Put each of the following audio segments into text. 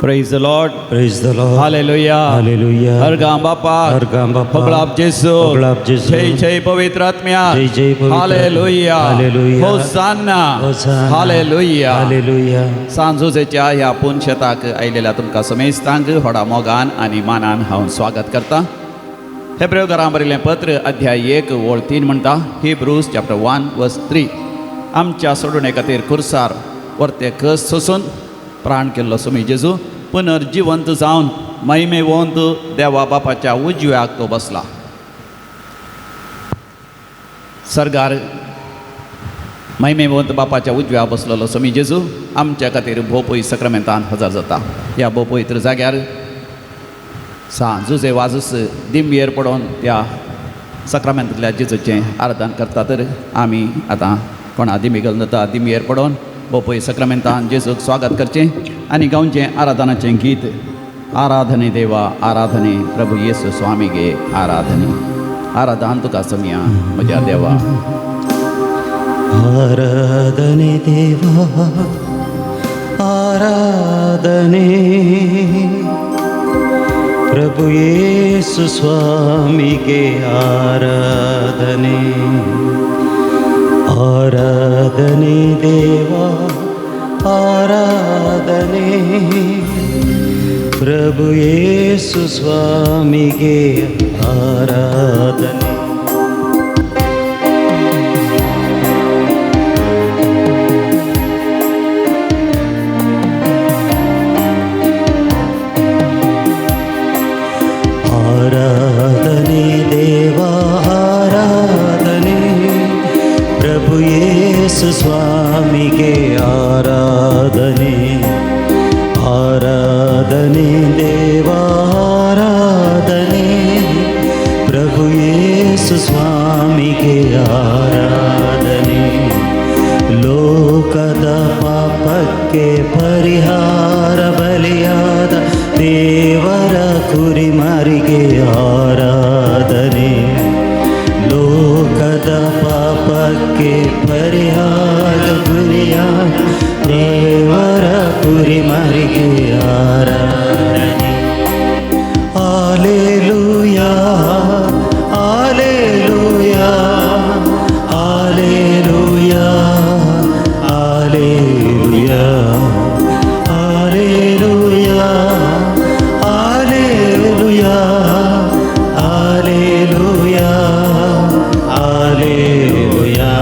Praise the Lord. Praise the Lord. Hallelujah. Hallelujah. हरगाम बापा. हरगाम बापा. होगळाप जेसू. होगळाप जेसू. जय जय पवित्र आत्म्या. जय जय पवित्र hallelujah. Hallelujah. Hosanna. Hosanna. Hallelujah. Hallelujah. सांजुजेच्या ह्या पुनशेताक आयिल्ल्या तुमकां समेस्तांक व्हडा मोगान आनी मानान हांव स्वागत करता. हेब्रेव घरां बरयलें पत्र अध्याय 1 ओळ 3 म्हणटा, हिब्रूज चॅप्टर 1 वर्स 3, आमच्या सोडणे खातीर खुर्सार वर्ते कस सोसून प्राण केल्लो सुमी जेजू पुनर्जिवंत जावन महिमेवंत देवा बापाच्या उजव्याक तो बसला. सर्गार महिमेवंत बापाच्या उजव्या बसलेलो सुमी जेजू आमच्या खातीर भोपय सक्रामेंतान हजर जाता. ह्या भोपवित्र जाग्यार सांज जुजे वाजूस दिमयेर पडोन त्या सक्रामेंतांतल्या जेजूचें आराधन करता. तर आमी आतां कोणा दिमी घालून जाता दिमयेर पडोन भोपय सक्रामेंतान जेजूक स्वागत करचें आनी गावचें आराधनाचें गीत, आराधने देवा आराधने प्रभू येसू स्वामी गे आराधने. आराधन तुका समिया म्हज्या देवा. आराधने देवा आराधने प्रभु येसु स्वामी के आराधने. आराधने देवा आराधने प्रभु येसु स्वामी के आराधने. आराधने देवा आराधने प्रभु येसु स्वामी के आराधने. आराधने देवा आराधने प्रभु येसु स्वामी के आराधने. ಲೋಕದ ಪಾಪಕ್ಕೆ ಪರಿಹಾರ ಬಲಿಯಾದ ದೇವರ ಕುರಿಮರಿಗೆ ಆರಾಧನೆ. ಲೋಕದ ಪಾಪಕ್ಕೆ ಪರಿಹಾರ ಬಲಿಯಾದ ದೇವರ ಕುರಿಮರಿಗೆ ಆರಾಧನೆ. Hallelujah hallelujah hallelujah hallelujah hallelujah hallelujah hallelujah hallelujah.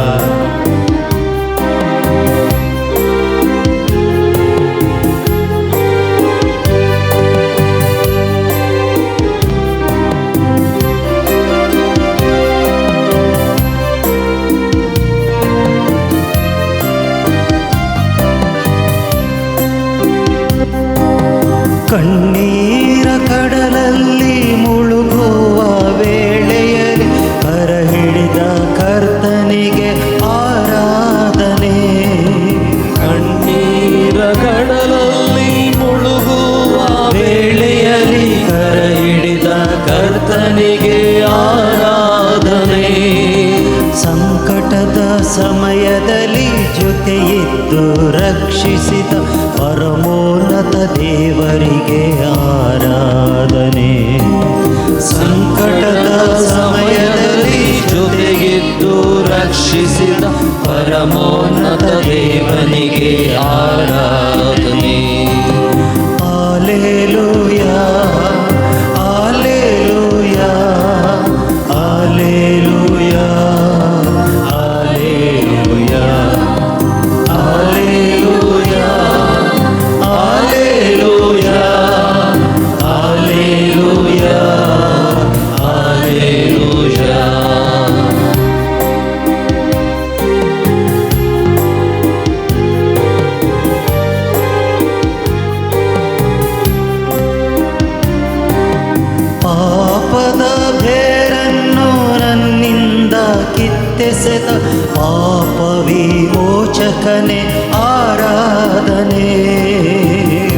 ಕಣ್ಣೀರ ಕಡಲಲ್ಲಿ ಮುಳುಗುವ ವೇಳೆಯಲ್ಲಿ ಕರ ಹಿಡಿದ ಕರ್ತನಿಗೆ ಆರಾಧನೆ. ಕಣ್ಣೀರ ಕಡಲಲ್ಲಿ ಮುಳುಗುವ ವೇಳೆಯಲ್ಲಿ ಕರ ಹಿಡಿದ ಕರ್ತನಿಗೆ ಆರಾಧನೆ. ಸಂಕಟದ ಸಮಯದಲ್ಲಿ ಜೊತೆಯಿದ್ದು ರಕ್ಷಿಸಿದ ಪರಮೋನ್ನತ ದೇವರಿಗೆ ಆರಾಧನೆ. ಸಂಕಟದ ಸಮಯದಲ್ಲಿ ಜೊತೆಗಿದ್ದು ರಕ್ಷಿಸಿದ ಪರಮೋನ್ನತ ದೇವನಿಗೆ ಆರಾಧನೆ. Hallelujah hallelujah hallelujah hallelujah hallelujah hallelujah hallelujah hallelujah. ಪಾಪದ ಬೇರನ್ನು ನನ್ನಿಂದ ಕಿತ್ತೆಸೆದ ಪಾಪ ವಿಮೋಚಕನೇ ಆರಾಧನೆ.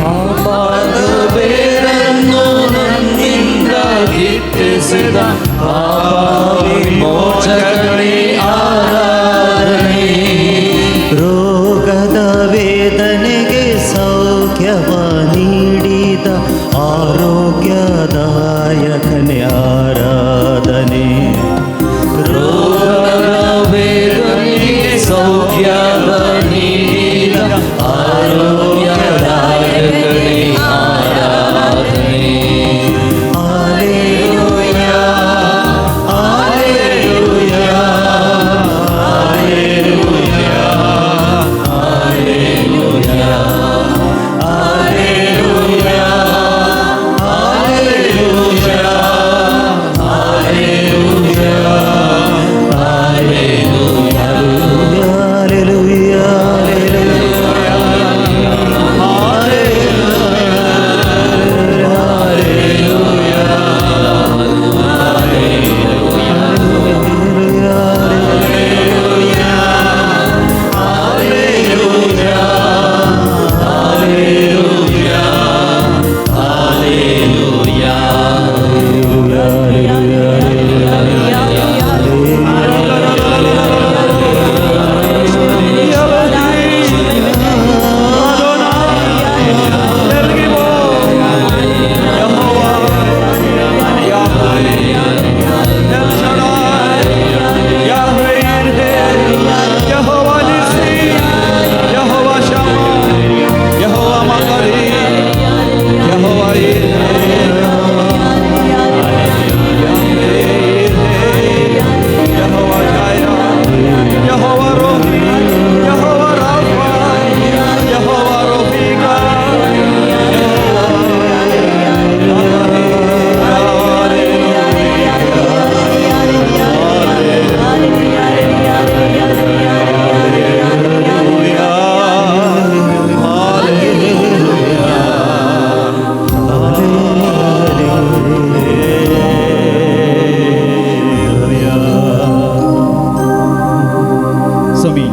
ಪಾಪದ ಬೇರನ್ನು ನನ್ನಿಂದ ಕಿತ್ತೆಸೆದ ಪಾಪ ವಿಮೋಚಕನೇ ಆರಾಧನೆ. ರೋಗದ ವೇದನೆಗೆ ಸೌಖ್ಯವ ನೀಡಿದ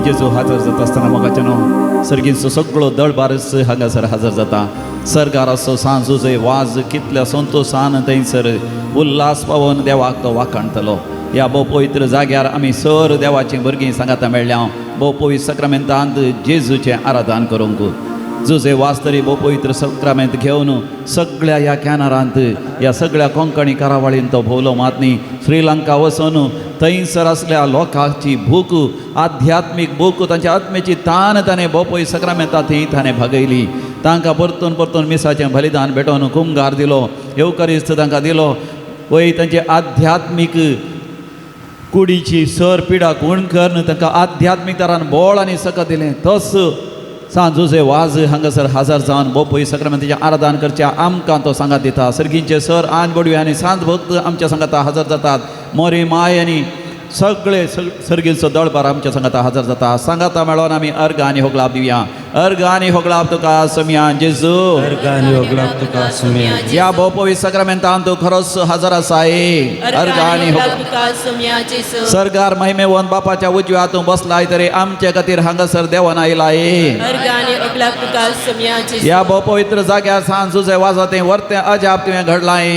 जेजू हजर जाता आसतना मोगाच्यानो सर्गींचो सगळो दळबारच हांगासर हजर जाता. सरकाराचो सांजो वाज कितल्या संतोशान थंयसर उल्हास पावोवन देवाक तो वाखाणतलो. ह्या भोव पवित्र जाग्यार आमी सर देवाचीं भुरगीं सांगाता मेळ्ळ्या भोव पवित्र सक्रमेंतांत जेजूचें आराधन करूंक. जुजे वाज तरी भोव पवित्र सक्रमेंत घेवन सगळ्या ह्या कॅनरांत ह्या सगळ्या कोंकणी करावळीन तो भोवलो मात न्ही श्रीलंका वचून थंयसर आसल्या लोकांची भूक, आध्यात्मीक भूक, तांच्या आत्म्याची तान ताणें भोव पवित्र सक्रमेंता थंय ताणें भागयली. तांकां परतून परतून मिसाचें बलिदान भेटोवन कुमगार दिलो, येवकरिस्त तांकां दिलो. वय तांचे आध्यात्मीक कुडीची सर पिडा गुण करून तांकां आध्यात्मीक तरान बोळ आनी सकत दिलें. तस सांजुजे वाज हांगासर हजर जावन भोव पवित्र सक्रमेंताचें आराधन करच्या आमकां तो सांगात दिता. सर्गींचे सर आन बडवी आनी सांत भक्त आमच्या सांगाता हजर जातात. मोरी माय आनी सगळे सर्गींचो दळबार आमच्या सांगाता हजर जाता. सांगाता मेळोन आमी अर्घ आनी होगलाप दिवया. अर्घ आनी होगलाप तुका समिया जेजू. अर्घ आनी होगलाप तुका समिया. ह्या भोव पवित्र सक्रमेंतान तूं खरोच हजर आसाय. अर्घ आनी होगलाप तुका समिया जेजू. सरकार महिमेवन बापाच्या उजव्या तूं बसलाय तरी आमचे खातीर हांगासर देवान आयलाय. अर्घ आनी होगलाप तुका समिया जेजू. ह्या भोव पवित्र जाग्यार सांजुजे वाजते वर्ते अजाप तुवें घडलाय.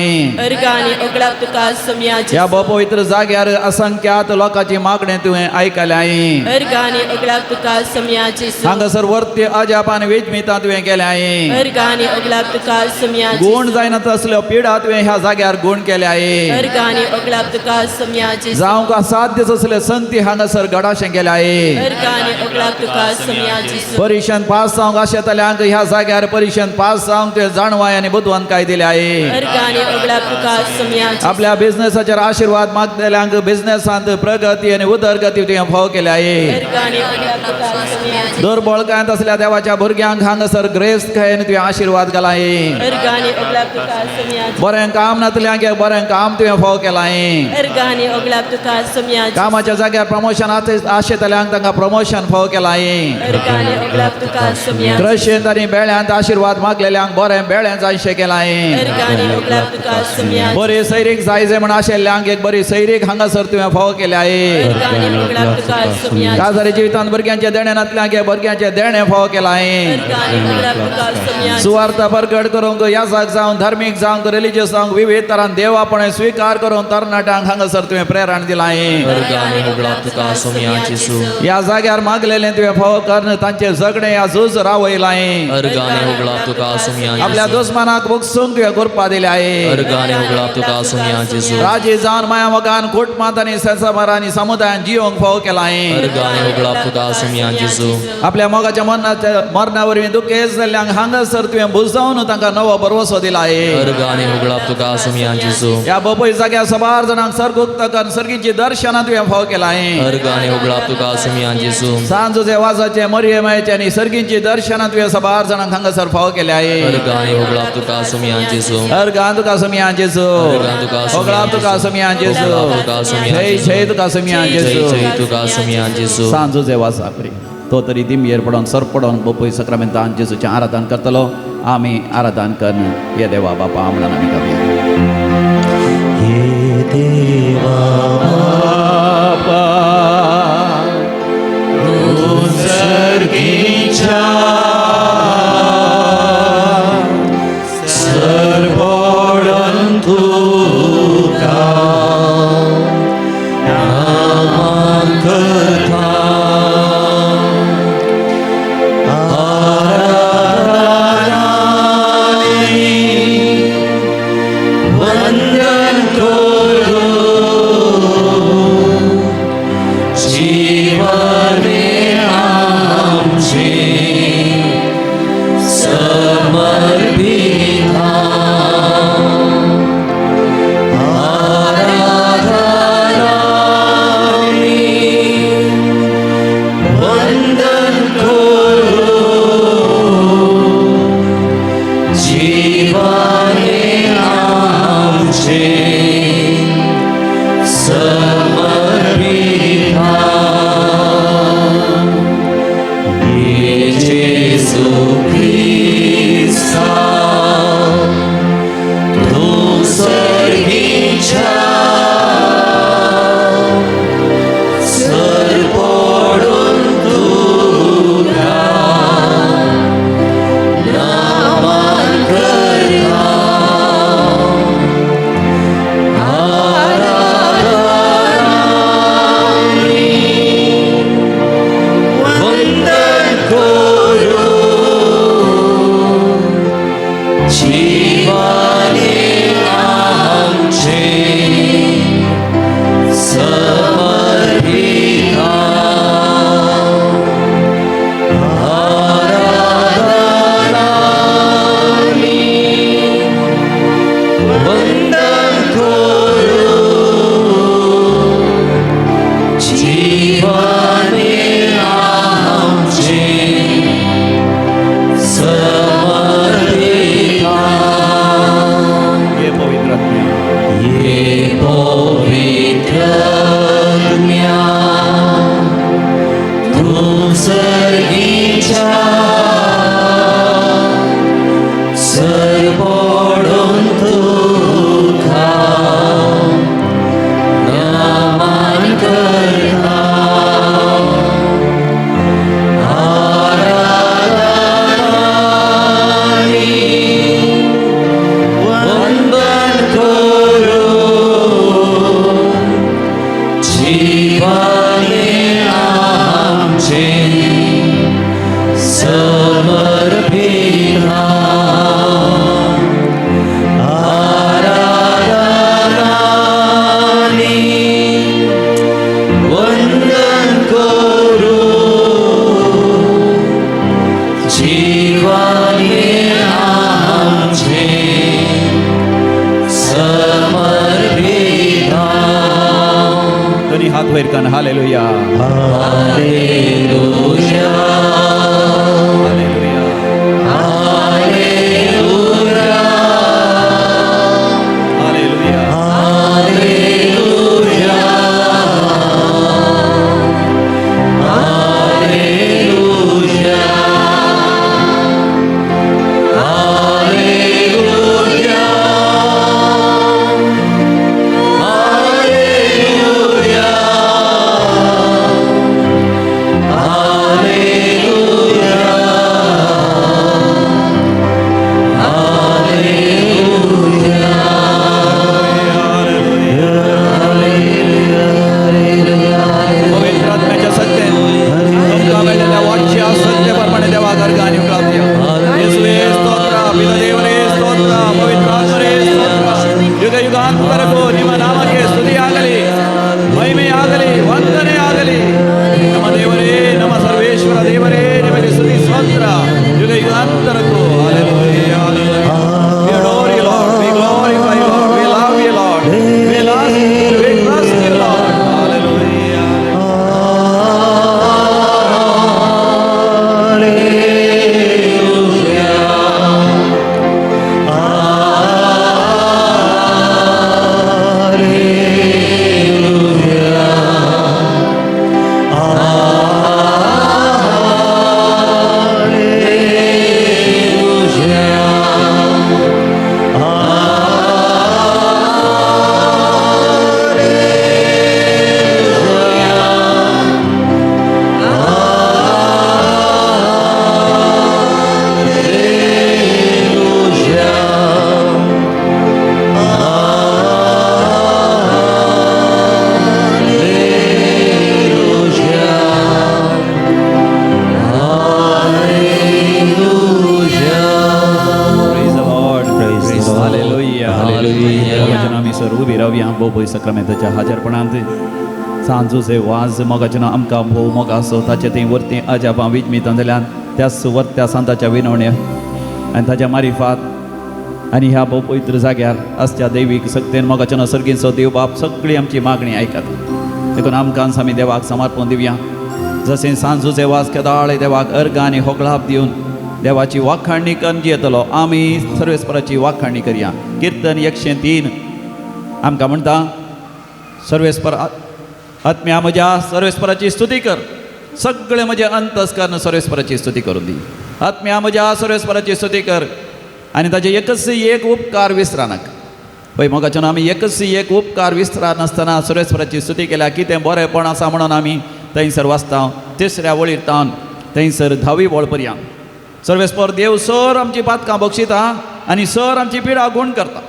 अर्घ आनी होगलाप तुका समिया जेजू. ह्या भोव पवित्र जाग्यार असंख्यात लोकांची मागणें तुवें आयकल्याय. अर्घ आनी होगलाप तुका समिया जेजू. हांगासर वर्ते अजाप आनी वेजमितां तुवें केल्याय. अर्घ आनी होगलाप तुका समिया जेजू. गुण जायना तसल्यो पिडा तुवें ह्या जाग्यार गुण केल्याय. अर्घ आनी होगलाप तुका समिया जेजू. जावंक असाध्य तसले संती हांगासर गडाशें केल्याय. अर्घ आनी होगलाप तुका समिया जेजू. परिशन पास जावंक आशेतल्यांक ह्या जाग्यार परिशन पास जावंक तुवें जाणवाय आनी बुदवंतकाय दिल्याय. अर्घ आनी होगलाप तुका समिया जेजू. आपल्या बिझनेसाचेर आशिर्वाद मागतल्यांक बिझनेसांत प्रगती आनी उदरगती तुवें फाव केल्याय. अर्घ आनी होगलाप तुका समिया जेजू. दुर्बळ कांयत असल्या देवाच्या भुरग्यांक हांगासर ग्रेस्त खायन तुवें आशिर्वाद घालाय. अर्घ आनी होगलाप तुका समिया जेजू. बरें काम नातल्यांक बरें काम तुवें फाव केलाय. अर्घ आनी होगलाप तुका समिया जेजू. कामाच्या जाग्यार प्रमोशन आशेतल्यांक तांकां प्रमोशन फाव केलाय. अर्घ आनी होगलाप तुका समिया जेजू. क्रशेंत आनी बेळ्यांत आशिर्वाद मागलेल्यांक बरें बेळें जायशें केलाय. अर्घ आनी होगलाप तुका समिया जेजू. बरी सैरीक जाय जाय म्हण आशिल्ल्यांक एक बरी सैरीक हांगासर तुवें फाव केल्याय. अर्घ आनी होगलाप तुका समिया जेजू. काजारी जिवितांत भुरग्यांचें देणें नातल्यांक भुरग्यांचें देणें फाव केलाय. अर्घ आनी होगलाप तुका समिया जेजू. सुवार्थ परगट करूंक याजक जावन धार्मीक जावंक रिलिजियस जावंक विविध तरान देवापणे स्विकार करून तरणाट्यांक हांगासर तुवें प्रेरण दिलाय. अर्घ आनी होगलाप तुका समिया जेजू. ह्या जाग्यार मागलेलें तुवें फाव करून तांचें झगडें ह्या झूज रावयलाय. अर्घ आनी होगलाप तुका समिया आपल्या जेजू. दुस्मानाक भोगसूंक तुवें कृपा दिल्याय. अर्घ आनी होगलाप तुका समिया जेजू. राजी जावन माया मोगान कुटुंबांत आनी संवसार आनी समुदायान जियोंक फाव केलाय. अर्घ आनी होगलाप तुका समिया जेजू. आपल्या मोगाच्या मरणाच्या मरणा वरवीं दुखेस्त जाल्ल्यांक हांगासर तुवें बुजोवन तांकां नवो भरवसो दिलाय. अर्घ आनी होगलाप तुका समिया जेजू. ह्या बोपय जाग्यार सबार जाणांक सर्गुक्त करून सर्गीची दर्शनां तुवें फाव केलाय. अर्घ आनी होगलाप तुका समिया जेजू. सांजूचे वाजाचे मरियमायचे आनी सर्गीची दर्शनां तुवें सबार जाणांक हांगासर फाव केल्याय. अर्घ आनी होगलाप तुका समिया जेजू. अर्घ तुका समिया जेजू. होगलाप तुका समिया जेजू. जय जय तुका समिया जेजू. जय तुका समिया जेजू. सांजूचे वाजा परी तो तरी दिमयेर पडोन सर पडोन बोपय सक्रमेंतान जेजूचें आराधन करतलो. आमी आराधन करून ये देवा बापा म्हणून आमी गावया. हे देवा बापा तूं सर्गीच्या सरबोडन तुका नामांकता आराधनानी वंदन करू जीवने आमचे समर्पिता आराधनानी वंदन करू जीवने आमचे समर्पिता जेजू क्रिस्ता तूं सर्गीच्या सरपडून जीवाने आमचे समर्पिता आराधना वंदन करू जीवाने आमचे समर्पिता ये पवित्र आत्म्या ये पवित्र आत्म्या तूं सर्गीच्या सरपडून तुका नमन करता आराधना वंदन करू जीवाने आमचे समर्पिता आराधना वंदन करू जीवाने आमचे समर्पिता दोन्ही हात वयर करून hallelujah. Hallelujah. Hallelujah. Hallelujah. Hallelujah. Hallelujah. Hallelujah. Hallelujah. Hallelujah. Hallelujah. Hallelujah. पवित्र आत्म्याच्या सत्तेन तुमकां मेळिल्ल्या वाच्या सत्य प्रमाणे देवाक अर्घ आनी उकळावया. येसुवे ಸ್ತೋತ್ರ, ಪಿತ ದೇವರೇ ಸ್ತೋತ್ರ, ಪವಿತ್ರ ಆತ್ಮರೇ ಸ್ತೋತ್ರ. ಯುಗ ಯುಗಾಂತರಕ್ಕೂ ನಿಮ್ಮ ನಾಮಕ್ಕೆ ಸ್ತುತಿಯಾಗಲಿ, ಮಹಿಮೆಯಾಗಲಿ, ವಂದನೆ ಆಗಲಿ. ನಮ್ಮ ದೇವರೇ, ನಮ್ಮ ಸರ್ವೇಶ್ವರ ದೇವರೇ, ನಿಮಗೆ ಸ್ತುತಿ ಸ್ತೋತ್ರ ಯುಗ ಯುಗಾಂತರಕ್ಕೂ. Hallelujah, hallelujah. We adore you, Lord. We glorify you, Lord. We love you, Lord. We love you. We trust you, Lord. Hallelujah. Praise the Lord. Praise the Lord. Hallelujah. Hallelujah. मोगाचें आमी सर उबी रावया भोव सक्रामेंताच्या हाजरपणांत. सांजूचे वाज मोगाचें आमकां भोव मोग आसो ताचे थंय वरतीं अजापां विजमितां जाल्यान त्याच वर्त्या सांताच्या विनवण्या आनी ताच्या मारिफात आनी ह्या भोव पवित्र जाग्यार आसच्या दैवीक सक्तेन मोगाचें सर्गींचो देव बाप सगळी आमची मागणी आयकात. देखून आमकां आमी देवाक समर्पण दिवया. जशें सांजूचे वाज केदाळे देवाक अर्घ आनी होगळाप दिवन देवाची वाखाणणी करून येतलो, आमी सर्वेस्पराची वाखाणणी करया. कीर्तन 103 आमकां म्हणटा, सर्वेस्पर आत्म्या म्हज्या सर्वेस्पराची स्तुती कर, सगळे म्हजे अंतस्करण सर्वेस्पराची स्तुती करून दी. आत्म्या म्हज्या सर्वेस्पराची स्तुती कर आनी ताजे एकच एक उपकार विसरानाक. पळय मोगाच्यान आमी एकच एक उपकार विसरा नासतना सर्वेस्पराची स्तुती केल्या. कितें बरेंपण आसा म्हणून आमी थंयसर वाचता तिसऱ्या वळीर तावन थंयसर धावी वळ पर्यंत. सर्वेस्पर देव सर आमची पातकां बक्षिता आनी सर आमची पिडा गूण करता.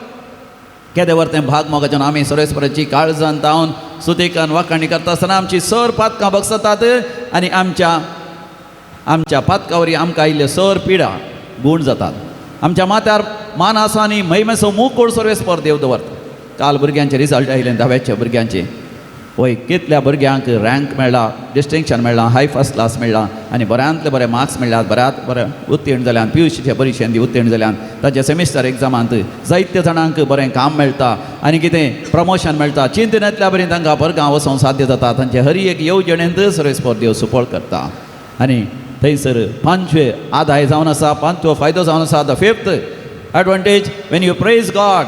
केदें वर तें भाग मोगाच्यान आमी सर्वेस्पराची काळजान तावन स्तुतीकान वाखाणी करता आसतना आमची सर पातकां बक्षतात आनी आमच्या आमच्या पातकावरी आमकां आयिल्ल्यो सर पिडा गूण जातात. आमच्या माथ्यार मान आसा आनी महिमेचो मुकूट सर्वेस्पर देव दवरता. काल भुरग्यांचे रिजल्ट आयले, धाव्याच्या भुरग्यांचे. वय कितल्या भुरग्यांक रँक मेळ्ळा, डिस्टिंक्शन मेळ्ळां, हाय फर्स्ट क्लास मेळ्ळां आनी बऱ्यांतले बरे मार्क्स मेळ्ळ्यात, बऱ्यात बरे उत्तीर्ण जाल्यान, PUCच्या परिक्षेंत उत्तीर्ण जाल्यान, ताच्या सेमिस्टर एग्जामांत जायत्या जाणांक बरें काम मेळटा आनी कितें प्रमोशन मेळटा. चिंतनांतल्या बरें तांकां बरगांव वचोंक साध्य जाता. तांचे हर एक येवजणेंत सर्वेस्पर देव सुपळ करता. आनी थंयसर पांचवे आदाय जावन आसा, पांचवो फायदो जावन आसा, the fifth advantage, when you praise God,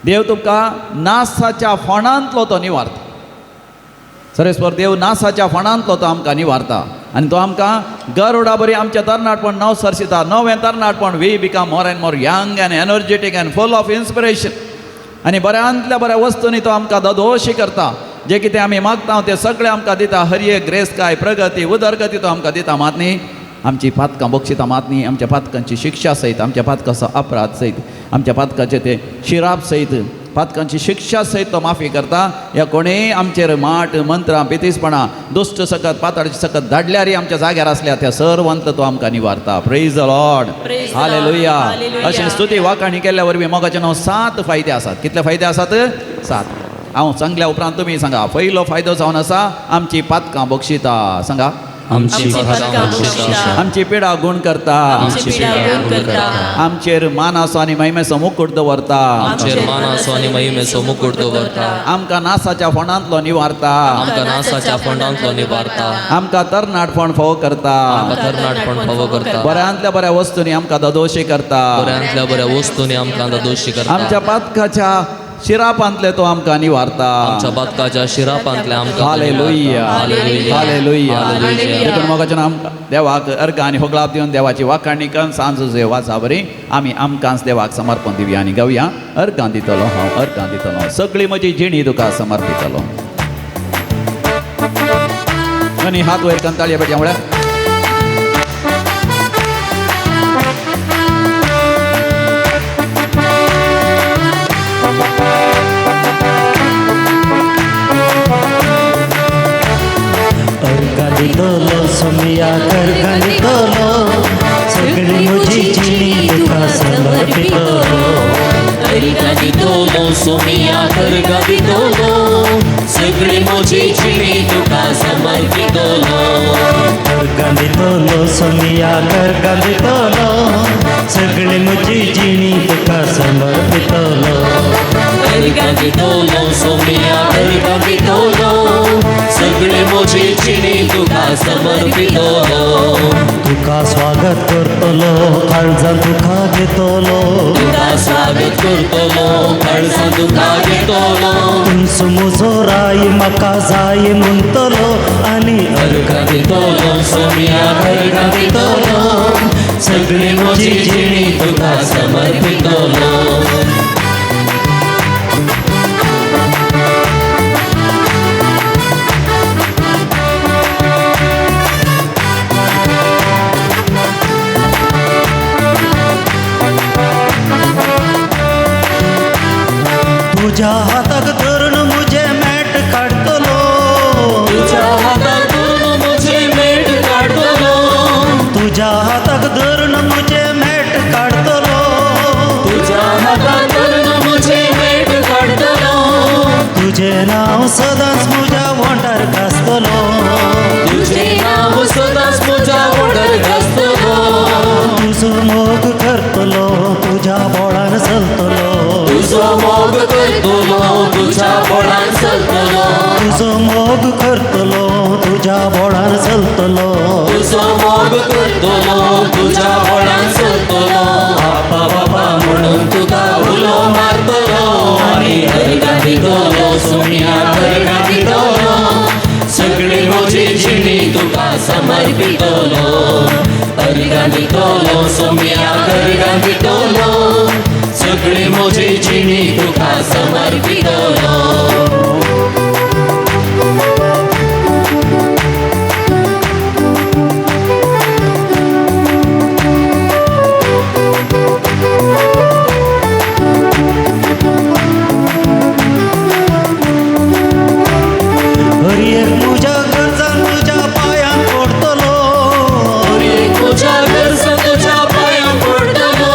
देव तुमकां नासाच्या फोंडांतलो तो निवारता. सर्वेस्पर देव नासाच्या फोंडांतलो तो आमकां निवारता आनी तो आमकां गरुडा बरी आमचें तरणाटपण नव सरशिता. नवें तरणाटपण, we become more and more young and energetic and full of inspiration. आनी बऱ्यांतल्या बऱ्या वस्तूंनी तो आमकां ददोशी करता. जे कितें आमी मागता तें सगळें आमकां दिता. हर एक ग्रेसकाय, प्रगती, उदरगती तो आमकां दिता. मात न्ही आमची पातकां बक्षिता, मात न्ही आमच्या पातकांची शिक्षा सयत, आमच्या पातकाचो अपराध सयत, आमच्या पातकाचे ते शिराप सयत, पातकांची शिक्षा सयत तो माफी करता. ह्या कोणेय आमचेर माट, मंत्रां, पितीसपणां, दुश्ट सकत, पाताळाची सकत धाडल्यारय आमच्या जाग्यार आसल्या त्या सर्वांत तो आमकां निवारता. Praise the Lord, hallelujah. अशें स्तुती वाखाणी केल्ल्या वरवीं मोगाचे नांव 7 फायदे आसात. कितले फायदे आसात? 7. हांव सांगल्या उपरांत तुमी सांगा. पयलो फायदो जावन आसा, आमची पातकां बक्षिता. सांगा, आमची पातकां बक्षिता, आमची पिडा गुण करता, आमची पिडा गुण करता, आमचेर मानासो आनी महिमेचो मुकूट दवरता, आमचेर मानासो आनी महिमेचो मुकूट दवरता, आमकां नासाच्या फोंडांतलो निवारता, आमकां नासाच्या फोंडांतलो निवारता, आमकां तरणाटपण फोव करता, आमकां तरणाटपण फोव करता, बऱ्यांतल्या बऱ्या वस्तूंनी आमकां ददोशी करता, बऱ्यांतल्या बऱ्या वस्तूंनी आमकां ददोशी करता, आमच्या पातकाच्या शिरापांतले तो आमकां निवारता, आमच्या पातकाच्या शिरापांतले आमकां. Hallelujah, hallelujah. देखून मोगाचें आमकां देवाक अर्घ आनी होगळाप दिवन देवाची वाखाणी करून सांज वाचा बरी आमी आमकांच देवाक समर्पण दिवया आनी गावया. अर्घां दितलो हांव, अर्घां दितलो, सगळी म्हजी जिणी तुका समर्पितलो. आनी हात वयर कंताळया पेटया म्हळ्यार दितलो सोमिया करगां दितलो, सगळी म्हजी जिणी तुका समर्पितलो. करगां दितलो सोमिया करगां दितलो, सगळी म्हजी जिणी तुका समर्पितलो. करगां दितलो सोमिया करगां दितलो, सगळी म्हजी जिणी तुका समर्पितलो. करगां दितलो सोमिया करगां दितलो, सगळी म्हजी जिणी तुका समर्पितलो. तुका स्वागत करतलो, काळजान तुका घेतलो, तुका स्वागत करतलो, काळजान तुका घेतलो, तुमचो म्हजो राय म्हाका जाय म्हणटलो आनी अर्घां दितलो सोमिया अर्घां दितलो, सगळी म्हजी जिणी तुका समर्पितलो. तुझ्या हाताक धरून म्हजें मेट काडटलो, तुझ्या हाताक धरून म्हजें मेट काडटलो, तुझ्या हाताक धरून म्हजें मेट काडटलो, तुझ्या हाताक धरून म्हजें मेट काडटलो, तुजें नांव सदांच म्हज्या वोंठार घासतलो, तुजें नांव सदांच म्हज्या वोंठार घासतलो, तुजो मोग करतलो, तुज्या बोळान चलतलो, तुजो मोग करतलो, तुज्या बोळान चलतलो, तुजो मोग करतलो, तुज्या बोळान चलतलो, तुजो मोग करतलो, तुज्या बोळान चलतलो, बाप्पा बाबा म्हणून तुका उलो मारतलो आनी अर्घां दितलो सोमिया अर्घां दितलो, सगळी म्हजी जिणी तुका समर्पितलो. अर्घां दितलो सोमिया अर्घां दितलो, सगळी म्हजी जिणी तुका समर्पितलो. हर एक म्हज्या गरजान तुज्या पांयांक पडटलो, हर एक म्हज्या गरजान तुज्या पांयांक पडटलो,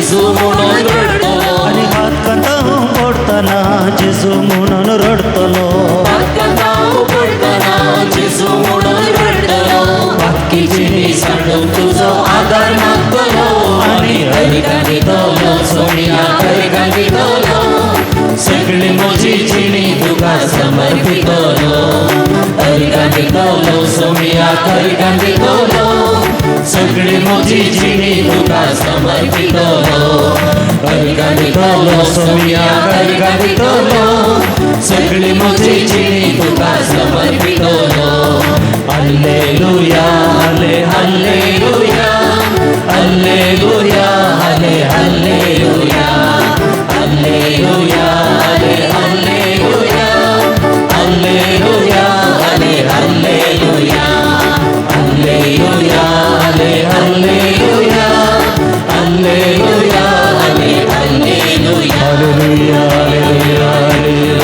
जेजू म्हणून रडटलो. आनी हात कांतां पडटना जेजू म्हणून रडटलो. हात पडटना जेजू म्हणून रडटलो. बाकी जिणी सांडून तुजो आदार मागतलो आनी अर्गां दितलो सोम्या, अर्गां दितलो. सगळी म्हजी जिणी तुका समर्पितलो. अर्गां दितलो सोम्या, अर्गां दितलो. सगळी म्हजी जिणी तुका समर्पितलो. अर्गां दितलो सोम्या, अर्गां दितलो. सगळी म्हजी जिणी तुका समर्पितलो. Hallelujah, halle hallelujah, hallelujah, halle hallelujah, hallelujah, halle hallelujah, hallelujah, halle hallelujah, hallelujah, halle hallelujah, hallelujah, halle hallelujah. Hallelujah, hallelujah, hallelujah, hallelujah.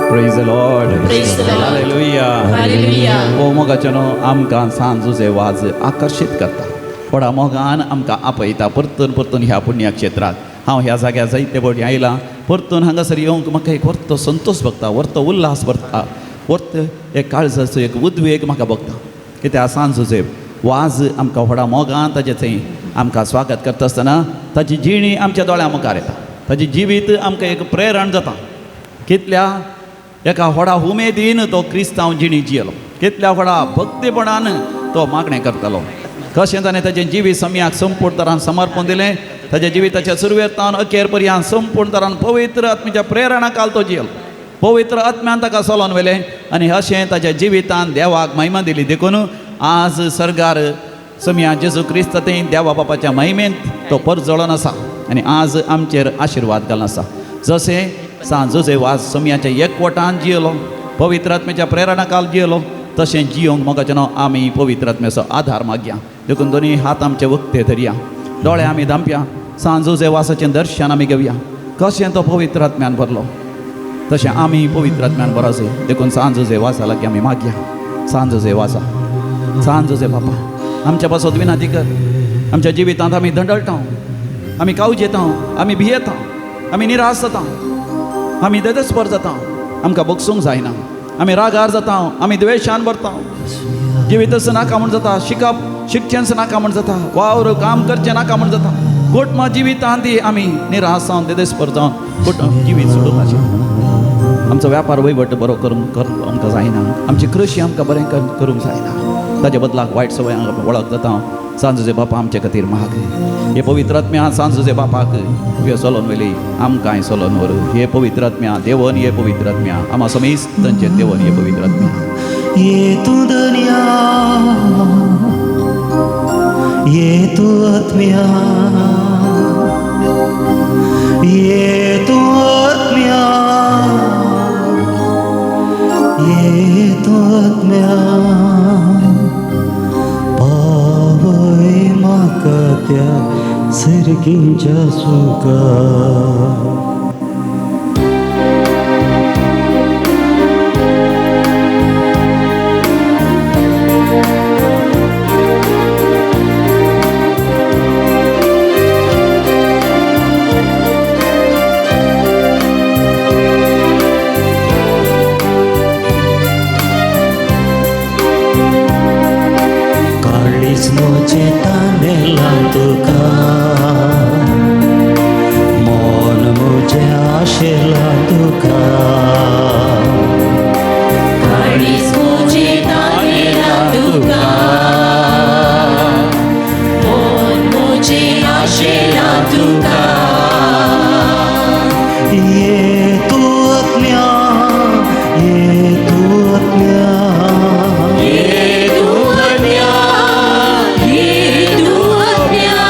Praise the Lord. Praise the Lord. Hallelujah. Hallelujah. हो मोगाचें न्हू आमकां सांज जुजे वाज आकर्शीत करता. व्हडा मोगान आमकां आपयता परतून परतून ह्या पुण्यक्षेत्राक. हांव ह्या जाग्यार जायते फावटी आयलां. परतून हांगासर येवंक म्हाका एक व्हडलो संतोश भोगता, व्हडलो उल्हास भरता, व्हडलो एक काळजाचो एक उद्वेग म्हाका भोगता. कित्याक सांज जुजे वाज आमकां व्हडा मोगान ताजे थंय आमकां स्वागत करता आसतना ताजी जिणी आमच्या दोळ्यां मुखार येता. ताजें जिवीत आमकां एक प्रेरण जाता. कितल्या एका व्हडा उमेदीन तो क्रिस्तांव जिणी जियेलो, कितल्या व्हडा भक्तीपणान तो मागणें करतालो. कशें ताणें ताजें जिवीत सम्याक संपूर्ण तरान समर्पण दिलें. ताज्या जिविताच्या सुरवेतान अखेर पर्यंत संपूर्ण तरान पवित्र आत्म्याच्या प्रेरणा काल तो जियेलो. पवित्र आत्म्यान ताका चलोवन व्हेलें आनी अशें ताज्या जिवितान देवाक महिमा दिली. देखून आज सर्गार सम्या जेजू क्रिस्त थंय देवा बापाच्या महिमेंत तो परजळोन आसा आनी आज आमचेर आशिर्वाद घालून आसा. जशें सांज जुजे वाज सम्याच्या एकवटान जियेलो, पवित्र आत्म्याच्या प्रेरणा काल जियेलो, तशें जियोंक मोगाचें न्हू आमी पवित्र आत्म्याचो आधार मागया. देखून दोनी हात आमचे वक्ते धरया, दोळे आमी धांपया, सांज जुजे वासाचें दर्शन आमी घेवया. कशें तो पवित्र आत्म्यान भरलो तशें आमी पवित्र आत्म्यान भरोसे. देखून सांज जुजे वासा लागीं आमी मागया. सांज जुजे वासा, सांज जुजे बापा, आमच्या पासत विनंती कर. आमच्या जिवितांत आमी दंडळटा, आमी कावजेता, आमी भियेता, आमी निराश जाता, आमी देदस्पर जाता, आमकां बगसूंक जायना, आमी रागार जाता, आमी द्वेशान भरता, जिवीतच नाका म्हूण जाता, शिकप शिकचेंच नाका म्हूण जाता, वावर काम करचें नाका म्हूण जाता. कुटुंब जिवितांत आमी निराश जावन देदस्पर जावन कुटुंब जिवीत सोडूंक आशिल्लें. आमचो व्यापार वयवट बरो करूंक आमकां जायना, आमची कृशी आमकां बरें करूंक जायना, ताजे बदलाक वायट सवय वळख जाता. सांज जुजे बापा आमचे खातीर महाग. हे पवित्र आत्म्या सांज जुजे बापाक तुवें चलोवन व्हेली, आमकांय चलोवन व्हर. हे पवित्र आत्म्या देवन, हे पवित्र आत्म्या आमा समेस्तांचेर देवन, हे पवित्र आत्म्या. ये तूं दर्या, ये तूं आत्म्या, ये तूं आत्म्या, ये तूं आत्म्या, पावय म्हाका त्या सर्गींच्या सुखा. काळीज म्हजें तानेलां तुका, मन म्हजें आशेलां तुका. काळीज म्हजें तानेलां तुका, मन म्हजें आशेलां तुका. ये तूं आत्म्या, ये तूं आत्म्या, ये तूं आत्म्या, ये तूं आत्म्या,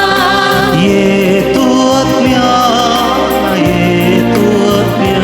ये तूं आत्म्या, ये तूं आत्म्या,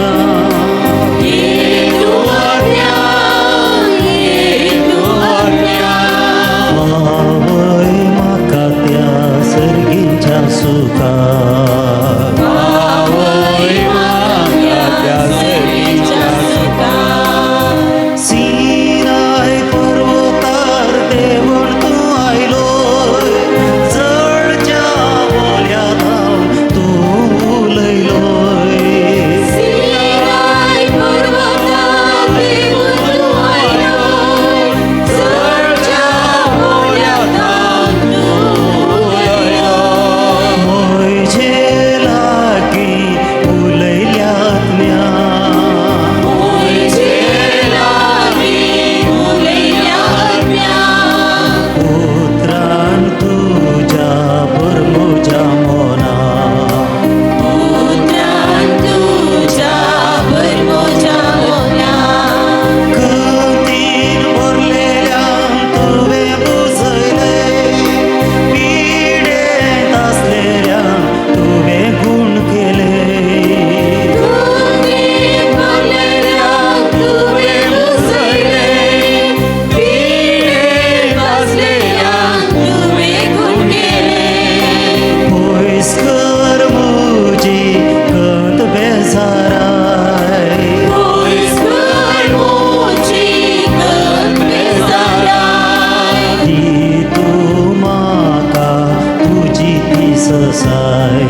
जाय.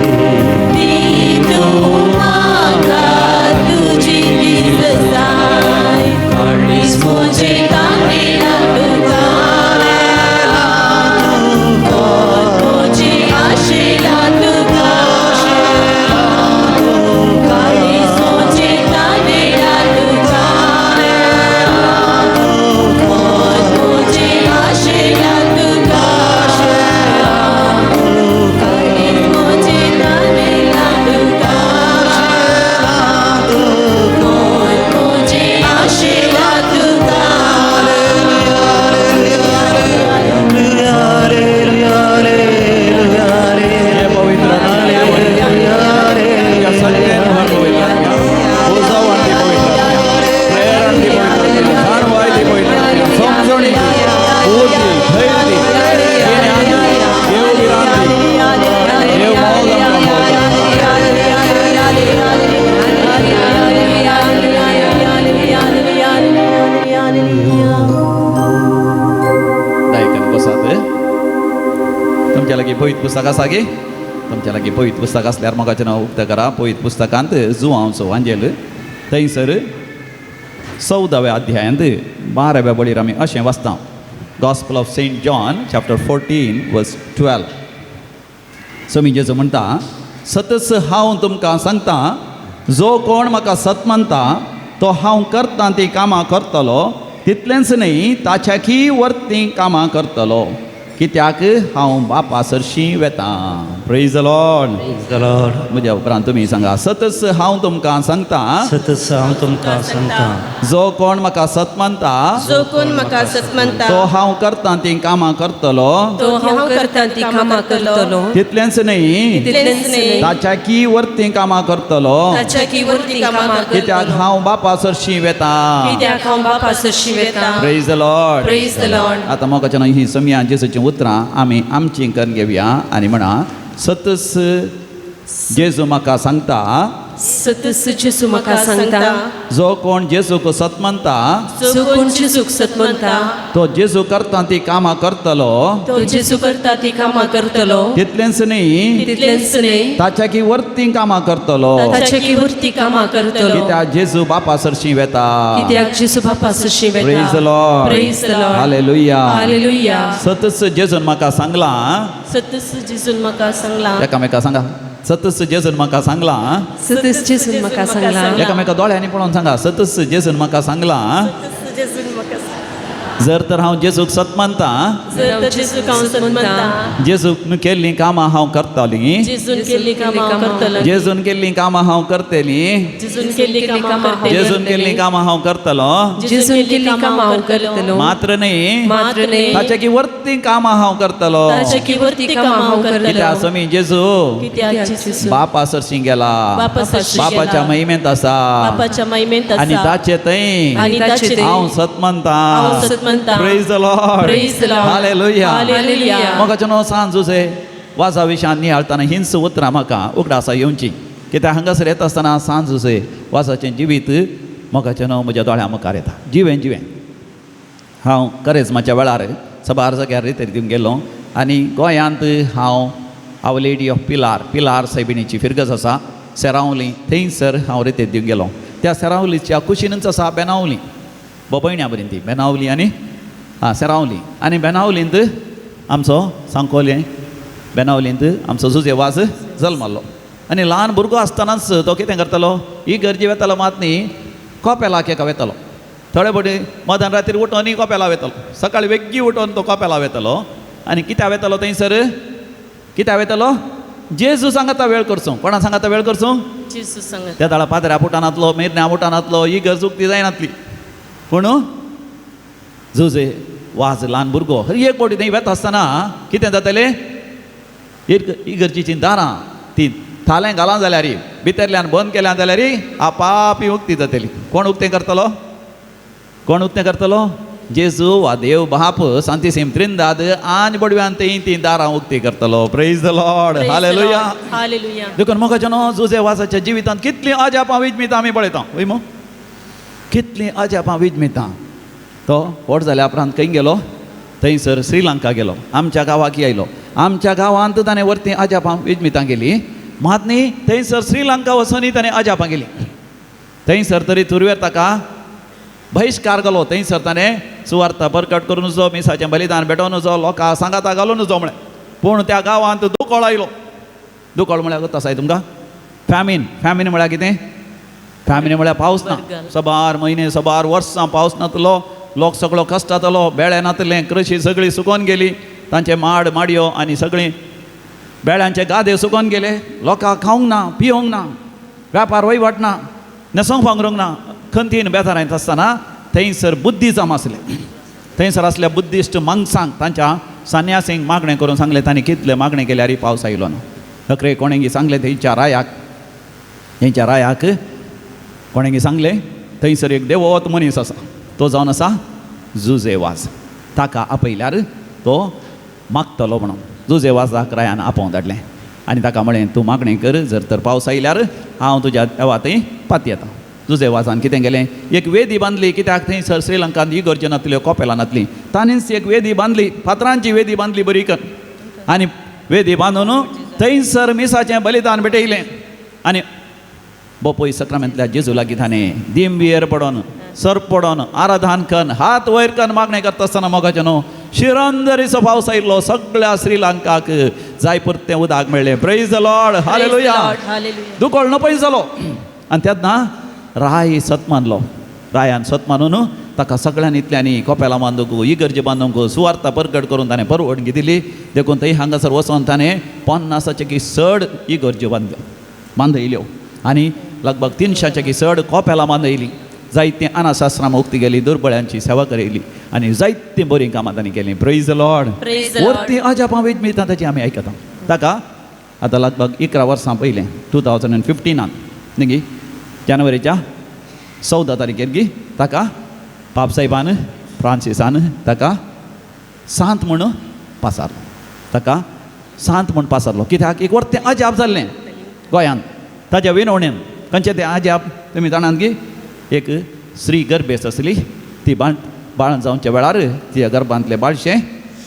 दी तूं म्हाका तुजी जाय, काळीज म्हजें तानेलां तुका, मन म्हजें आशेलां तुका, काळीज म्हजें तानेलां तुका, मन म्हजें आशेलां तुका, काळीज म्हजें तानेलां तुका, मन म्हजें आशेलां तुका. हे पवित्र तुज्या सगळ्यांनी भर पवित्र आत्म्या, उजवाड दी पवित्र आत्म्या, प्रेरण दी पवित्र आत्म्या, जाणवाय दी पवित्र आत्म्या, समजणी दी, बुद्धी, धैर्य दी, गिन्यान दी, देव भिरांत दी, देव मोग आमकां मोग. दायकन बसात. तुमच्या लागीं पवित्र पुस्तक आसा गे? तुमच्या लागीं पवित्र पुस्तक आसल्यार मोगाचें नांव उक्तें करा. पवित्र पुस्तकांत जुवांवचो वांजेल थंयसर 14व्या अध्यायांत 12व्या बळीर आमी अशें वाचता. Gospel of Saint John chapter 14 verse 12. समी जेजू म्हणटा, सतच हांव तुमकां सांगता, जो कोण म्हाका सत मानता तो हांव करता तीं कामां करतलो, तितलेंच न्हय ताच्याकी वरतीं कामां करतलो, कित्याक हांव बापा सरशीं वेता. Praise the Lord. Praise the Lord. म्हज्या उपरांत तुमी सांगा, सतच हांव तुमकां सांगता, सतच हांव तुमकां सांगता, जो कोण म्हाका सत मानता जो कोण म्हाका सत मानता तो हांव करता तीं कामां करतलो, तो हांव करता ती कामां करतलो, तितलेंच न्हय तितलेंच न्हय ताच्याकी वरतीं कामां करतलो, ताच्याकी वरती कामां कित्याक करतलो, हांव बापा सरशीं वेता. कित्याक हांव बापा सरशीं वेता. Praise the Lord. Praise the Lord. आतां मोगाच्या ही समया जेजूचीं उतरां आमी आमचीं करून घेवया आनी म्हणा, सतच जेजू म्हाका सांगता, सतच जेजू म्हाका सांगता, जो कोण जेजूक सत मानता जो कोण जेजूक सत मानता तो जेजू करता ती कामां करतलो, तो जेजू करता ती कामां करतलो, तितलेंच न्हय तितलेंच न्हय ताच्याकी वरतीं कामां करतलो, ताच्याकी वरती कामां करतलो, कित्याक जेजू बापा सरशीं वेता. कित्याक जेजू बापा सरशीं वेता. Praise the Lord. Praise the Lord. Hallelujah. Hallelujah. सतच जेजून म्हाका सांगलां, सतच जेजून म्हाका सांगलां, एकामेका सांगा, सतच जेजून म्हाका सांगलां, सतच जेजून म्हाका सांगलां, एकामेका दोळ्यांनी पळोवन सांगा, सतच जेजून म्हाका सांगलां, जर तर हांव जेजूक सत मानता, जर तर जेजूक हांव सत मानता, जेजूक केल्लीं कामां हांव करतलीं, जेजून केल्लीं कामां हांव करतलो, जेजून केल्लीं कामां हांव करतलीं, जेजून केल्लीं कामां करतलीं, जेजून केल्लीं कामां हांव करतलो, जेजून केल्लीं कामां हांव करतलो, मात्र न्हय मात्र न्हय ताच्याकी वरतीं कामां हांव करतलो, ताच्याकी वरती कामां हांव करतलो, कित्याक समी जेजू कित्याक जेजू बापा सरशीं गेला, बापा सरशीं गेला, बापाच्या महिमेंत आसा, बापाच्या महिमेंत आनी आसा, ताचे थंय आनी ताचे थंय हांव सत मानता. हांव सत मानता. Praise the Lord. Praise the Lord. Hallelujah. Hallelujah. मोगाचें न्हू सांज जुजे वाजा विशान नियाळतना हिंस उतरां म्हाका उगडासा येवची, कित्याक हांगासर येता आसतना सांज जुजे वाजाचें जिवीत मोगाचें न्हू म्हज्या दोळ्यां मुखार येता. जिवें जिवें हांव करेजमाच्या वेळार सबार जाग्यार रितेर दिवंक गेलो आनी गोंयांत हांव our lady of Pilar, Pilar सायबिणीची फिरगज आसा सेरावली, थंयसर हांव रितेर दिवंक गेलो. त्या सेरावलीच्या कुशीनच आसा बेनावली, बोबयण्या बरीं ती बेनावली आनी आं सेरावली, आनी बेनावलींत आमचो सांकोले बेनावलींत आमचो जुजे वाज जल्मल्लो. आनी ल्हान भुरगो आसतनाच तो कितें करतालो, ही गरजे वेतालो मात न्ही कोपेलाक एका वेतालो, थोडे फावटी मदान रातीर उठोन कोपेला वेतालो, सकाळी वेग्गी उठोन तो कोपेला वेतालो. आनी कित्याक वेतालो थंयसर, कित्याक वेतालो, जेजू सांगाता वेळ करचो. कोणा सांगाता वेळ करचो? जेजू सांगाता. त्या दाळा पाद्र्या पुटानातलो, मेरण्या पुटानातलो, ही गरज उक्ती जायनातली. पूण जुजे वाज ल्हान भुरगो हर एक फावटी थंय वेता आसतना कितें जातालें, इगर्जेचीं दारां ती थालें घालां जाल्यार भितरल्यान बंद केल्यान जाल्यार आपापी उक्ती जातली. कोण उक्तें करतलो? कोण उक्तें करतलो? जेजू वा देव बाप सांतिसीम त्रिंदाद आनी बडव्यान थंय तीं दारां उक्ती करतलो. Praise the Lord. Hallelujah. Hallelujah. देखून मोगाचें न्हू जुजे वाजाच्या जिवितांत कितलीं अजापां विजमितां आमी पळयता, वय मू कितलीं अजापां विजमितां. तो व्हड जाल्या उपरांत खंय गेलो, थंयसर श्रीलंका गेलो, आमच्या गांवाक आयलो. आमच्या गांवांत ताणें वरतीं अजापां विजमितां केली. मात न्ही थंयसर श्रीलंका वचूनय ताणें अजापां केली. थंयसर तरी तुरवेर ताका बहिश्कार घालो. थंयसर ताणें सुवार्ता परकट करून जो मिसाचें बलिदान भेटोवन जो लोकां सांगाता घालून जो म्हळें. पूण त्या गांवांत दुकळ आयलो. दुकळ म्हळ्यार गोत आसाय तुमकां? फॅमीन. फॅमीन म्हळ्यार कितें? फॅमीन म्हळ्यार पावस ना. सबार म्हयने सबार वर्सां पावस नातलो, लोक सगळो कश्टातलो, बेळे नातलें, कृशी सगळी सुकोन गेली, तांचे माड माडयो आनी सगळीं बेळ्यांचे गादे सुकोन गेले. लोकांक खावंक ना, पिवंक ना, व्यापार वयवाट ना, न्हेसोंक पांगरूंक ना. खंतीन बेजारांत आसतना थंयसर बुद्धिजम आसलें. थंयसर आसल्या बुद्धिस्ट मंगसांक तांच्या सन्यासींक मागणें करून सांगलें. तांणी कितलें मागणें केल्यार पावस आयलो ना. अकरे कोणेंगी सांगलें थंयच्या रायाक, थंयच्या रायाक कोणेंगी सांगलें थंयसर एक देवत मनीस आसा, तो जावन आसा जुजे वाज, ताका आपयल्यार तो मागतलो म्हणून. जुजे वाजाक रायान आपोवन धाडलें आनी ताका म्हळें तूं मागणें कर, जर तर पावस आयल्यार हांव तुज्या देवा थंय पातयेता. जुजे वाजान कितें केलें, एक वेदी बांदली. कित्याक थंयसर श्रीलंकांत इगर्ज्यो नातल्यो, कोपेलां नातलीं. ताणेंच एक वेदी बांदली, फातरांची वेदी बांदली बरी कर, आनी वेदी बांदून थंयसर मिसाचें बलिदान भेटयलें. आनी बोपोय सक्रामेंतल्या जेजू लागीं ताणें दिंबियेर पडोन, सर पडोन, आराधन कन, हात वयर कन मागणें करता आसतना मोगाचें न्हू शिरंदरीचो पावस आयिल्लो. सगळ्या श्रीलंकाक जाय पुरतें उदक मेळ्ळें. Praise the Lord, hallelujah. दुकळ नपय जालो. आनी तेन्ना राय सत मानलो. रायान सत मानून ताका सगळ्यांनी इतल्यांनी कोपेलां बांदूंक, इगर्जी बांदूंक, सुवार्ता परगट करून ताणें परवडगी दिली. देखून थंय हांगासर वचोन ताणें 50 की चड इगर्ज्यो बांदल्यो, बांदयल्यो आनी लगभग 300 की चड कोपेलां बांदयलीं. जायतीं अनाथाश्रमां उक्ती गेली, दुर्बळ्यांची सेवा करयली आनी जायतीं बरीं कामां तांणी केलीं. Praise the Lord. वरतीं अजापां वेजमितां ताची आमी आयकता. ताका आतां लगभग 11 वर्सां पयलें 2015 न्ही जानेवारीच्या 14 तारखेर गी ताका पापसाहेबान फ्रांसिसान ताका सांत म्हूण पासारलो. ताका सांत म्हूण पासारलो. कित्याक एक वरतें अजाप जाल्लें गोंयांत ताच्या विनवणेन. खंयचें तें अजाप तुमी जाणात की एक स्त्री गर्भेस्त आसली, ती बाळां जावच्या वेळार तिच्या गर्भांतलें बाळशें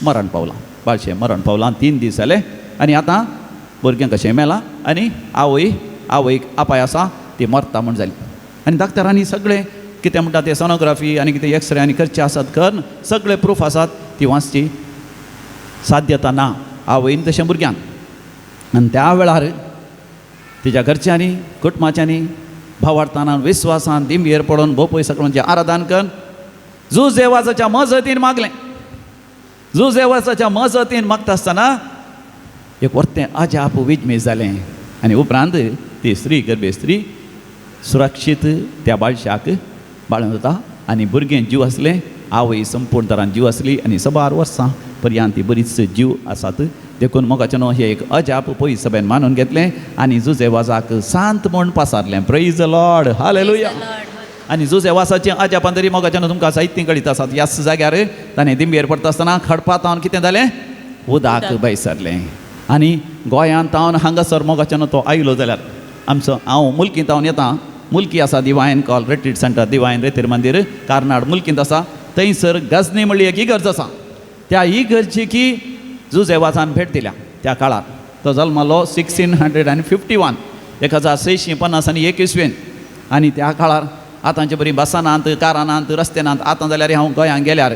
मरण पावलां. बाळशें मरण पावलां, 3 दीस जाले आनी आतां भुरगें कशें मेलां आनी आवय आवयक आपाय आसा ती मरता म्हूण जाली. आनी डाक्टरांनी सगळें कितें म्हणटा तें सोनोग्राफी आनी कितें एक्सरे आनी करचे आसात करून सगळे प्रूफ आसात, ती वाचची साध्यता ना आवयन तशें भुरग्यान. आनी त्या वेळार तिच्या घरच्यांनी कुटुंबाच्यांनी भावार्थान विस्वासान दिंबियेर पडोन भोपय सगळ्यांचें आराधन करून जुजेवाजाच्या मजतीन मागलें. जुजेवाजाच्या मजतीन मागता आसतना एक वरतें अजाप विजमीत जालें आनी उपरांत ती स्त्री गर्भे स्त्री सुरक्षीत त्या बाळशाक बाळून जाता आनी भुरगें जीव आसलें, आवय संपूर्ण तरान जीव आसली आनी सबार वर्सां पर्यंत ती बरीच जीव आसात. देखून मोगाचें न्हू हें एक अजाप पयस सभेन मानून घेतलें आनी जुजे वाजाक सांत म्हूण पासारलें. Praise the Lord, hallelujah. आनी जुजे वासाचें अजापान तरी मोगाचें न्हू तुमकां साहित्य कळीत आसात. ह्याच जाग्यार ताणें दिंबियेर पडटा आसतना खडपांत कितें जालें, उदक भायसरलें. आनी गोंयांत तावन हांगासर मोगाचें न्हू तो आयलो जाल्यार आमचो हांव मुल्कींत हांव येता. मुल्की आसा divine call retreat centre, divine रेतीर मंदीर कार्नाड मुल्कींत आसा. थंयसर गजनी म्हणली एक इगर्ज आसा. त्या इगर्जेकी जुजे वाजान भेट दिल्या त्या काळार. तो जल्मलो 1651, 1651 इसवेन. आनी त्या काळार आतांचे बरी बसां नात, कारां नात, रस्ते नात. आतां जाल्यार हांव गोंयांत गेल्यार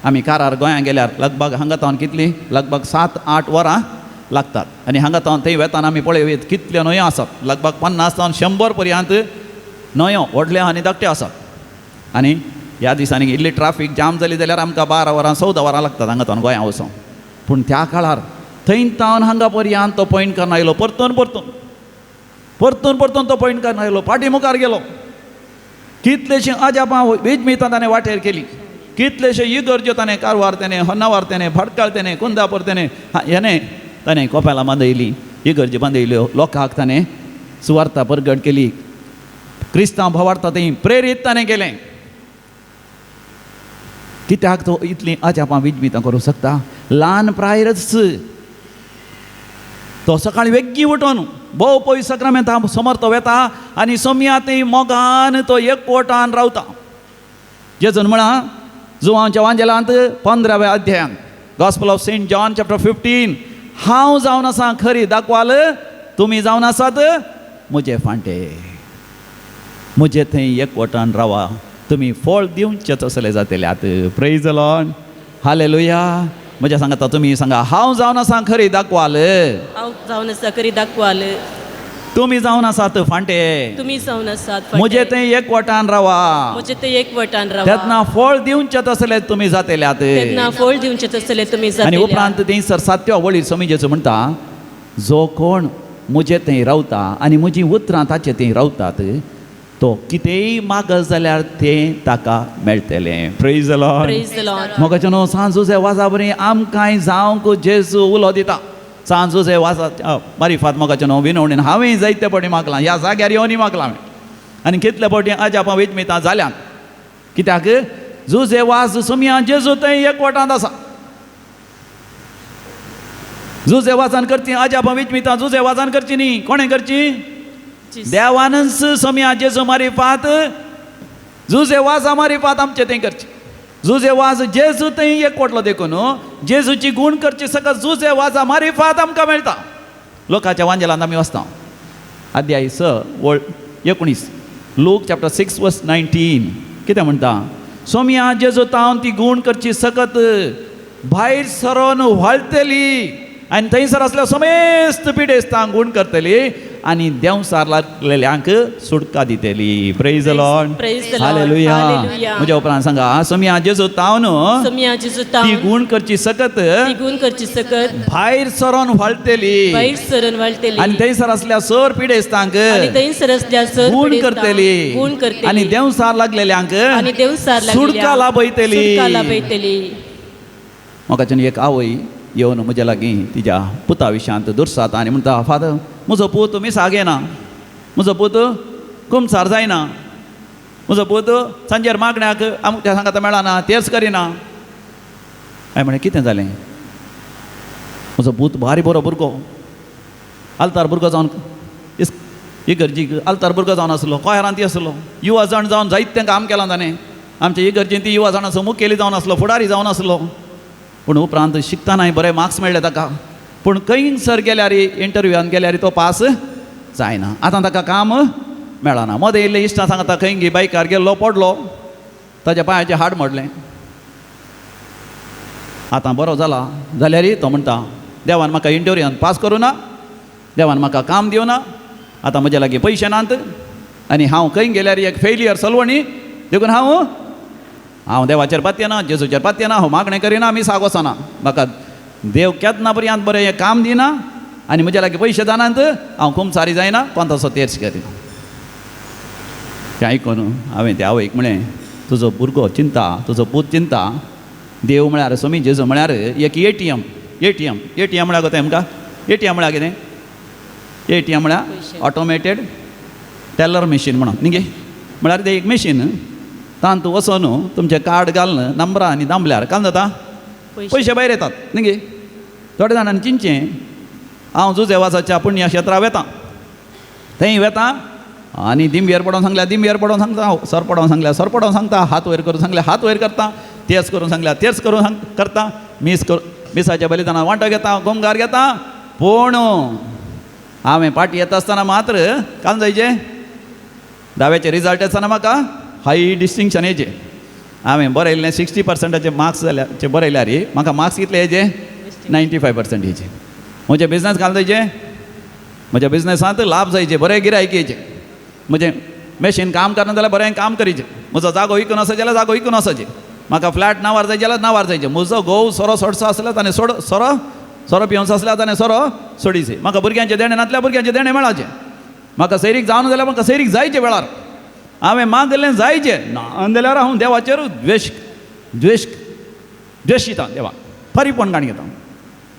आमी कारार गोंयांत गेल्यार लगभग हांगा तावन कितली लगभग 7-8 वरां लागतात. आनी हांगा तावन थंय वेताना आमी पळयत कितल्यो न्हंयो आसात, लगभग 50 तावन 100 पर्यंत न्हंयो व्हडल्यो आनी धाकट्यो आसात. आनी ह्या दिसांनी इल्ली ट्राफीक जाम जाली जाल्यार आमकां 12 वरां 14 वरां लागतात हांगा तावन गोंयांत वचोंक. पूण त्या काळार थंय तावन हांगा पर्यंत तो पॉयंट करून आयलो, परतून परतून परतून परतून तो पॉयंट करून आयलो, फाटी मुखार गेलो. कितलेशीं अजापां वेजमितां ताणें वाटेर केली, कितलेशे इगर्ज्यो ताणें कारवार तेणें, होन्नावार तेणें, भाटकाळ तेणें, कुंदापूर तेणें, हेणें ताणें कोपेलां बांदयलीं, इगर्ज्यो बांदयल्यो, लोकांक ताणें सुवार्ता परगट केली, क्रिस्तांव भावार्ता थंय प्रेरीत ताणें केलें. कित्याक तो इतलीं अजापां विजमितां करूंक शकता? ल्हान प्रायरच तो सकाळीं वेगीं उठोन भोव पयस सक्रामेंता समर्थ वेता आनी सोम्या थंय मोगान तो एकवटान रावता. जेजून म्हळां जुवांच्या वांजेलांत 15व्या अध्यायांत, gospel of Saint John chapter 15, हांव जावन आसा खरी दाखवाल, तुमी जावन आसात म्हजे फांटे. म्हजे थंय एकवटान रावा, तुमी फळ दिवचे तसले जातले. आतां प्रेज the Lord, hallelujah. म्हज्या सांगता तुमी सांगा, हांव जावन आसा खरी दाखवाल, हांव जावन आसा खरी दाखवाल, तुमी जावन आसात फांटे, तुमी जावन आसात म्हजे थंय एकवटान रावा, म्हजे थंय एकवटान रावा, तेन्ना फळ दिवचे तसले तुमी जातले. आतां तेन्ना फळ दिवचे तसले तुमी जातले. आनी उपरांत थंयसर सातव्या वळीर स्वामी जेजू म्हणटा, जो कोण म्हजे थंय रावता आनी म्हजीं उतरां ताचे थंय रावतात तो कितेंय मागत जाल्यार तें ताका मेळटलें. Praise the lord. Praise the lord. मोगाचे न्हू सांजूचे वाजा बरी आमकांय जावंक जेजू उलो दिता. सांजूचे वाजा मारिफात मोगाचे न्हू विनवणीन हांवें जायते फावटी मागलां, ह्या जाग्यार येवनय मागलां हांवें, आनी कितले फावटी अजापां विजमितां जाल्यात. कित्याक जुजे वाज सुमया जेजू थंय एकवटांत आसा. जुजे वाजान करची अजापां विजमितां जुजे वाजान करची न्ही, कोणें करची? देवानच सोम्या जेजू मारिफात जुजे वाजा मारिफात आमचे थंय करचे. जुजे वाज जेजू थंय एकवटलो देखून जेजूची गूण करची सकत जुजे वाजा मारिफात आमकां मेळटा. लोकांच्या वांजेलांत आमी वचता. अध्याय 6 वळ 19, लूक चॅप्टर 6 वर्स 19 कितें म्हणटा? सोम्या जेजू तावन ती गूण करची सकत भायर सरोन व्हाळटली आनी थंयसर आसल्या समेस्त पिडेस्तांक गूण करतली आनी देंवसार लागलेल्यांक सुटका दितली. Praise the lord, hallelujah. म्हज्या उपरांत सांगा, सोम्या जेजू तावन ती गूण करची सकत भायर सरोन व्हाळटली आनी थंयसर आसल्या सर पिडेस्तांक गूण करतली आनी देंवसार लागलेल्यांक सुटका लाभयतली. म्हाका एक आवय येवन म्हज्या लागीं तिज्या पुता विशयांत दुर्सात आनी म्हणटा, फादर म्हजो पूत मिसाक येना, म्हजो पूत कुमसार जायना, म्हजो पूत सांजेर मागण्याक आमच्या सांगाता मेळना, तेर्स करिना. हांवें म्हणलें कितें जालें? म्हजो पूत भारी बरो भुरगो, आल्तार भुरगो जावन इगर्जीक आल्तार भुरगो जावन आसलो, कोयरांत आसलो, युवा जाण जावन जायतें काम केलां ताणें. आमच्या इगर्जीन ती युवा जाणाचो मुखेली जावन आसलो, फुडारी जावन आसलो. पूण उपरांत शिकतनाय बरे मार्क्स मेळ्ळे ताका, पूण खंयसर गेल्यार इंटरव्यूआन गेल्यार तो पास जायना. आतां ताका काम मेळना. मदें इल्लें इश्टां सांगता खंय गी बायकार गेल्लो पडलो, ताज्या पांयाचें हाड मोडलें. आतां बरो जाला जाल्यार तो म्हणटा, देवान म्हाका इंटरव्यूआन पास करूं ना, देवान म्हाका काम दिवना, आतां म्हज्या लागीं पयशे नात आनी हांव खंय गेल्यार एक फेलियर सलवणी, देखून हांव देवाचेर पातयेना, जेजूचेर पातयेना, हांव मागणें करिना, मिसाक वचना, म्हाका देव केन्ना पर्यंत बरें हें काम दिना आनी म्हज्या लागीं पयशे जानात, हांव कुमसारी जायना, कोण तसो तेर्स करिना. तें आयकून हांवें त्या आवयक म्हणलें, तुजो भुरगो चिंता, तुजो पूत चिंता, देव म्हळ्यार स्वामी जेजू म्हळ्यार एक ATM. ATM ATM म्हळ्यार कोता आमकां? ATM म्हळ्यार कितें? ATM म्हळ्यार ऑटोमेटेड टेलर मशीन म्हणून न्ही गे, म्हळ्यार तें एक मशीन, तांत वचोन तुमचें कार्ड घालून नंबरां आनी दामल्यार काल जाता पयशे भायर येतात न्ही गे. थोडे जाणांनी चिंतचें हांव जुजेवाजाच्या पुण्यक्षेत्रा वेता, थंय वेता आनी दिंबेर पडोवन सांगल्या दिंबेर पडोवन सांगता, सर पडोवन सांगल्या सर पडोवन सांगता, हात वयर करून सांगल्या हात वयर करता, तेर्स करून सांगल्या तेर्स करून सांग करता, मीस कर मिसाच्या बलिदानां वांटो घेता, गोमगार घेता. पूण हांवें पाटी येता आसतना मात्र काल जायचें धाव्याचे रिजल्ट आसतना म्हाका हाय डिस्टिंक्शन येयचें. हांवें बरयल्लें 60% मार्क्स जाल्यार बरयल्यार म्हाका मार्क्स कितले येयचे? 95% येयचे. म्हजें बिजनस घाल जायचें, म्हज्या बिजनसांत लाभ जायचे, बरें गिरायक येयचें, म्हजें मॅशीन काम करना जाल्यार बरें काम करीचें, म्हजो जागो विकून आसा जाल्यार जागो विकून आसाचें, म्हाका फ्लॅट नांवार जाय जाल्यार नांवार जायचें, म्हजो घोव सोरो सोडचो आसल्यार ताणें सोड सोरो सोरो पिवचो आसल्यार ताणें सोरो सोडीचें, म्हाका भुरग्यांचें देणें नासल्यार भुरग्यांचें देणें मेळाचें, म्हाका सैरीक जावन जाल्यार म्हाका सैरीक जायचें वेळार, हांवें मागलें जायचें ना जाल्यार हांव देवाचेर द्वेश द्वेश द्वेश दिता, देवाक फारीकपण काण घेता.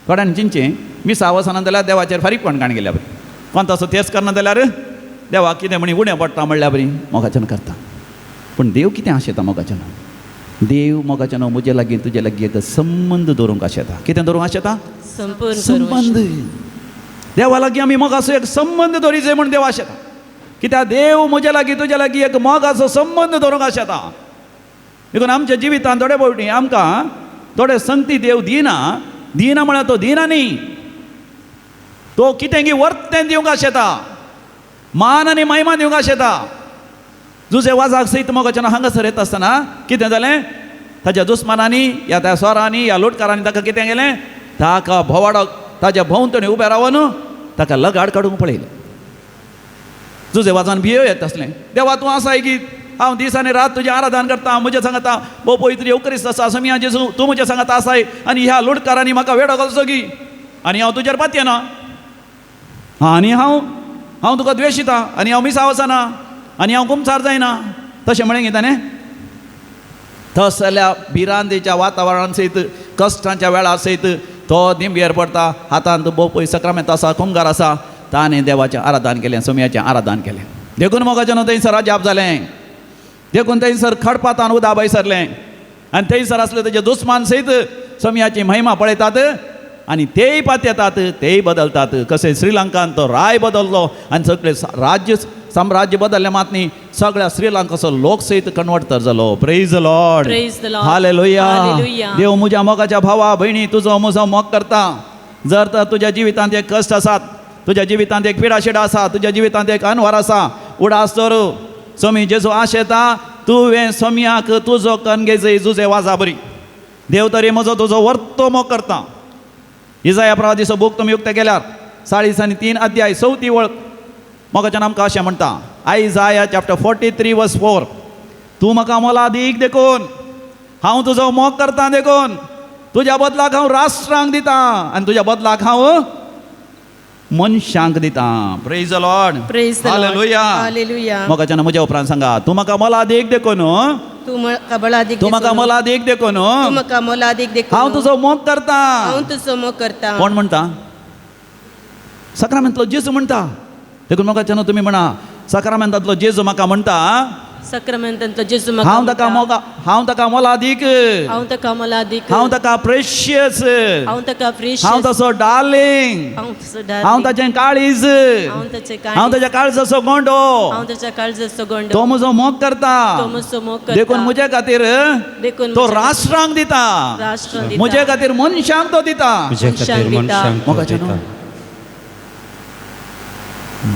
थोड्यांनी चिंतचें मिसा वचना जाल्यार देवाचेर फारीकपण काण गेल्या बरी, कोण तसो तेर्स करना जाल्यार देवाक कितें म्हणी उणें पडटा म्हणल्या बरी मोगाच्यान करता. पूण देव कितें आशेता मोगाच्यान? देव मोगाच्यान म्हजे लागीं तुजे लागीं एक संबंद दवरूंक आशेता. कितें दवरूंक आशेता? संबंद. देवा लागीं आमी मोगाचो एक संबंद दवरीचे म्हूण देव आशेता. कित्याक देव म्हज्या लागीं तुज्या लागीं एक मोगाचो संबंद दवरूंक आशेता. देखून आमच्या जिवितांत थोडे फावटी आमकां थोडे संगती देव दिना, दिना म्हळ्यार तो दिना न्ही, तो कितें गी वर्तें दिवंक आशेता, मान आनी महिमा दिवंक आशेता. जुजे वाजाक सयत मोगाच्यान हांगासर येता आसतना कितें जालें, ताच्या दुस्मानांनी या त्या सोरांनी या लुटकारांनी ताका कितें केलें, ताका भोवाडो ताच्या भोंवतणी उबें रावन ताका लगाड काडूंक पळयलें. जुजे वाजान भियो येत आसलें, देवा तूं आसाय की हांव दीस आनी रात तुजें आराधन करता, म्हजें सांगता भोव पवित्र येवकरिस्त आसा समिया जेजू तूं म्हजें सांगता आसाय आनी ह्या लुटकारांनी म्हाका वेडो घालचो की आनी हांव तुजेर पातयेना आनी हांव हांव तुका द्वेशिता आनी हांव मिसा वचना आनी हांव कुमसार जायना. तशें म्हळें गी ताणें. तसल्या भिरांतेच्या वातावरणान सयत कश्टांच्या वेळार सयत तो दिंबेर पडटा, हातांत भोव पयस सक्रामेंत आसा, कुमगार आसा, ताणें देवाचें आराधन केलें, सोमयाचें आराधन केलें. देखून मोगाच्यान थंयसर अजाप जालें, देखून थंयसर खडपातान उदा बैसरलें आनी थंयसर आसले तेजे दुस्मान सयत सोमयाची महिमा पळयतात आनी तेय पातयेतात, तेय बदलतात. कशें श्रीलंकान तो राय बदललो आनी सगळे राज्य साम्राज्य बदललें मात न्ही, सगळ्या श्रीलंकाचो लोक सयत कन्वर्ट तर जालो. Praise the Lord, Praise the Lord. Hallelujah. Hallelujah. देव म्हज्या मोगाच्या भावा भयणी तुजो म्हजो मोग करता. जर तर तुज्या जिवितांत एक कश्ट आसात, तुज्या जिवितांत एक पिडाशिडा आसा, तुज्या जिवितांत एक अनवार आसा, उडास तर सोमी जेजू आशेता तुवें सोमयाक तुजो कन घेजय जुजे वाजा बरी. देव तरी म्हजो तुजो वर्तो मोग करता. इजाया प्रवादीचो बूक तुमी उक्ते केल्यार 40 आनी 3 अध्याय 4 वळ मोगाच्यान आमकां अशें म्हणटा, आयजाया चॅप्टर 43 वर्स 4, तूं म्हाका मोलादीक देखून हांव तुजो मोग करता, देखून तुज्या बदलाक हांव राष्ट्रांक दिता आनी तुज्या बदलाक हांव मनशांक दिता. Praise the Lord, Praise the Lord. Hallelujah. Hallelujah. मोगाच्यान म्हज्या उपरांत सांगा, तूं म्हाका मोलादीक देखून, तूं म्हाका बळादीक तूं म्हाका देखून, मोलादीक देखून तूं म्हाका मोलादीक देखून हांव तुजो मोग करता. हांव तुजो मोग करता. कोण म्हणटा? सक्रामेंतलो जेजू म्हणटा. देखून मोगाच्यान तुमी म्हणा, सक्रामेंतांतलो जेजू म्हाका म्हणटा, सक्रामेंतांतलो जेजू म्हाका हांव ताका म्हणटा, मोगा, हांव ताका मोलादीक, हांव ताका मोलादीक, हांव ताका प्रेशियस, हांव ताका प्रेशियस, हांव ताचो डार्लिंग, हांव ताचो डार्लिंग, हांव ताचें काळीज, हांव ताचें काळीज, हांव ताच्या काळजाचो गोंडो, हांव ताच्या काळजाचो गोंडो, तो म्हजो मोग करता, तो म्हजो मोग करता, देखून म्हजे खातीर देखून तो राष्ट्रांक दिता, राष्ट्रांक दिता, म्हजे खातीर मनशांक तो दिता. म्हजे खातीर मनशांक तो मोगाचें दिता.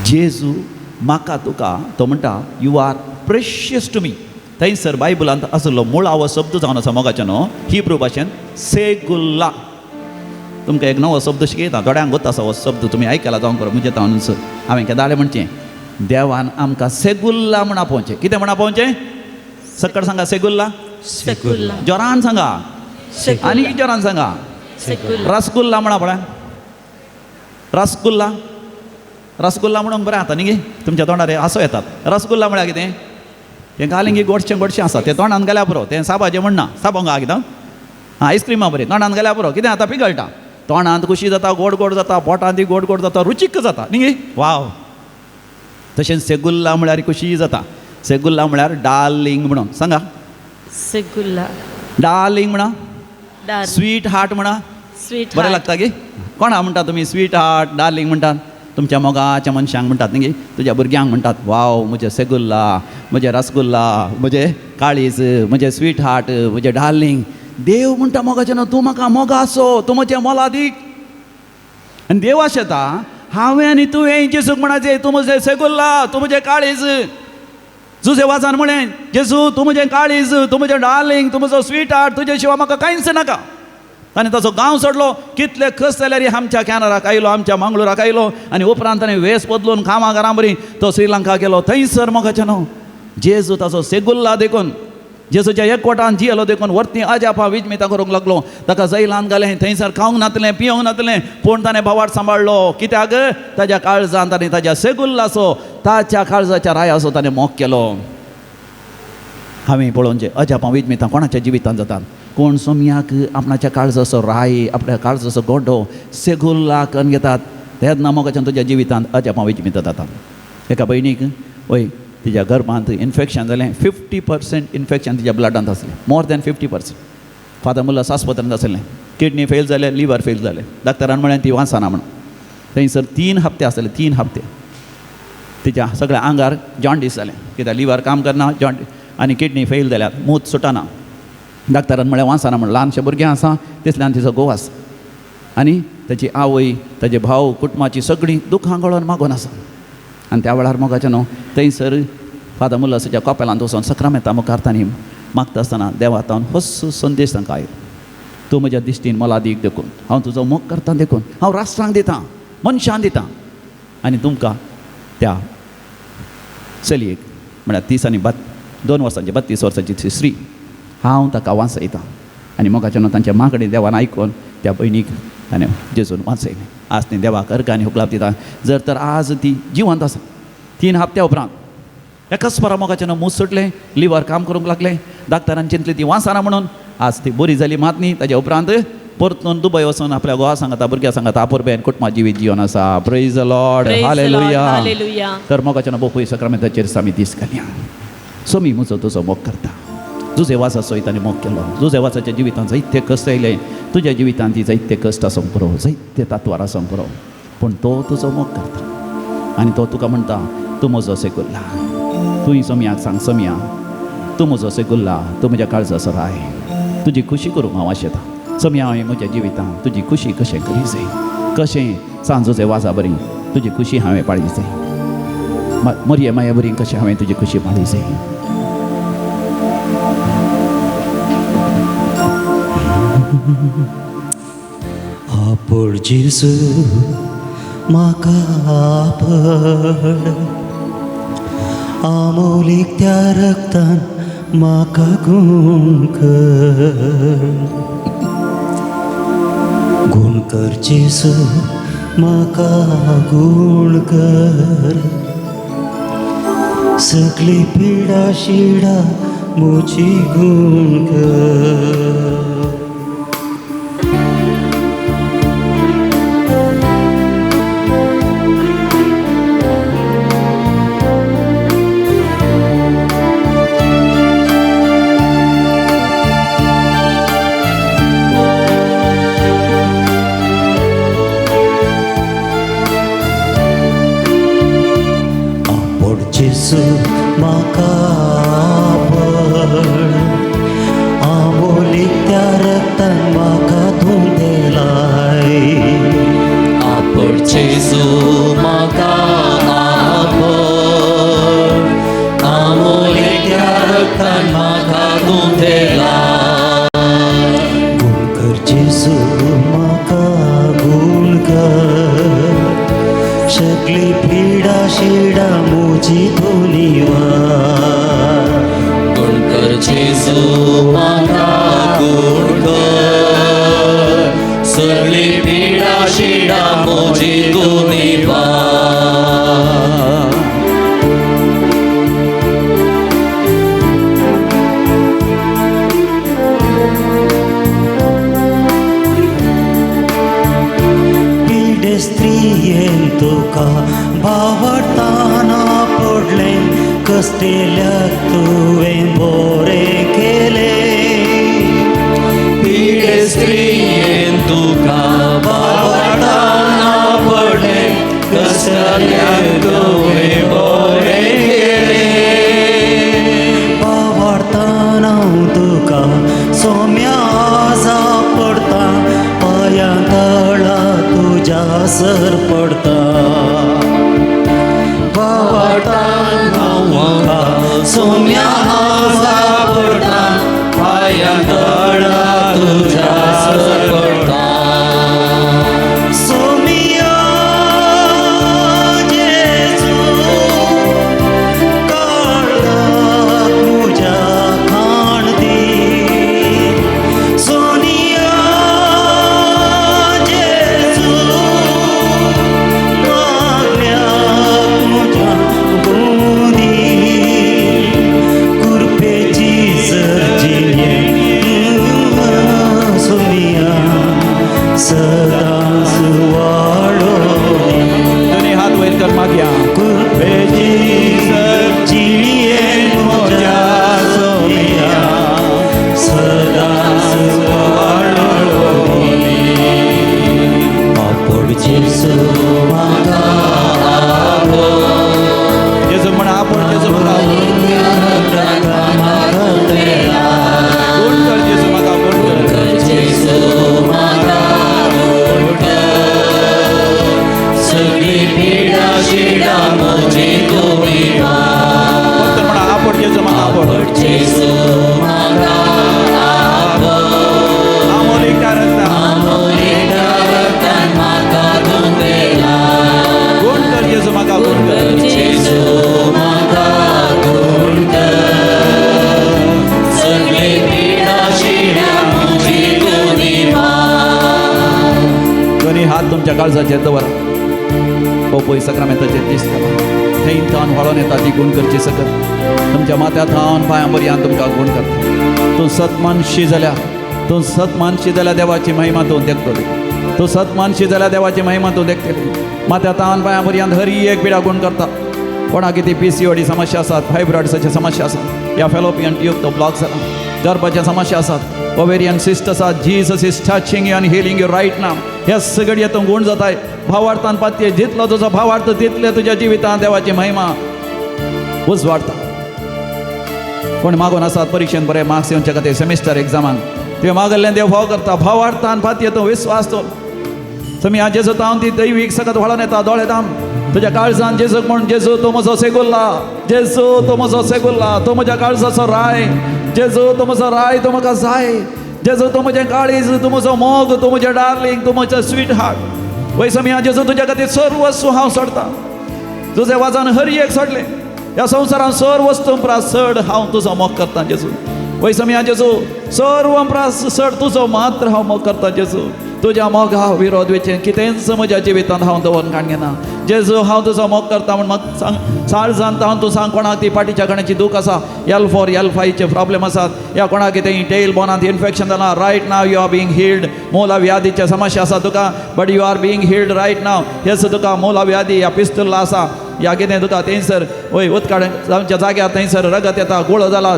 जेजू म्हाका तुका तो म्हणटा, you are precious to me. थंयसर बायबलांत आसलो मुळावो शब्द जावन आसा मोगाचें न्हू, हिब्रू भाशेन सेगुल्ला. तुमकां एक नवो शब्द शिकयता, थोड्यांक गोत आसा हो शब्द, तुमी आयकला जावंक बरो. म्हजें तावनूच हांवें केदाळे म्हणचें, देवान आमकां सेगुल्ला म्हण आपोवचें. कितें म्हण आपोवचें? सकट सांगा, सेगुल्ला. सेगुल्ला. जोरान सांगा, आनी जोरान सांगा, सेगुल्ला. रसगुल्ला म्हणा पळय, रसगुल्ला. रसगुल्ला म्हणूंक बरें जाता न्ही गे, तुमच्या तोंडार हांसो येतात. रसगुल्ला म्हळ्यार कितें? तें घालें की गोडशें गोडशें आसा, तें तोंडान घाल्यार पुरो, तें साबाचें म्हणना, साबोंग आहा कितें, आं आयस्क्रिमा बरें तोंडान घाल्यार पुरो, कितें जाता पिगळटा, तोंडांत खुशी जाता, गोड गोड जाता, पोटांत गोड गोड जाता, रुचीक जाता न्ही गे, वाव. तशेंच सेगुल्ला म्हळ्यार खुशी जाता. सेगुल्ला म्हळ्यार डार्लिंग म्हणून सांगा, सेगुल्ला, डार्लिंग म्हणा, स्वीट हार्ट म्हणा, स्वीट बरें लागता गे. कोणा म्हणटा तुमी स्वीट हार्ट डार्लिंग म्हणटात? तुमच्या मोगाच्या मनशांक म्हणटात न्ही गे, तुज्या भुरग्यांक म्हणटात, वाव म्हजें सेगुल्ला, म्हजें रसगुल्ला, म्हजें काळीज, म्हजें स्वीट हार्ट, म्हजें डार्लिंग. देव म्हणटा मोगाचें न्हू, तूं म्हाका मोगासो, तूं म्हजें मोलादीक. आनी देव आशेता हांवें आनी तुवें जेजूक म्हणाचें, तूं म्हजें सेगुल्ला, तूं म्हजें काळीज. जुजे वाजान म्हळें, जेजू तूं म्हजें काळीज, तूं म्हजें डार्लिंग, तूं म्हजो स्वीट हार्ट, तुजे शिवाय म्हाका कांयच नाका. आनी ताचो गांव सोडलो, कितले कस जाल्यार आमच्या कॅनराक आयलो, आमच्या मंगळुराक आयलो आनी उपरांत ताणें वेस बदलून कामां घरां बरी तो श्रीलंका गेलो. थंयसर मोगाचें न्हू जेजू ताचो सेगुल्ला देखून, जेजूच्या एकवटान जियेलो देखून वरती अजापां विजमितां करूंक लागलो. ताका जैलान घालें, थंयसर खावंक नातलें, पिवंक नातलें, पूण ताणें भावार्थ सांबाळ्ळो. कित्याक? ताज्या काळजान ताणें ताज्या सेगुल्लाचो, ताच्या काळजाच्या रायाचो ताणें मोग केलो. हांवें पळोवचें अजापां विजमितां कोणाच्या जिवितांत जातात. कोण सोमयाक आपणाच्या काळजाचो राय, आपल्या काळजाचो गोडो सेगुल्ला करून घेतात, तेन्ना मोगाच्यान तुज्या जिवितांत अजापां विजमितां जातात. एका भयणीक वय तिज्या गर्भांत इन्फेक्शन जालें, 50% इन्फेक्शन तिज्या ब्लडांत आसलें, मोर दॅन 50%. फादर मुल्लास आस्पत्रेंत आसलें, किडनी फेल जालें, लिवर फेल जालें. डाक्टरान म्हळें ती वाचना म्हणून. थंयसर 3 हप्ते आसले, 3 हप्ते तिच्या सगळ्या आंगार जॉन्डीस जालें, कित्याक लिवर काम करना, जॉन्डीस आनी किडनी फेल जाल्यार मूत सुटना. डाक्टरान म्हळें वाचना म्हण, ल्हानशें भुरगें आसा तितल्यान तिचो घोव आसा आनी ताची आवय, ताजे भाव, कुटुंबाची सगळीं दुखां गळोन मागून आसा. आनी त्या वेळार मोगाचें न्हू थंयसर फादर मुल्लासाच्या कपेलांत वचोन सक्रामेंता मुखार तांणी मागता आसतना देवा तावन होच संदेश तांकां आयलो, तूं म्हज्या दिश्टीन मोलादीक देखून हांव तुजो मोग करता, देखून हांव राष्ट्रांक दितां, मनशांक दितां. आनी तुमकां त्या चलयेक म्हळ्यार 30 आनी 2 वर्सांची 32 वर्सांची ती स्त्री हांव ताका वांचयतां. आनी मोगाचें न्हू तांच्या मागणें देवान आयकून त्या भयणीक ताणें जेजून वांचयलें. आज ती देवाक अर्घ आनी हुकलाप दिता. जर तर आज ती जिवंत आसा. 3 हप्त्या उपरांत एकाच परा मोगाचें न्हू मूस सुटलें, लिवर काम करूंक लागलें, डाक्टरान चिंतलें ती वांचना म्हणून. आज ती बरी जाली मात न्ही. ताज्या उपरांत परतून दुबय वचून आपल्या घोवा सांगता, भुरग्यां सांगता, आपुरबेन कुटुंबा जिवीत जिवन आसा. Praise the Lord, hallelujah. तर मोगाचें न्हू बोपूय सक्रामेंताचेर आमी दीस घालया. सोमी म्हजो तुजो मोग करता. जुजे वाजाचो ताणें मोग केलो. जुजे वाजाच्या जिवितांत जायते कश्ट आयले, तुज्या जिवितांत ती जायते कश्ट आसूंक पुरो, जायते तातवार आसूंक पुरो, पूण तो तुजो मोग करता आनी तो तुका म्हणटा, तूं म्हजो सेगुल्ला. तूं सोमयाक सांग, सोमया तूं म्हजो सेगुल्ला, तूं म्हज्या काळजाचो राय, तुजी खुशी करूंक हांव आशेतां. सोमया हांवें म्हज्या जिवितांत तुजी खुशी कशें करी जाय, कशें सांजोचे वाजा बरी तुजी खुशी हांवें पाळी जाय, मरये माये बरी कशें हांवें तुजी खुशी पाळी जाय. आपण जेजू म्हाका आपड, आमोलीक त्या रक्तान म्हाका गूण कर, गूण कर जेजू म्हाका गूण कर, सगळी पिडा शिडा म्हजी गूण कर. म्हाका आपड, आमोलीक त्या रक्तान म्हाका धुंदेलाय. आपण जेजू म्हाका आपड, आमोलीक त्या रक्तान म्हाका धुंदेलाय. गूण कर जेजू म्हाका गूण कर, सगळी पिडा शिडा म्हजी धुनिवार. गूण कर जेजू म्हाका गूण कर, सगळी पिडा शिडा म्हजी धुनिवार. पिडे स्त्रियेन तुका बावडताना पडलें, कस्टेल्याक तुवें बोरें केलें. पिडे स्त्रियेन तुका बावडताना पडलें, कस्टेल्याक तुवें बोरें केलें. बावडताना तुका सोम्या आजा पडता, पांयां तळा तुज्या सर पडता. बावडताना तुका सोम्या आजा पडता, पांयां तळा तुज्या सर पडता. सोमिया जेजू काळजाक म्हज्या खाण दी, सोनिया जेजू मागल्याक म्हज्या गूण दी, कुरपेची सर्जिणें सोमिया सदांच वाडोनी. दोनी हात वयर कर मागया. कुरपेची सर्जिणें म्हज्या सोमिया सदांच वाडोनी. आपण जेजू म्हाका जेजू म्हणा, आपण जेजू म्हाका गूण कर, जेजू म्हाका गूण कर. जेजू म्हाका हात तुमच्या काळजाचेर दवरा. पोपोय सक्रामेंताचेर दिसता थंय थावन व्हाळोन येता ती गूण करची सकत तुमच्या माथ्या थावन पांयां बरयान तुमकां गूण करता. तूं सतमानशी जाल्यार, तूं सतमानशी जाल्यार देवाची महिमा तूं देखतली. तूं सतमानशी जाल्यार देवाची महिमा तूं देखतली. माथ्या थावन पांयां बरयान हरी एक पिडा गूण करता. कोणाक कितें PCOD समस्या आसात, फायब्रॉइड्साची समस्या आसात, या फेलोपियन ट्यूब तो ब्लॉक जाला, गर्भाच्या समस्या आसात, ओवेरियन सिस्ट आसात, Jesus is touching you and healing you right now. ह्या सगळी तूं गूण जाताय. भावार्थान पातये जितलो तुजो भावार्थ तितले तुज्या जिवितांत देवाची महिमा उजवाडता. कोण मागून आसात परिक्षेन बरे मार्क्स येवचे खातीर सेमिस्टर एग्जामाक तुवें मागल्लें देव भाव करता. भावार्थान पातये तूं विस्वास तूं तुमी आज जेजू तावन ती दैवीक सकत व्हाळोन येता. दोळे दाम तुज्या काळजान जेजूक म्हण, जेजू तूं म्हजो सेगुल्ला, जेजू तूं म्हजो सेगुल्ला, तूं म्हज्या काळजाचो राय, जेजू तूं म्हजो राय, तूं म्हाका जाय, जेजू तूं म्हजें काळीज, तूं म्हजो मोग, तूं म्हजें डार्लिंग, तूं म्हजें स्वीट हार्ट. वयसमी जेजू तुज्या खातीर सर्वस्व हांव सोडटा. तुजे वाजान हर एक सोडलें ह्या संवसारान सर्व वस्तू प्रास चड हांव तुजो मोग करता जेजू. वयसमी जेजू सर्व प्रास चड तुजो मात्र हांव मोग करता जेजू. तुज्या मोगा विरोध वेचें कितेंच म्हज्या जिवितांत हांव दवरून काडून घेना जेजू. हांव तुजो मोग करता म्हूण म्हाका सांग साळ जाणता हांव. तूं सांग कोणाक ती पाटीच्या कण्याची दूख आसा, L4 L5चे प्रॉब्लेम आसात, या कोणाक कितें टेल बोनांत इन्फेक्शन जालां, right now you are being healed. मोला व्याधीचे समस्या आसा तुका, but you are being healed right now. हेच तुका मोला व्याधी या पिस्तुल्ला आसा या कितें तुका थंयसर वय उदकाड जावच्या जाग्यार थंयसर रगत येता, गुळो जाला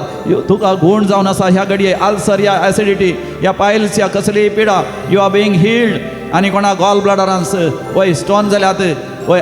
तुका, गूण जावन आसा ह्या घडये आल्सर या एसिडिटी या पायल्स या कसलीय पिडा, you are being healed. आनी कोणाक गॉल ब्लॅडरांत वय स्टोन जाल्यात, वय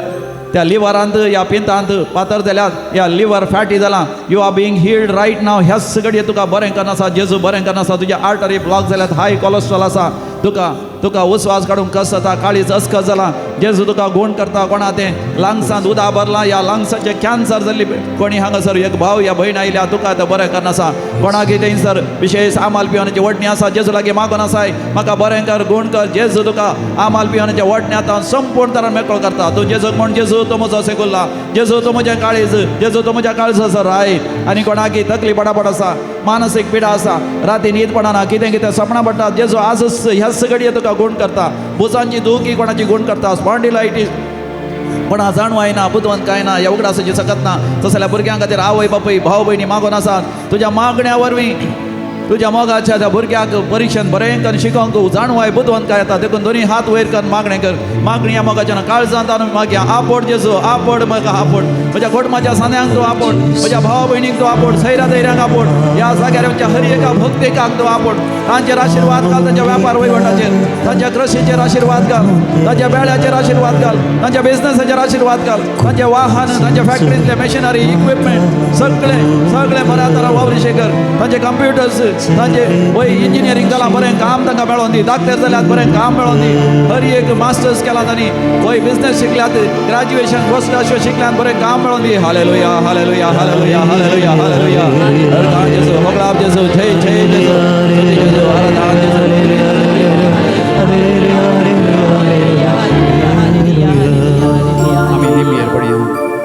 त्या लिवरांत या पिंतांत पातर जाल्यात या लिवर फॅटी जालां, you are being healed right now. ह्याच घडये तुका बरें करना आसा जेजू, बरें करना आसा. तुज्या आर्टरी ब्लॉक जाल्यात, हाय कोलेस्ट्रॉल आसा तुका, तुका उस्वास काडूंक कस जाता, काळीज अस्कस जालां, जेजू तुका गूण करता. कोणा तें लंग्सांत उदक भरलां या लंग्साचें कॅन्सर जाल्ली कोणी हांगासर एक भाव या भयण आयल्या, तुका आतां बरें करना आसा. कोणाक थंयसर विशेश आमाल पिवनाची वडणी आसा, जेजू लागीं मागून आसाय म्हाका बरें कर, गूण कर. जेजू तुका आमाल पिवनाच्या वडण्या संपूर्ण तरान मेकळो करता. तूं जेजूक म्हण, जेजू तूं म्हजो सेगुल्ला, जेजू तूं म्हजें काळीज, जेजू तूं म्हज्या काळजाचो राय. आनी कोणाक तकली पडापड आसा, मानसीक पिडा आसा, राती न्हीद पडना, कितें कितें सपनां पडटा, जेजू आजच ह्याच घडये तुका गूण करता. भुजांची दुखी कोणाची गूण करता, स्पॉन्डिलायटीस कोणा जाणवाय ना, बुदवंत काय ना, ह्या उगडासाची सकत ना, तसल्या भुरग्यां खातीर आवय बापूय भाव भयणी मागून आसात. तुज्या मागण्या वरवीं तुज्या मोगाच्या त्या भुरग्याक परिक्षेन बरें करून शिकोवंक जाणवाय बुदवंत काय येता. देखून दोनी हात वयर करून मागणें कर. मागणी ह्या मोगाच्या काळजांत आनी मागया. आपोड जेजू, आपोड म्हाका, आपोड म्हज्या कोटमाच्या सान्यांक तूं आपोड, म्हज्या भावा भयणीक तूं आपोड, सैरा दैऱ्यांक आपोड, ह्या जाग्यार आमच्या हर एका भक्तिकाक तूं आपोड. तांचेर आशिर्वाद घाल, तांच्या व्यापार वहिवटाचेर, तांच्या कृशीचेर आशिर्वाद घाल, तांच्या बेळ्याचेर आशिर्वाद घाल, तांच्या बिजनसाचेर आशिर्वाद घाल, तांचे वाहन, तांच्या फॅक्टरींतले मशिनरी इक्विपमेंट सगळे सगळे बऱ्या तरा वावरिशे कर. तांचे कंप्युटर्स, तांचे वय इंजिनियरींग जालां बरें काम तांकां मेळोन दी, डाक्टर जाल्यार बरें काम मेळोन दी. हर एक मास्टर्स केला तांणी, वय बिजनस शिकल्यात, ग्रॅज्युएशन पोस्ट ग्रॅज्युएशन शिकल्यात, बरें काम मेळोन दी. Hallelujah, hallelujah, hallelujah, hallelujah, hallelujah. हर जेजू, होगळाप जेजू, जय जय जेजू, स्तुती जेजू, आराधना जेजू. आमी दिमयेर पडया,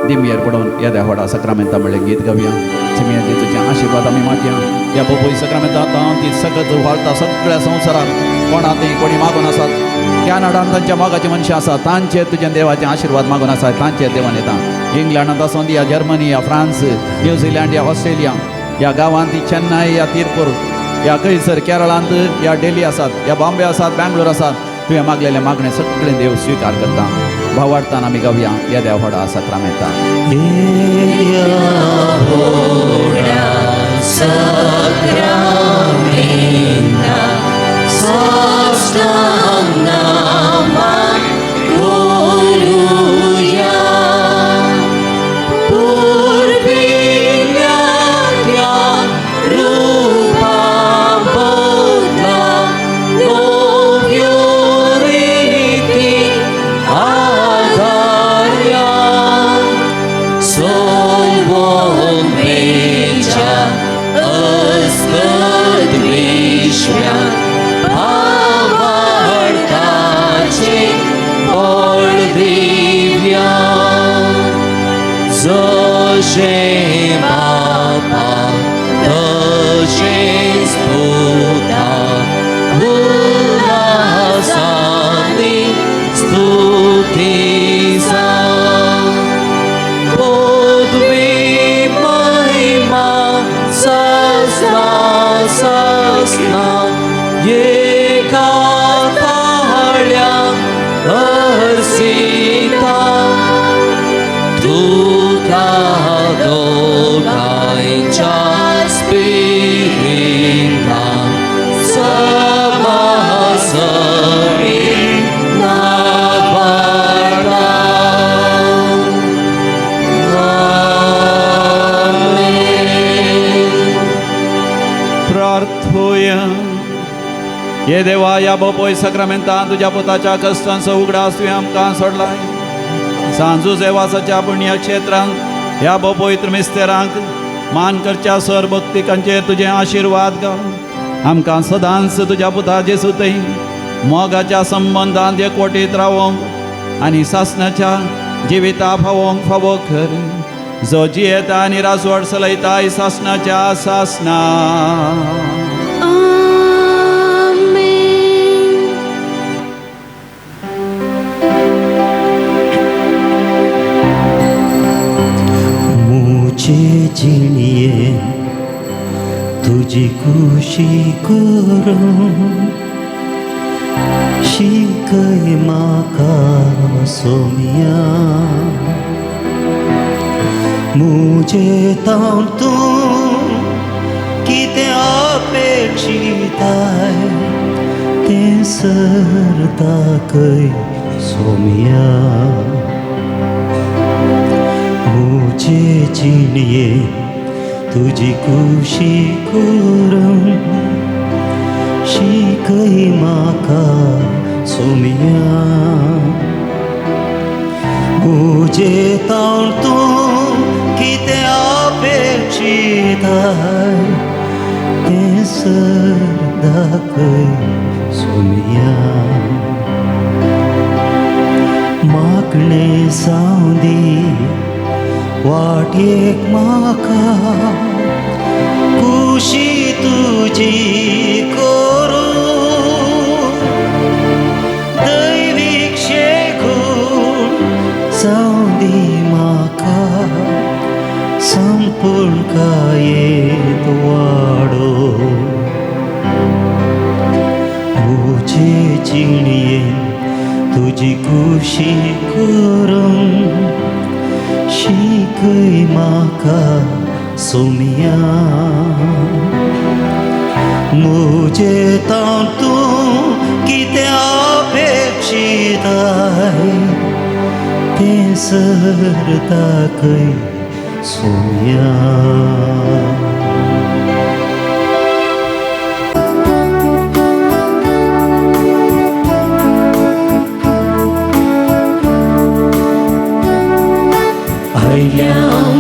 दिमयेर पडून येद्या व्हडा सक्रामेंता म्हणलें गीत गावया. सिमिया जेजूचे आशिर्वाद आमी मागया. ह्या बोबोय सक्रामेंता ती सगळं व्हाळता सगळ्या संवसारात. कोणा ती कोणी मागून आसात, कॅनडान तांच्या मोगाची मनशां आसात, तांचेर तुज्या देवाचे आशिर्वाद मागून आसात, तांचेर देवान येता. इंग्लंडांत आसूं दी, या जर्मनी, या फ्रांस, न्यूझिलंड, या ऑस्ट्रेलिया, या गांवांत ती चेन्नय या तिरपूर, या खंयसर केरळांत, या डेल्ही आसात, या बॉम्बे आसात, बेंगलोर आसात, तुवें मागलेलें मागणें सगळें देव स्विकार करता. भावार्थान आमी गावया येद्या व्हडा सक्रामेंता. Sputani. हे देवा ह्या बोपोय सक्रमेंतान तुज्या पुताच्या कश्टांचो उगडास तुवें आमकां सोडलाय. सांजू देवासाच्या पुण्य क्षेत्रांत ह्या बोपोयत्र मिस्तेरांक मान करच्या सर भक्तिकांचेर तुजे आशिर्वाद घाल. आमकां सदांच तुज्या पुता जेजू थंय मोगाच्या संबंदान एकवटीत रावोंक आनी सासणाच्या जिविता फावोंक फावो कर, जो जियेता आनी राजवट चलयता सासणाच्या सासना. मुझे जिणये तुजी खुशी करूं शिकय म्हाका सोमिया. मुझे तावन तूं कितें अपेक्षिताय तें सर दाखय सोमिया. मुझे जिणये तुजी खुशी करूं शिकय म्हाका सोमिया. मुझे तावन तूं कितें अपेक्षिताय तें सर दाखय सोमिया. मागणें जावं दी वाटेक म्हाका खुशी तुजी करूं दैवीक शेकून जावं दी म्हाका संपूर्णकायेंत वाडो. मुझे जिणयेन तुजी खुशी करूं शिकय म्हाका सोमिया. मुझे तावन तूं कितें अपेक्षिताय तें सर दाखय सोमिया.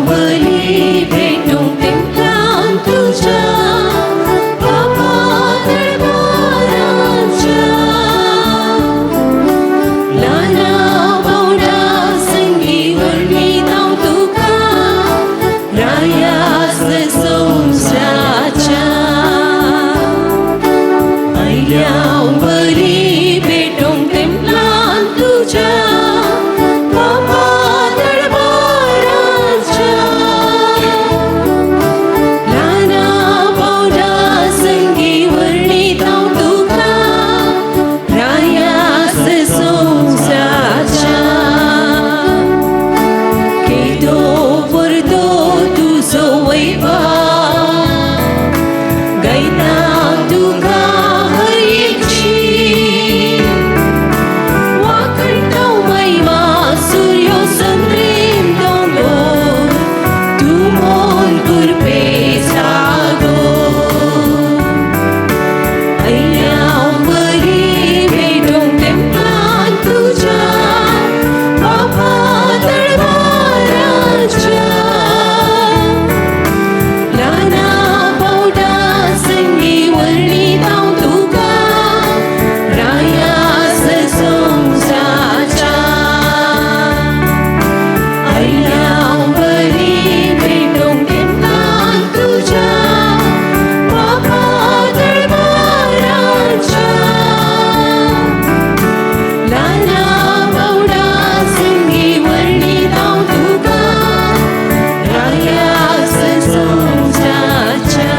बली भेटूंक तेमकां तुज्या बाबा दरबाराच्या ल्हाना बावडा संगी वर्णीत हांव तुका रायास संवसाराच्या. आयल्या बली भेटूंक तेमकां तुज्या बाबा दरबाराच्या ल्हाना बावडा संगी वर्णीत हांव तुका रायास संवसाराच्या. केदो व्हडलो तुजो वैभाव गायता तुका हर एक शीं. वांकडतो महिमा सुर्यो संद्रीम दोंगर तूं मोल कुरपे जागो. आयल्या बरी भेटूंक तेमकां तुज्या बाबा दरबाराच्या ल्हाना बावडा संगी वर्णीत हांव तुका रायास संवसाराच्या. आयल्या बरी भेटूंक तेमकां तुज्या बाबा दरबाराच्या ल्हाना बावडा संगी वर्णीत हांव तुका रायास संवसाराच्या.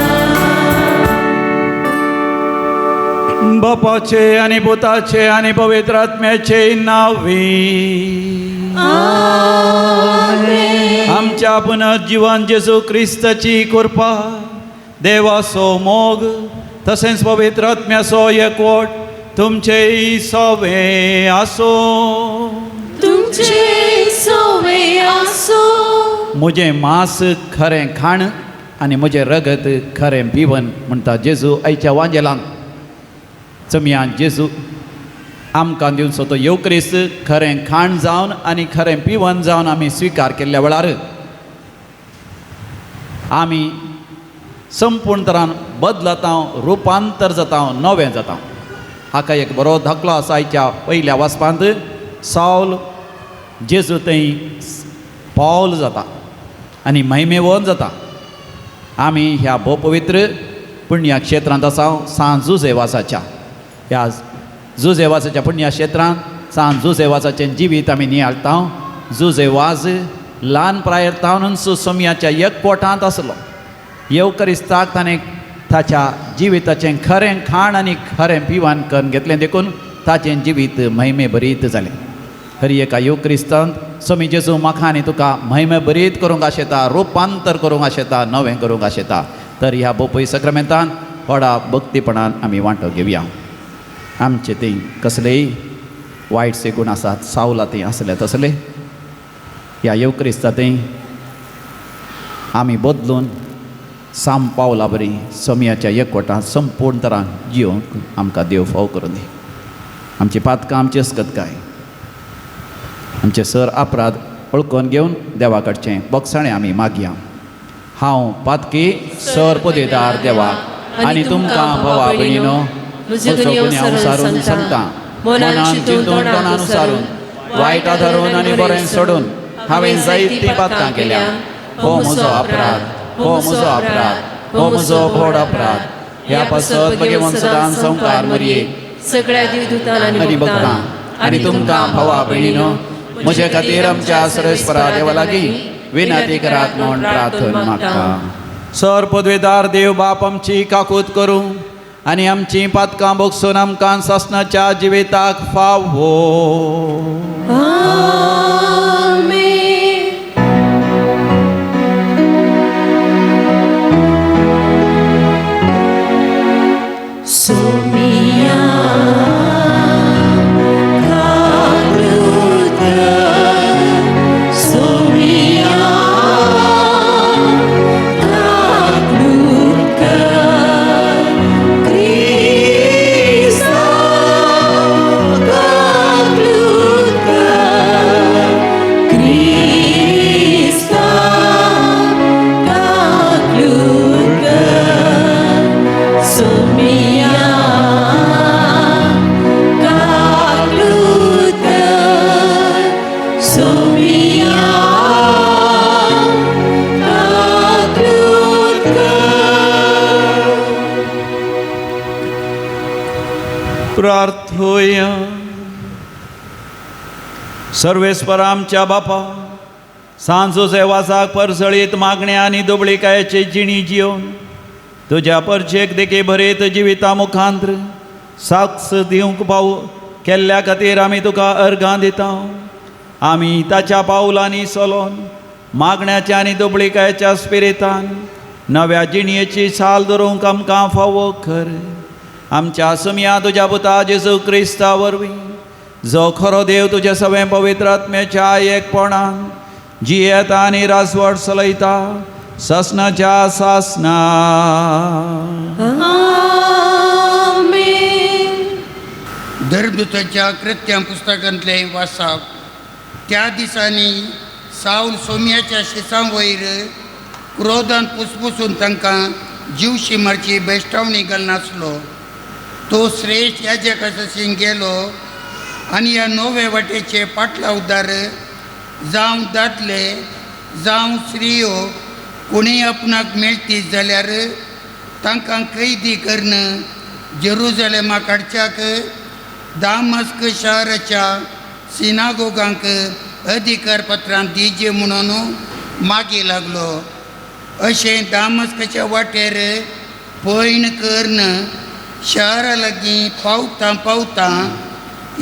बापाचे आनी पुताचे आनी पवित्र आत्म्याचे नांवी आमच्या पुनर्जीवन जेजू क्रिस्ताची कृपा, देवाचो मोग तशेंच पवित्र आत्म्याचो एकवट तुमचेय सवे आसूं. तुमचे सोवे आसो. म्हजें मांस खरें खाण आनी म्हजें रगत खरें पिवन म्हणटा जेजू आयच्या वांजेलान. चमया जेजू आमकां दिवचो तो येवक्रिस्त खरें खाण जावन आनी खरें पिवन जावन आमी स्विकार केल्ल्या वेळार आमी संपूर्ण तरान बदलता, रुपांतर जाता, नवें जाता. हाका एक बरो धाकलो आसा आयच्या पयल्या वाचपांत सावल जेजू थंय पावल जाता आनी महिमेवन जाता. आमी ह्या भोव पवित्र पुण्य क्षेत्रांत आसा, सांत जुजेवासाच्या ह्या जुजेवासाच्या पुण्य क्षेत्रांत सांत जुजेवासाचें जिवीत आमी नियाळटा. जुजेवाज ल्हान प्रायेर तावनूच सोमयाच्या एकवटांत आसलो. येवकरिस्ताक ताणें ताच्या जिविताचें खरें खाण आनी खरें पिवन करून घेतलें, देखून ताचें जिवीत महिमे भरीत जालें. हर एका येवक्रिस्तांत स्वामी जेजू म्हाका आनी तुका महिमे भरीत करूंक आशेता, रुपांतर करूंक आशेता, नवें करूंक आशेता. तर ह्या बोपय सक्रामेंतान व्हडा भक्तीपणान आमी वांटो घेवया. आमचे थंय कसलेय वायटसे गूण आसात, सावला थंय आसले तसले ह्या येवक्रिस्ता थंय आमी बदलून साम पावला बरी समयाच्या एकवटान संपूर्ण तरान जिवंक आमकां देव फाव करूं दी. आमची पातकां, आमची अस्कतकाय, आमचे सर अपराध वळखून घेवन देवा कडचें बोगसाणें आमी मागया. हांव पातकी सर पदेदार देवा आनी तुमकां भावा भयणीनो म्हजो गुन्यांव सारून सांगता. मनान चिंतून तोंडान सारून वायट आधारून आनी बरें सोडून हांवें जायतीं पातकां केल्या. हो म्हजो अपराध, हो म्हजो अपराध, हो म्हजो व्हड अपराध. ह्या पासत भगवंत सदां संवकार मरये सगळ्या देवदूतान आनी भक्तां आनी तुमकां भावा भयणीनो म्हजे खातीर आमच्या सर्वेस्परा देवा लागीं विनंती करात म्हूण प्रार्थना मागता. सर पदवेदार देव बाप आमची काकूत करूं आनी आमची पातकां भोगसून आमकां सासणाच्या जिविताक फावो. आमेन. सोमिया काकूत कर, सोमिया काकूत कर, क्रिस्ता काकूत कर, क्रिस्ता काकूत कर, सोमिया काकूत कर, सोमिया काकूत कर. प्रार्थोया. सर्वेस्पर आमच्या बापा, सांजो वासाक परसळीत मागण्या आनी दुबळीकायेची जिणी जियोवन तुज्या परचेक देखी भरीत जिविता मुखांत्र साक्ष दिवंक पाव केल्ल्या खातीर आमी तुका अर्घां दिता. आमी ताच्या पावलांनी चलोन मागण्याच्या आनी दुबळीकायेच्या स्पिरितान नव्या जिणयेची साल धरूंक आमकां फावो कर. आमच्या सुमया तुज्या पुता जेजू क्रिस्ता वरवीं, जो खरो देव तुज्या सगळें पवित्र आत्म्याच्या एकपणान जियेता आनी राजवट चलयता ससनाच्या सासना. आमेन. धर्मदूताच्या कृत्यां पुस्तकांतलें वासाप. त्या दिसांनी सावल सोम्याच्या शिसां वयर क्रोधान पुसपुसून तांकां जिवशी मारची बेश्टावणी घालनासलो. तो श्रेश्ठ याजकाशी गेलो आनी ह्या नवे वाटेचे पाटलावदार जावं दादले जावं स्त्रियो कोणीय आपणाक मेळटीत जाल्यार तांकां कैदी करून जेरुजलेमा काडच्याक दामस्क शहराच्या सिनागोगांक अधिकारपत्रां दिजे म्हणून मागी लागलो. अशें दामस्काच्या वाटेर पयण करून शहरा लागीं पावतां पावतां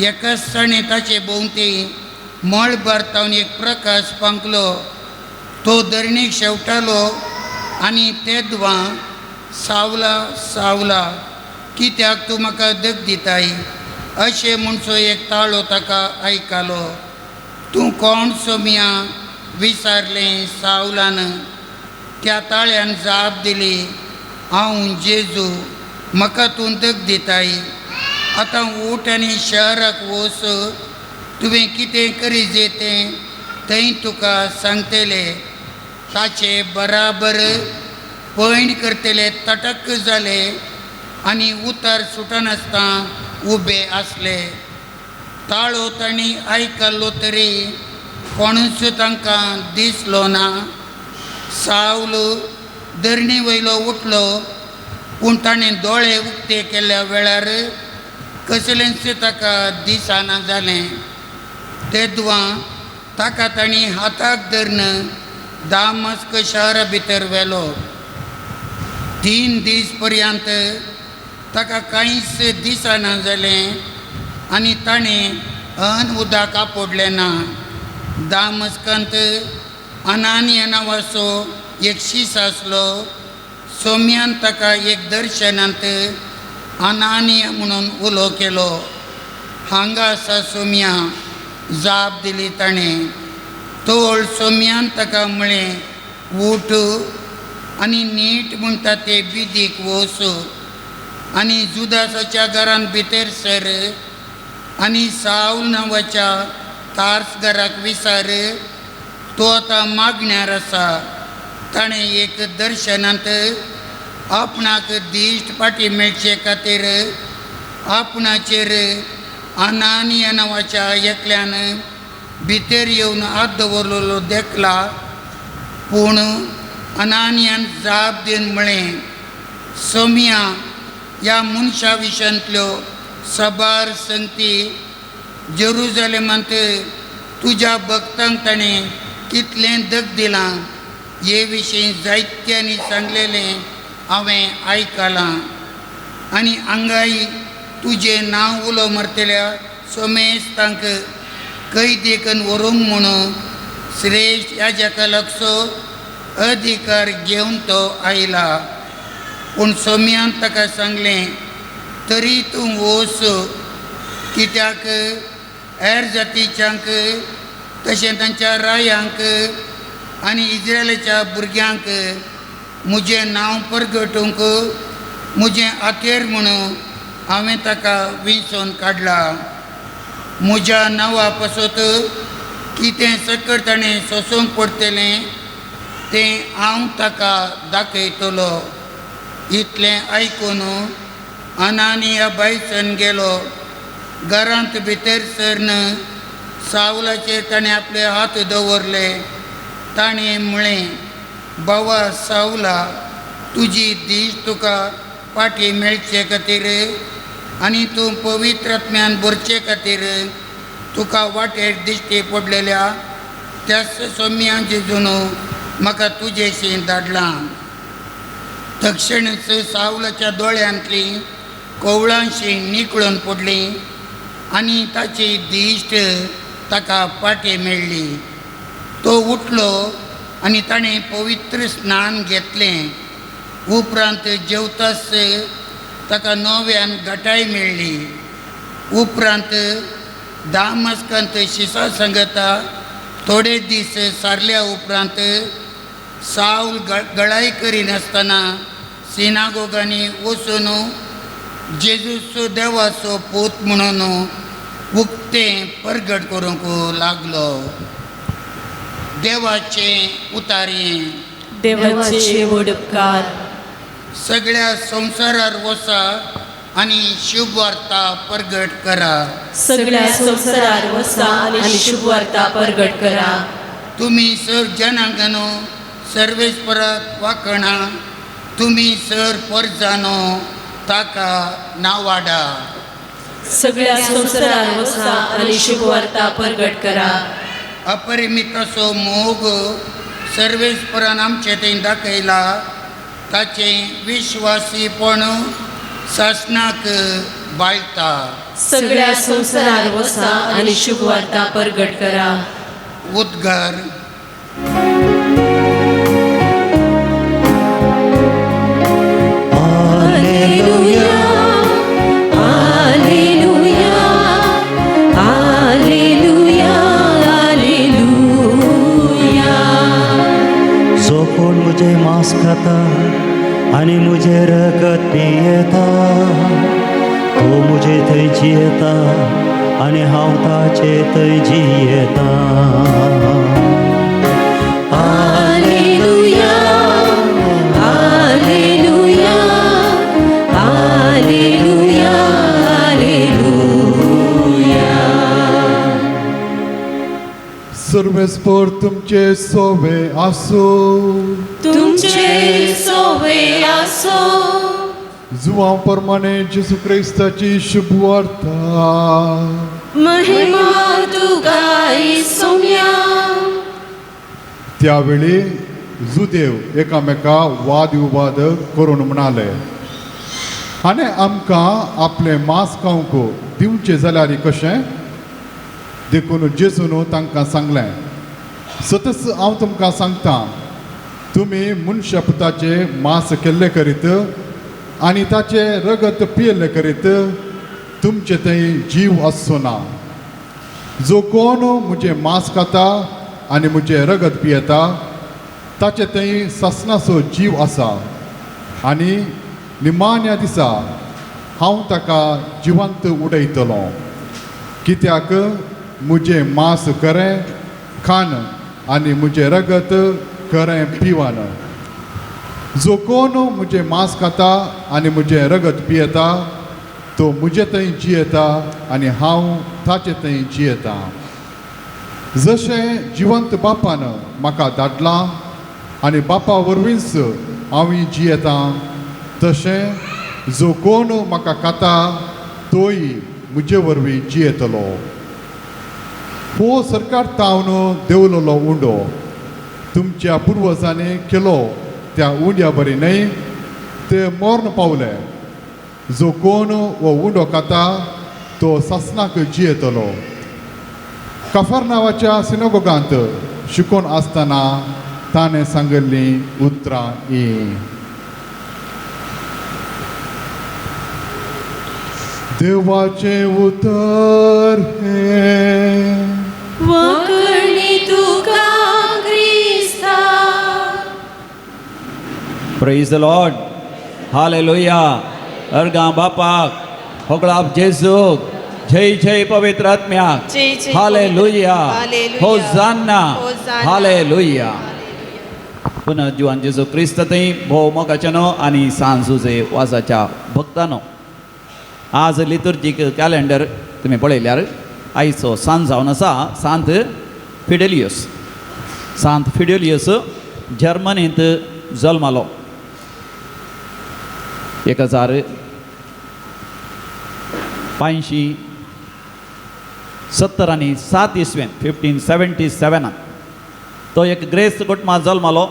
एकाच ताणें ताचे भोंवती मळबार तावन एक प्रकाश पांकलो. तो धरणीक शेवटालो आनी तेदवां सावला सावला कित्याक तूं म्हाका दग दिताय अशें म्हणचो एक ताळो ताका आयकलो. तूं कोण सोमिया विचारलें सावलान. त्या ताळ्यान जाप दिली, हांव जेजू, म्हाका तूं दग दिताय. आतां उठ आनी शहराक वच, तुवें कितें करी जे तें थंय तुका सांगतले. ताचे बराबर पयण करतले तटक जाले आनी उतार सुटनासतना उबे आसले. ताळो तांणी आयकल्लो तरी कोणूच तांकां दिसलो ना. सावल धरणी वयलो उठलो, पूण ताणें दोळे उक्ते केल्ल्या वेळार कसलेंच ताका दिसना जालें. तेदवां ताका तांणी हाताक धरून दामस्क शहरा भितर व्हेलो. 3 दीस पर्यंत ताका कांयच दिसना जालें आनी ताणें अन्न उदक आपोडलें ना. दामस्कांत अनानिया नांवाचो एक शीस आसलो. सोम्यान ताका एक दर्शनांत अनानिया म्हणून उलो केलो. हांगा आसा सोम्या, जाप दिली ताणें. तोळ सोम्यान ताका म्हळें, उठ आनी नीट म्हणटा ते बिदीक वच आनी जुदासाच्या घरान भितर सर आनी सावल नांवाच्या तार्स घराक विसार, तो आतां मागण्यार आसा. ताणें एक दर्शनांत आपणाक दिश्ट फाटी मेळचे खातीर आपणाचेर अनानिया नांवाच्या एकल्यान भितर येवन हात दवरलेलो देखला. पूण अनानियान जाप दिवन म्हळें, सोम्या, ह्या मनशा विशयांतल्यो साबार संगती जेरुजलेमांत तुज्या भक्तांक ताणें कितलें दग दिलां हे विशीं जायत्यांनी सांगलेलें हांवें आयकलां. आनी हांगाय तुजें नांव उलो मारतल्या सोमेस्तांक कैदी करून व्हरूंक म्हणून श्रेश्ठ याजका लागचो अधिकार घेवन तो आयला. पूण सोम्यान ताका सांगलें, तरी तूं वच, कित्याक हेर जातीच्यांक तशें तांच्या रायांक आनी इज्रायलाच्या भुरग्यांक म्हजें नांव परगटूंक म्हजें आतेर म्हणून हांवें ताका विंचोवन काडला. म्हज्या नांवा पासत कितें सकट ताणें सोंसूंक पडटलें तें हांव ताका दाखयतलो. इतलें आयकून अनानिया भायसन गेलो. घरांत भितर सरन सावलाचेर ताणें आपले हात दवरले. ताणें म्हळें, बाबा सावला, तुजी दीस तुका फाटी मेळचे खातीर आनी तूं पवित्र आत्म्यान भरचे खातीर तुका वाटेर दिश्टी पडलेल्या त्याच सोम्या जेजून म्हाका तुजेशी धाडलां. तक्षणच सावलाच्या दोळ्यांतली कोवळांशी निकळून पडली आनी ताची दिश्ट ताका फाटी मेळ्ळी. तो उठलो आनी ताणें पवित्र स्नान घेतलें. उपरांत जेवताच ताका नव्यान घटाय मेळ्ळी. उपरांत दामस्कांत शिसा सांगता थोडे दीस सारल्या उपरांत सावल गळाय करिनासतना सिनागोगांनी वचून जेजूचो देवाचो पूत म्हणून उक्तें परगट करूंक लागलो. देवाचें उतारयें. देवाचे व्हड उपकार. सगळ्या संवसारार वसा आनी शुभवार्ता परगट करा. सगळ्या संवसारार वसा आनी शुभवार्ता परगट करा. तुमी सर जनांगानो सर्वेस्पराक वाकणा, तुमी सर परजानो ताका नावाडा. सगळ्या संवसारार वसा आनी शुभवार्ता परगट करा. अपरिमित असो मोग सर्वेस्परान आमचे थंय दाखयला, ताचें विश्वासीपण सासणाक बाळता. सगळ्या संवसारार वसा आनी शुभवार्ता परगट करा. उद्गार. Alleluia, alleluia, alleluia, alleluia. जो कोण मुझे मांस खाता आनी मुझे रगत पियेता तो मुझे थंय ताचे थंय जियेता. Alleluia, alleluia, alleluia, alleluia. सर्वेस्पर तुमचे सोवे आसो. तुमचे सोवे आसो. जुवां प्रमाणे जेजू क्रिस्ताची शुभवार्ता. महिमा तुका सोम्या. त्यावेळी जुदेव एकामेका वाद विवाद करून म्हणाले, आनी आमकां आपलें मांस खावंक दिवचें जाल्यार कशें? देखून जेजून तांकां सांगलें, सतच हांव तुमकां सांगता, तुमी मनशा पुताचें मांस केल्लें करीत आनी ताचें रगत पियेल्लें करीत तुमचे थंय जीव आसचो ना. जो कोण म्हजें मांस खाता आनी म्हजें रगत पियेता ताचे थंय सासणाचो जीव आसा आनी निमाण्या दिसा हांव ताका जिवंत उडयतलो. कित्याक म्हजें मांस खरें खान आनी म्हजें रगत खरें पिवन. जो कोण म्हजें मांस खाता आनी म्हजें रगत पियेता तो म्हजे थंय जियेता आनी हांव ताचे थंय जियेता. जशें जिवंत बापान म्हाका धाडलां आनी बापा वरवींच हांवूय जियेता, तशें जो कोण म्हाका खाता तोय म्हजे वरवीं जियेतलो. हो सरकार तावन देंवलेलो उंडो तुमच्या पुर्वजांनी केलो त्या उंड्या बरी न्हय, ते मर्ण पावले. जो कोण हो उंडो खाता तो सासणाक जियेतलो. काफर नांवाच्या सिनोगोगांत शिकोवन आसतना ताणें सांगिल्लीं उतरां हीं. देवाचें उतर हें. वखणी तुका क्रिस्ता. Praise the Lord. Hallelujah. अर्गां बापाक, होगळाप जेजूक, जय जय पवित्र आत्म्याक. जय जय. हालेलुया. हालेलुया. होजान्ना. होजान्ना. हालेलुया. पुनः जुवान जेजू क्रिस्त थंय भोव मोगाच्यानो आनी सांजुजे वाजाच्या भक्तानो, आज लितुर्जीक कॅलेंडर तुमी पळयल्यार आयचो सांज जावन आसा सांत फिडेलियस. सांत फिडेलियस जर्मनींत जल्मालो 1577 इसवेन, 1577. तो एक ग्रेस्त कुटुंबांत जल्मालो.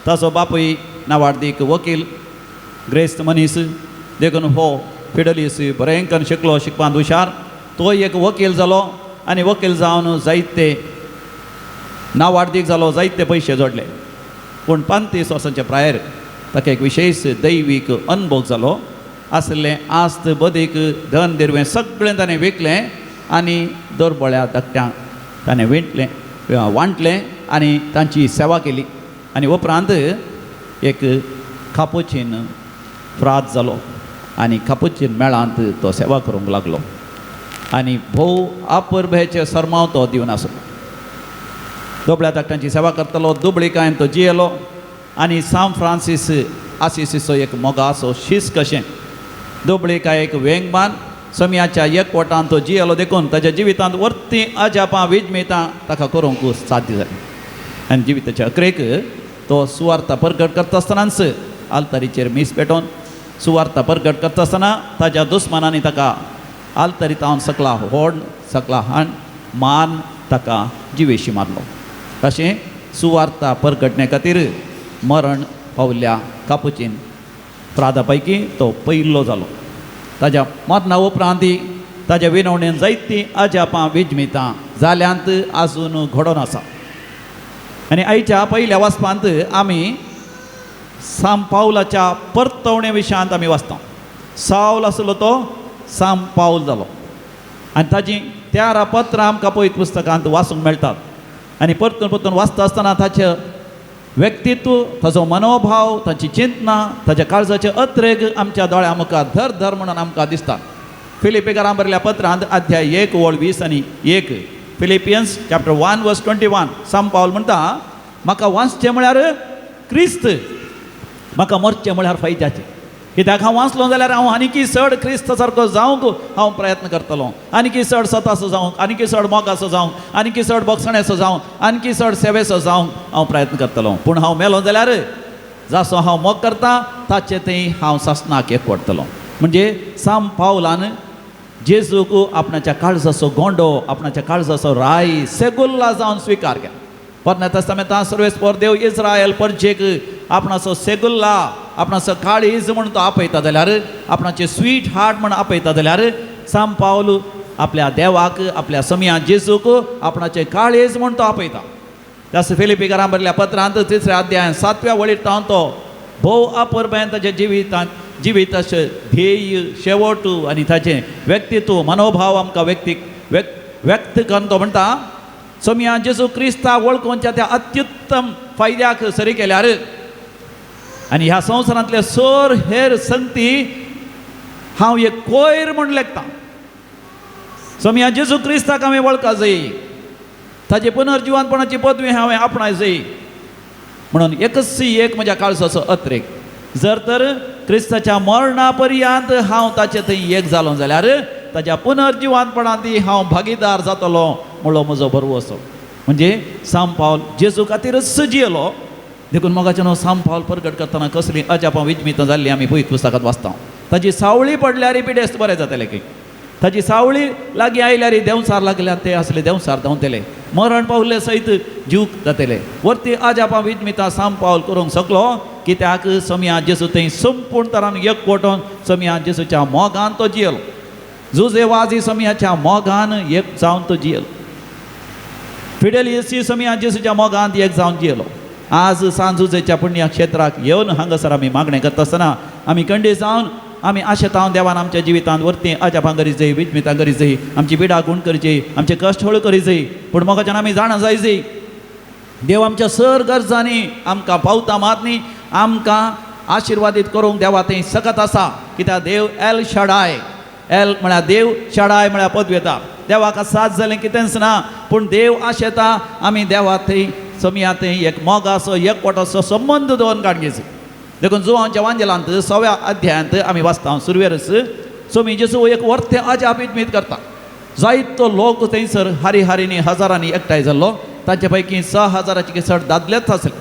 ताचो बापूय नावाडदीक वकील, ग्रेस्त मनीस. देखून हो फिडलियस बरें शिकलो, शिकपांत हुशार. तो एक वकील जालो आनी वकील जावन जायते नावाडदीक जालो, जायते पयशे जोडले. पूण 35 वर्सांच्या प्रायर ताका एक विशेश दैवीक अनुभव जालो. आसलें आस्त बदीक धन दिरवें सगळें ताणें विकलें आनी दरबळ्या धाकट्यांक ताणें विंटलें वांटलें आनी तांची सेवा केली. आनी उपरांत एक कापुचीन फ्राद जालो आनी कापुचीन मेळांत तो सेवा करूंक लागलो आनी भोव आपरभेचे सरमाव तो दिवन आसलो. दुबळ्या धाकट्यांची सेवा करतालो, दुबळी कांय तो जियेलो आनी सांत फ्रांसीस आसिसीचो एक मोगाचो शीस कशें दुबळी काय एक वेंगमान समयाच्या एकवटान तो जियेलो. देखून ताच्या जिवितांत वर्ती अजापां विजमितां ताका करूंक साध्य जाली. आनी जिविताच्या अकरेक तो सुवार्ता परगट करता आसतनाच आल्तारीचेर मीस पेटोवन सुवार्ता परगट करता आसतना ताच्या दुस्मानांनी ताका आल्तारी तावन सकला होड सकला हाण मारून ताका जिवेशी मारलो. तशें सुवार्ता परगटणे खातीर मरण पावल्या कापुचीन प्रादा पैकी तो पयलो जालो. ताज्या मरणा उपरांत ताज्या विनवणेन जायतीं अजापां विजमितां जाल्यांत आजून घडोवन आसा. आनी आयच्या पयल्या वाचपांत आमी सांत पावलाच्या परतवणे विशयांत आमी वाचता. सावल आसलो तो सांत पावल जालो आनी ताजी 13 पत्रां आमकां पवित्र पुस्तकांत वाचूंक मेळटात. आनी परतून परतून वाचता आसतना ताचें व्यक्तित्व, ताचो मनोभाव, ताची चिंतना, ताच्या काळजाचे अत्रेग आमच्या दोळ्या मुखार धर धर म्हणून आमकां दिसता. फिलिपेकारां बरयल्या पत्रांत अध्याय 1 ओळ 20 आनी 1, फिलिपियन्स चॅप्टर 1 वर्स 21, सांत पावल म्हणटा म्हाका वाचचें म्हळ्यार क्रिस्त, म्हाका मरचें म्हळ्यार फायद्याचें. कित्याक हांव वाचलो जाल्यार हांव आनीकी चड क्रिस्त सारको जावंक हांव प्रयत्न करतलो, आनीकी चड सताचो जावंक, आनीकी चड मोगाचो जावंक, आनीकी चड बोगसण्याचो जावंक, आनीकी चड सेवेचो जावंक हांव प्रयत्न करतलो. पूण हांव मेलो जाल्यार जासो हांव मोग करता ताचे थंय हांव सासणाक एक पडटलो. म्हणजे सांत पावलान जेजूक आपणाच्या काळजाचो गोंडो, आपणाच्या काळजाचो राय सेगुल्ला जावन स्विकार केला. पोरण्या तेस्तामेंतांत सर्वेस्पर देव इस्रायल परजेक आपणाचो सेगुल्ला, आपणाचो काळीज म्हूण तो आपयता जाल्यार, आपणाचें स्वीट हार्ट म्हूण आपयता जाल्यार, सांत पावल आपल्या देवाक, आपल्या समया जेजूक आपणाचें काळीज म्हूण तो आपयता. त्यास फिलिपीकारां बरयल्या पत्रांत 3 अध्याय 7व्या वळीर तावन तो भोव अपुरबायेन ताच्या जिवितांत जिविताचें ध्येय, शेवट आनी ताचें व्यक्तित्व, मनोभाव आमकां व्यक्त करून तो म्हणटा सोमया जेजू क्रिस्ताक वळखूनच्या त्या अत्युत्तम फायद्याक सरी केल्यार आनी ह्या संवसारांतले सोर हेर संगती हांव एक कोयर म्हूण लेखता. सोमया जेजू क्रिस्ताक हांवें वळखा जाय, ताजे पुनर्जिवनपणाची पदवी हांवें आपणाय जाय म्हणून एकच एक म्हज्या काळजाचो अत्रेक, जर तर क्रिस्ताच्या मरणा पर्यंत हांव ताचे थंय एक जालो जाल्यार ताच्या पुनर्जिवनपणांत हांव भागीदार जातलो म्हणलो म्हजो भरवंसो. म्हणजे सांत पावल जेजू खातीरच जियेलो. देखून मोगाचें न्हू सांत पावल परगट करतना कसलीं अजापां विजमितां जाल्लीं आमी पयत पुस्तकांत वाचता. ताजी सावळी पडल्यार पिडेस्त बरें जातलें की, ताजी सावळी लागीं आयल्यार देंवचार लागल्यार ते आसले देंवचार धांवतले, मरण पावले सयत जीव जातले. वरती अजापां विजमितां सांत पावल करूंक शकलो कित्याक सोमया जेजू थंय संपूर्ण तरान एकवटून सोमया जेजूच्या मोगान तो जियेलो. जुजे वाजी सोमयाच्या मोगान एक जावन तो जियेलो. फिडेलियसी सोमया जेजूच्या मोगान एक जावन जियेलो. आज सांजुजेच्या पुण्य क्षेत्राक येवन हांगासर आमी मागणें करता आसतना आमी कंडी जावन आमी आशेतावन देवान आमच्या जिवितांत वरती अजापां करी जाय, विजमितां करी जाय, आमची पिडा गुण करची, आमचे कश्ट हळू करी जाय. पूण मोगाच्यान आमी जाणा जाय जाय देव आमच्या सर गरजांनी आमकां पावता मात न्ही, आमकां आशिर्वादीत करूंक देवा थंय सकत आसा. कित्याक देव एल शडाय, एल म्हळ्यार देव, शडाय म्हळ्यार पदवी येता. देवाक साथ जालें कितेंच ना, पूण देव आशेता आमी देवा थंय सोमया थंय एक मोगाचो एकवटाचो संबंद दवरून काडगेचो. देखून जुवांच्या वांजेलांत 6व्या अध्यायांत आमी वाचता सुरवेरच सोमी जेजू एक वर्तें अजाप इतमीत करता. जायतो लोक थंयसर हारी हारींनी हजारांनी एकठांय जाल्लो. तांचे पैकी 6,000 चड दादलेच आसले,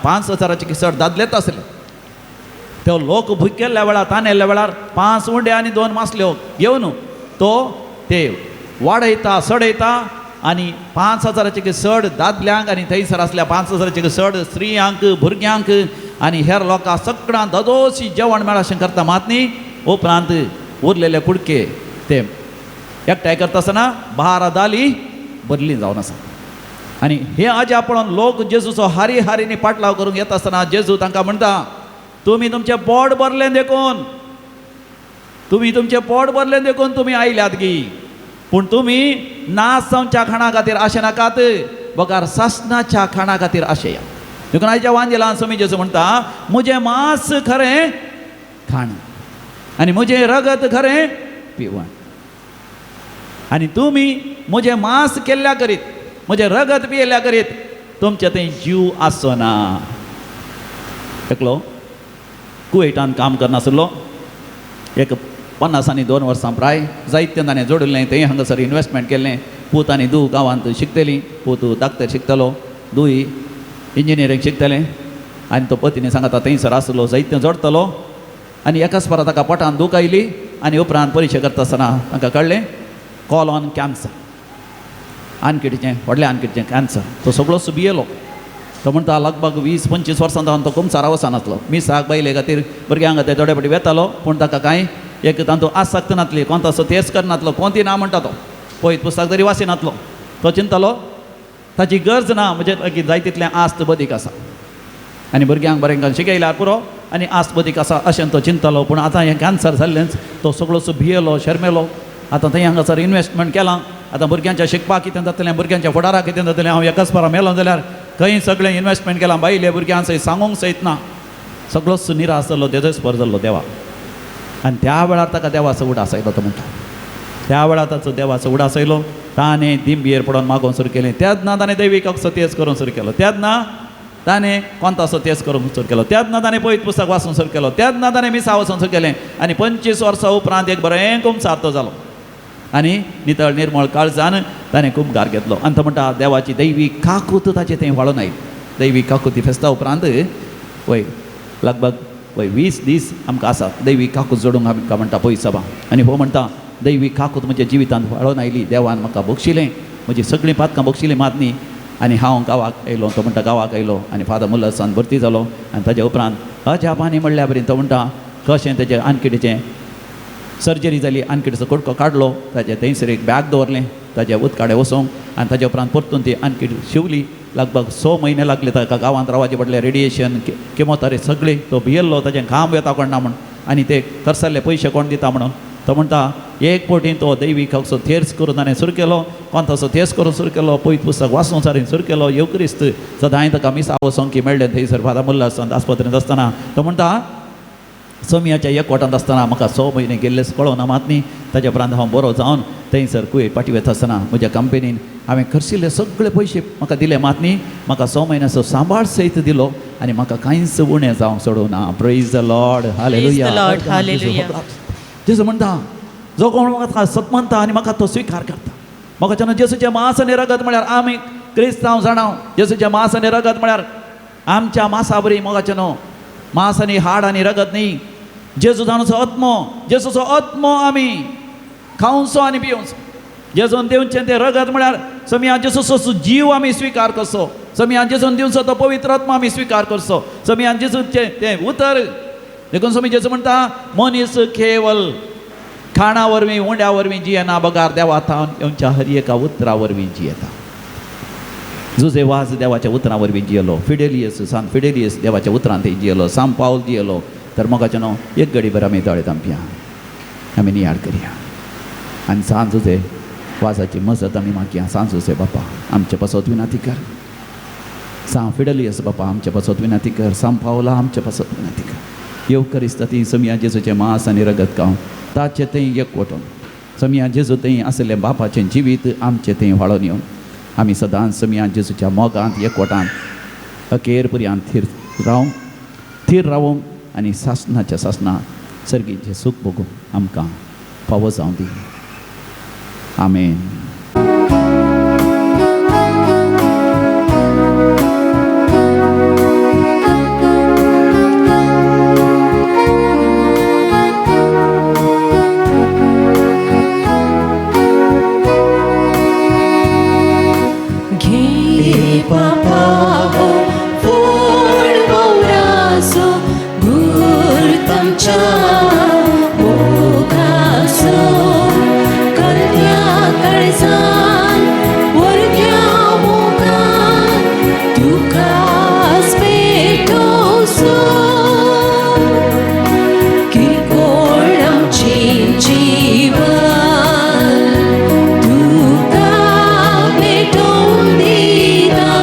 5,000 चड दादलेच आसले. तो लोक भुकेल्ल्या वेळार तानेल्ल्या वेळार 5 उंडे आनी 2 मासल्यो घेवन तो ते वाडयता सडयता आनी 5,000 चड दादल्यांक आनी थंयसर आसल्या 5,000 चड स्त्रियांक भुरग्यांक आनी हेर लोकांक सगळ्यांक ददोशी जेवण मेळ अशें करता मात न्ही. उपरांत उरलेले कुडके ते एकठांय करता आसतना 12 दाली भरली जावन आसा. आनी हे अजाप पळोवन लोक जेजूचो हारी हारींनी पाटलाव करूंक येता आसतना जेजू तांकां म्हणटा तुमी तुमचें पोट भरलें देखून, तुमी तुमचें पोट भरलें देखून तुमी आयल्यात गी, पूण तुमी नाश जावच्या खाणा खातीर आशे नाकात, बगर सासणाच्या खाणा खातीर आशेया. देखून आयच्या वांजेलान सोमी जेजू म्हणटा म्हजें मांस खरें खाण आनी म्हजें रगत खरें पिवण, आनी तुमी म्हजें मांस केल्ल्या करीत म्हजें रगत पियेल्ल्या करीत तुमचें थंय जीव आसचो ना. एकलो कुवेटान काम करनासलो, एक 50 आनी 2 वर्सां प्राय जायतें ताणें जोडिल्लें, थंय हांगासर इनवेस्टमेंट केल्लें. पूत आनी धूव गांवांत शिकतलीं, पूत डाक्टर शिकतलो, धूय इंजिनियरींग शिकतलें. आनी तो पतीनी सांगता थंयसर आसलो जायतें जोडटलो. आनी एकाच परा ताका पोटान दूख आयली आनी उपरांत परिक्षा करता आसतना तांकां कळ्ळें कॉलॉन कॅन्सर, आनकिटीचें व्हडलें आनकिटीचें कॅन्सर. तो सगळोच भियेलो. तो म्हणटा लगभग 20-25 वर्सां जावन तो कुमसारा वचनासलो. मिसाक बायले खातीर भुरग्यांक खातीर थोडे फावटी वेतालो, पूण ताका कांय एक तांतूं आसक्त नासली, कोण तसो तेच करनासलो, कोण ती ना म्हणटा तो पयत पुस्तक तरी वाचिनासलो. तो चिंतलो ताची गरज ना, म्हणजे लागीं जाय तितलें आस्त बदीक आसा आनी भुरग्यांक बरें शिकयल्यार पुरो आनी आस्त बदीक आसा अशें तो चिंतलो. पूण आतां हें कॅन्सर जाल्लेंच तो सगळोसो भियेलो, शर्मेलो. आतां थंय हांगासर इनवेस्टमेंट केलां, आतां भुरग्यांच्या शिकपाक कितें जातलें, भुरग्यांच्या फुडाराक कितें जातलें, हांव एकाच परा मेलो जाल्यार खंय सगळें इनवेस्टमेंट केलां, बायले भुरग्यां सयत सांगूंक सयत ना. सगळोच निराश जाल्लो, तेजस्पर जाल्लो देवा. आनी त्या वेळार ताका देवाचो उडास आयलो. तो म्हणटा त्या वेळार ताचो देवाचो उडास आयलो. ताणें दिंबयेर पडोन मागोवंक सुरू केलें. तेन्ना ताणें दैवीक तेज करूंक सुरू केलो. तेन्ना ताणें कोंताचो तेज करूंक सुरू केलो. तेन्ना ताणें पवित्र पुस्तक वाचूंक सुरू केलो. तेन्ना ताणें मिसा वचूंक सुरू केलें. आनी 25 वर्सां उपरांत एक बरें कुमसार तो जालो आनी नितळ निर्मळ काळजान ताणें कुमगार घेतलो. आनी तो म्हणटा देवाची दैवी काकूत ताचें थंय व्हाळून आयली. दैवी काकूती फेस्ता उपरांत वय लगभग वय 20 दीस आमकां आसा दैवी काकूत जोडूंक आमकां म्हणटा पयस सभा. आनी हो म्हणटा दैवी काकूत म्हज्या जिवितांत व्हाळून आयली. देवान म्हाका बक्षिलें, म्हजी सगळीं पातकां बक्षिलीं मात न्ही. आनी हांव गांवाक आयलो. तो म्हणटा गांवाक आयलो आनी फादर मुल्लसान भरती जालो. आनी ताज्या उपरांत अजापानी म्हणल्या बरी तो म्हणटा कशें तेजें आनकिटीचें सर्जरी जाली. आनकिटीचो कुडको काडलो, ताजें थंयसर एक बॅग दवरलें ताज्या उदकाडे वचोंक. आनी ताज्या उपरांत परतून ती आनकीट शिवली. लगभग 6 म्हयने लागले ताका गांवांत रावचें पडलें. रेडिएशन किमोथेरपी सगळें. तो भियेल्लो ताजें घाम वेता कोण ना म्हूण आनी ते खर्चल्ले पयशे कोण दिता म्हणून. तो म्हणटा एक पटी तो दैवीक असो थेर्स करून ताणें सुरू केलो, कोंताचो थेर्स करून सुरू केलो, पवित्र पुस्तक वाचूंक सारकें सुरू केलो. येवक्रिस्त सदांय ताका मिसा वचोंक मेळ्ळें थंयसर फादर मुल्लासान आस्पत्रेंत आसतना. तो म्हणटा सोमयाच्या एकवटांत आसतना म्हाका 6 म्हयने गेल्लेच कळोना मात न्ही. ताज्या उपरांत हांव बरो जावन थंयसर कुवेत पाटी वता आसतना म्हज्या कंपनीन हांवें खर्चिल्ले सगळे पयशे म्हाका दिले मात न्ही. म्हाका 6 म्हयन्याचो सांबाळ सयत दिलो आनी म्हाका कांयच उणें जावंक सोडूं ना. Praise the Lord. Hallelujah. जेजू म्हणटा जो कोण म्हाका सत मानता आनी म्हाका तो स्विकार करता. म्हाका जेन्ना जेजूचें मांस आनी रगत म्हळ्यार आमी क्रिस्तांव जाणां. जेजूचें मांस आनी रगत म्हळ्यार आमच्या मांसा बरी मोगाचें न्हू. मांस आनी हाड आनी रगत न्ही. जेजू जाणूचो आत्मो, जेजूचो आत्मो आमी खावचो आनी पिवचो. जेजून दिवचें तें रगत म्हळ्यार समिया जेजूचो जीव आमी स्विकार करचो. समिया जेजून दिवचो तो पवित्र आत्मो आमी स्विकार करचो. समिया जेजूचें तें उतर. देखून स्वामी जेजू म्हणटा मनीस केवल खाणा वरवीं उंड्या वरवीं जियेना बगार देवा थावन येवच्या हर एका उतरा वरवीं जियेता. जुजे वाज देवाच्या उतरां वरवीं जियेलो. फिडेलियस सान फिडेलियस देवाच्या उतरान थंय जियेलो. साम पावल जियेलो. तर मोगाचें न्हू एक घडी भर आमी दोळे धांपया, आमी नियाळ करया आनी सान जुजे वाजाची मजत आमी मागया. सान जुजे बापा आमचे पासत विनंती कर. सान फिडेलियस बापा आमचे पासत विनंती कर. साम पावला आमचे पासत विनंती कर. येवकरिस्त ती समिया जेजूचें मांस आनी रगत खावन ताचें थंय एकवटून समिया जेजू थंय आसलें बापाचें जिवीत आमचें थंय व्हाळोन येवन आमी सदांच समिया जेजूच्या मोगांत एकवटांत अखेर पर्यंत थीर रावंक, थीर रावोंक आनी सासणाच्या सासणा सर्गीचें सूख भोगूंक आमकां फावो जावं दी. आमेन. जीवन तुका भेटोवन दिता.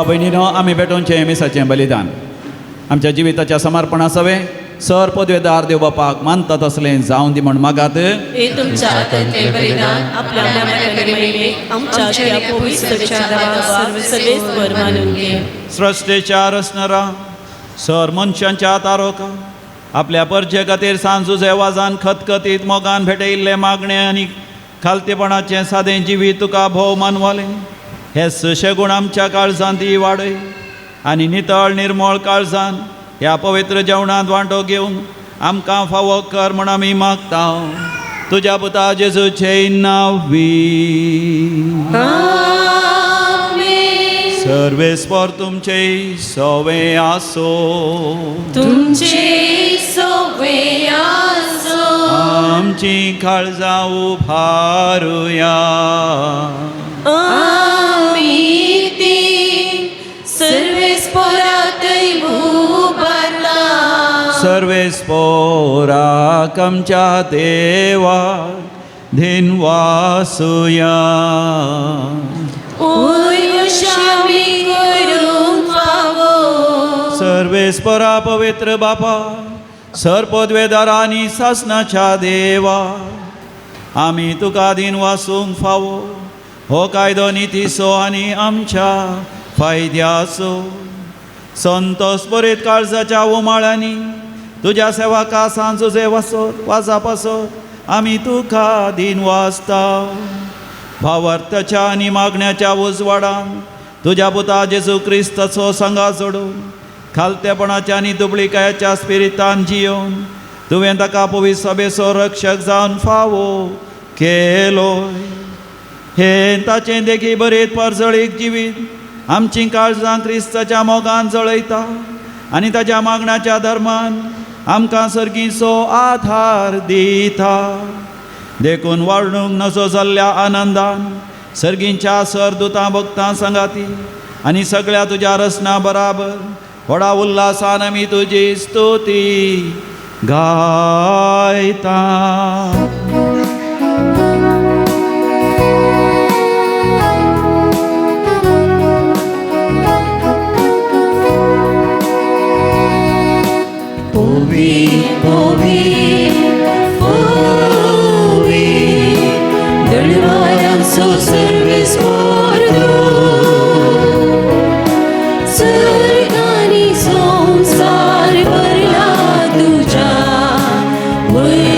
भयणीनो, आमी भेटोवचें मिसाचें बलिदान आमच्या जिविताच्या समर्पणा सवें सर पदवेदार देव बापाक मानता तसलें जावन दी म्हण मागात. हे तुमच्या हातांतलें बलिदान आपल्या महिमेक आमच्या त्या पवित्रच्या नांवाक सर्वेस्पर मानून घे. सृश्टेच्या रचणारा सर मनशांच्या तारोका आपल्या परजे खातीर सांजुजे वाजान खतखतीत मोगान भेटयिल्लें मागणें आनी खालतेपणाचें सादें जिवीत तुका भोव मानवालें. हे सुशेगूण आमच्या काळजांत ती वाडय आनी नितळ निर्मळ काळजान ह्या पवित्र जेवणांत वांटो घेवन आमकां फावो कर म्हण आमी मागता तुज्या पुता जेजूचे नांवी. सर्वेस्पर तुमचे सवे आसो. तुमचे सवे आसो. आमची काळजां उभारुया. आमी ती सर्वेस्परातय उबारला. सर्वेस्पोराक आमच्या देवा धिनवासुया. ओय करूंक फावो. सर्वेस्परा पवित्र बापा सर पदवेदार आनी सासनाच्या देवा आमी तुका दिन वासूंक फावो. हो कायदो नितीचो आनी आमच्या फायद्याचो. संतोष बरीत काळजाच्या उमाळ्यांनी तुज्या सेवका सांजुजे वासत वाजा पासत आमी तुका दिन वाचता. भावार्थाच्या आनी मागण्याच्या उजवाडान तुज्या पुता जेजू क्रिस्ताचो संगा जोडून खालतेपणाच्या आनी दुबळीकायाच्या स्पिरितान जियोवन तुवें ताका पवित्र सभेचो रक्षक जावन फावो केलो. हे ताचें देखी बरीत परजळीक जिवीत आमचीं काळजां क्रिस्ताच्या मोगान जळयता आनी ताच्या मागण्याच्या धर्मान आमकां सर्गीचो आधार दिता. देखून वाडूंक नजो जाल्ल्या आनंदान सर्गींच्या सर दुतां भक्तां सांगाती आनी सगळ्या तुज्या रचना बराबर व्हडा उल्हासान आमी तुजी स्तुती गायता. Povi, povi, povi, दळवारांचो सर्वेस्पर सर्गानी संवसार भरला तुज्या वैभावान.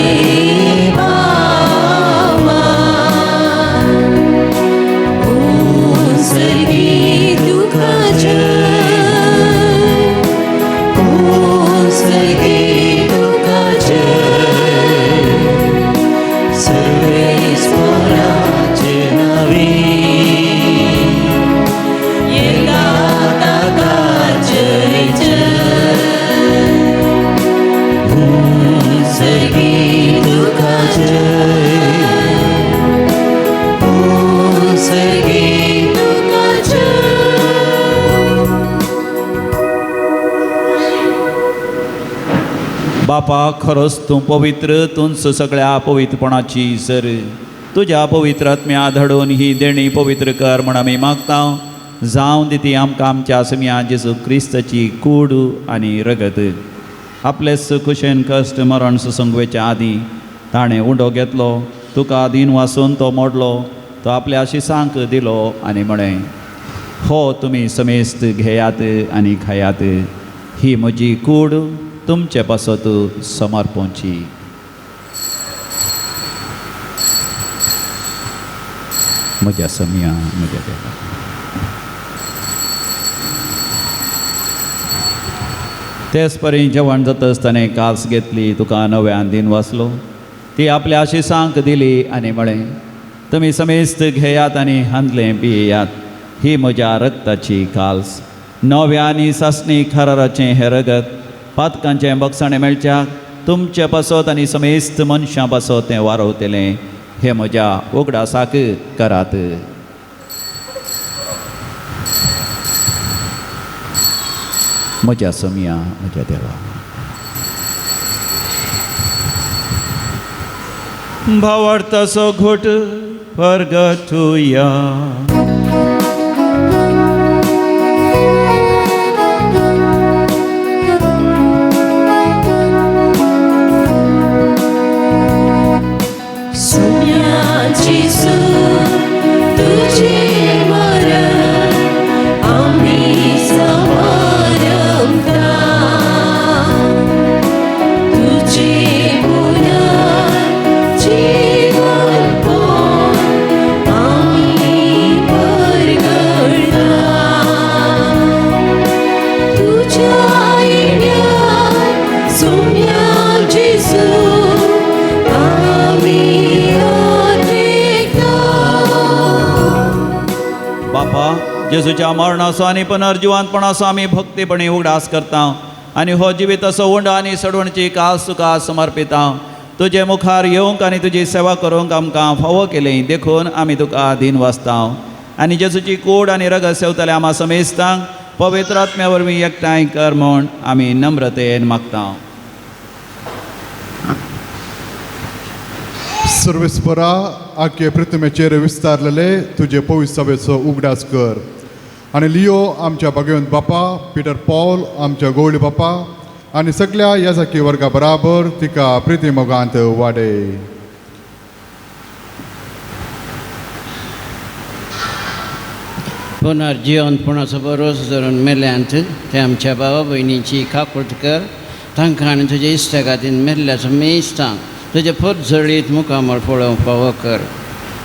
ओ सर्गी तुका जय, ओ सर्गी तुका जय, सर्वेस्पराचे नांवी येता ताका जय जय. ओ सर्गी तुका जय, ओ सर्गी तुका जय. बापा खरोच तूं पवित्र, तूंच सगळ्या पवित्रपणाची सर. तुज्या पवित्र आत्म्या धाडून ही देणी पवित्र कर म्हण आमी मागता. जावं दी ती आमकां आमच्या समिया जेजू क्रिस्ताची कूड आनी रगत. आपले खुशेन कश्ट मरण सुसंगवेच्या आदीं ताणें उंडो घेतलो, तुका दीन वासून तो मोडलो, तो आपल्या शिसांक दिलो आनी म्हळें, हो तुमी समेस्त घेयात आनी खायात, ही म्हजी कूड तुमचे पासत समर्पणची. म्हज्या समिया म्हज्या देवा. तेच परी जेवण जातच ताणें कास घेतली, तुका नव्यान दिन वाचलो, ती आपल्या आशिसांक दिली आनी म्हळें, तुमी समेस्त घेयात आनी हांदलें पियेयात, ही म्हज्या रक्ताची काल्स, नव्या आनी सासणी खराराचें हें रगत पातकांचें बक्षाणें मेळच्याक तुमचे पासत आनी समेस्त मनशां पासत तें वारवतलें. हें म्हज्या उगडासाक करात. म्हज्या समिया म्हज्या देवा. भावार्थाचो घोट परगटुया. जेजूच्या मरणाचो आनी पुनर्जिवंतपणाचो आमी भक्तीपणी उगडास करता आनी हो जिविताचो उंड आनी सडवणची कास तुका समर्पिता. तुजे मुखार येवंक आनी तुजी सेवा करूंक आमकां फावो केली देखून आमी तुका दीन वाचता आनी जेजूची कूड आनी रगत सेवतले आमा समेस्तांक पवित्र आत्म्या वरवीं एकठांय कर म्हूण आमी नम्रतेन मागता. सर्वेस्परा आख्खे प्रतिमेचेर विस्तारलेले तुजे पवित्र सभेचो उगडास कर आनी लियो आमच्या भगवंत बापा, पिटर पॉल आमच्या गवळी बापा आनी सगळ्या याजाकी वर्गा बराबर तिका प्रिती मोगांत वाडय. पुनर्जिवंतपणाचो भरोसो धरून मेल्यांत ते आमच्या भावा भयणीची काकूट कर. तांकां आनी तुज्या इश्टा खातीर मेल्ल्या समेस्तांक तुजे पोत जळीत मुखामळ पळोवंक फावो कर.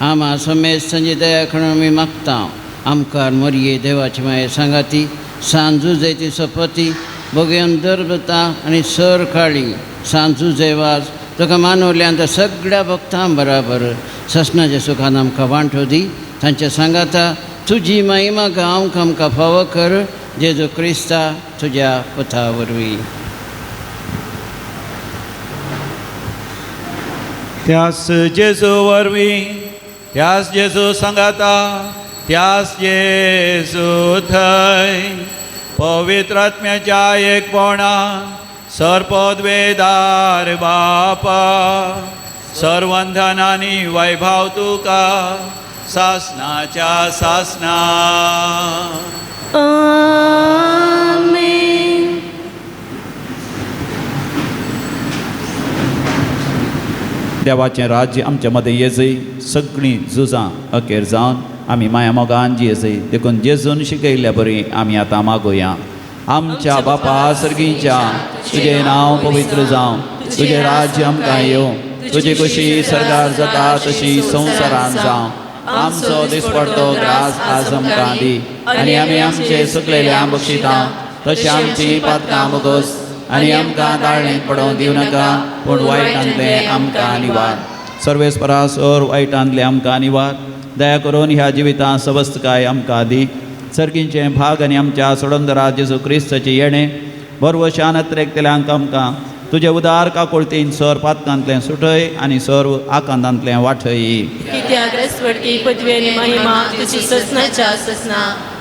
आमा समेस्त तांची दया करून आमी मागता. आमकार मोरये देवाची माये सांगाती सांजू जैती सपती बगयन दरबता आनी सर काळी सांजू जयवाज तुका मानवल्यान त्या सगळ्या भक्तां बराबर ससनाच्या सुखान आमकां वांटो दी. तांच्या सांगाता तुजी महिमा गावंक आमकां फावो कर जेजू क्रिस्ता तुज्या पुता वरवीं. त्यास जेजू वरवीं, त्यास जेजू सांगाता, त्यास जेजू थंय पवित्र आत्म्याच्या एकपणा सर्पद्वेदार बापा सर्वंधन आनी वैभव तुका सासनाच्या सासना. आमेन. देवाचें राज्य आमच्या मदें येजय, सगळीं झुजां अखेर जावन आमी माया मोगान जियेजय. देखून जेजून शिकयल्ल्या बरी आमी आतां मागोया. आमच्या बापा सर्गीच्या, तुजें नांव पवित्र जावं, तुजें राज्य आमकां येवं, तुजी खुशी सर्गार जाता तशी संवसारान जावं. आमचो दिसपडतो ग्रास आज आमकां दी आनी आमी आमचे सुकलेल्या बक्षिता तशें आमची पातकां बोगस आनी आमकां ताळणेंत पडोवंक दिवं नाका, पूण वायटांतलें आमकां निवार. सर्वेस्परा सर वायटांतलें आमकां निवार. दया करून ह्या जिवितांत सवस्तकाय आमकां दी. सर्गींचें भाग आनी आमच्या सोडंदरा जेजू क्रिस्ताचें येणें बरवशान अत्रेकतल्यांक आमकां तुजे उदार काकुळतीन सर पातकांतलें सुटय आनी सर्व आकांतांतलें वाटय.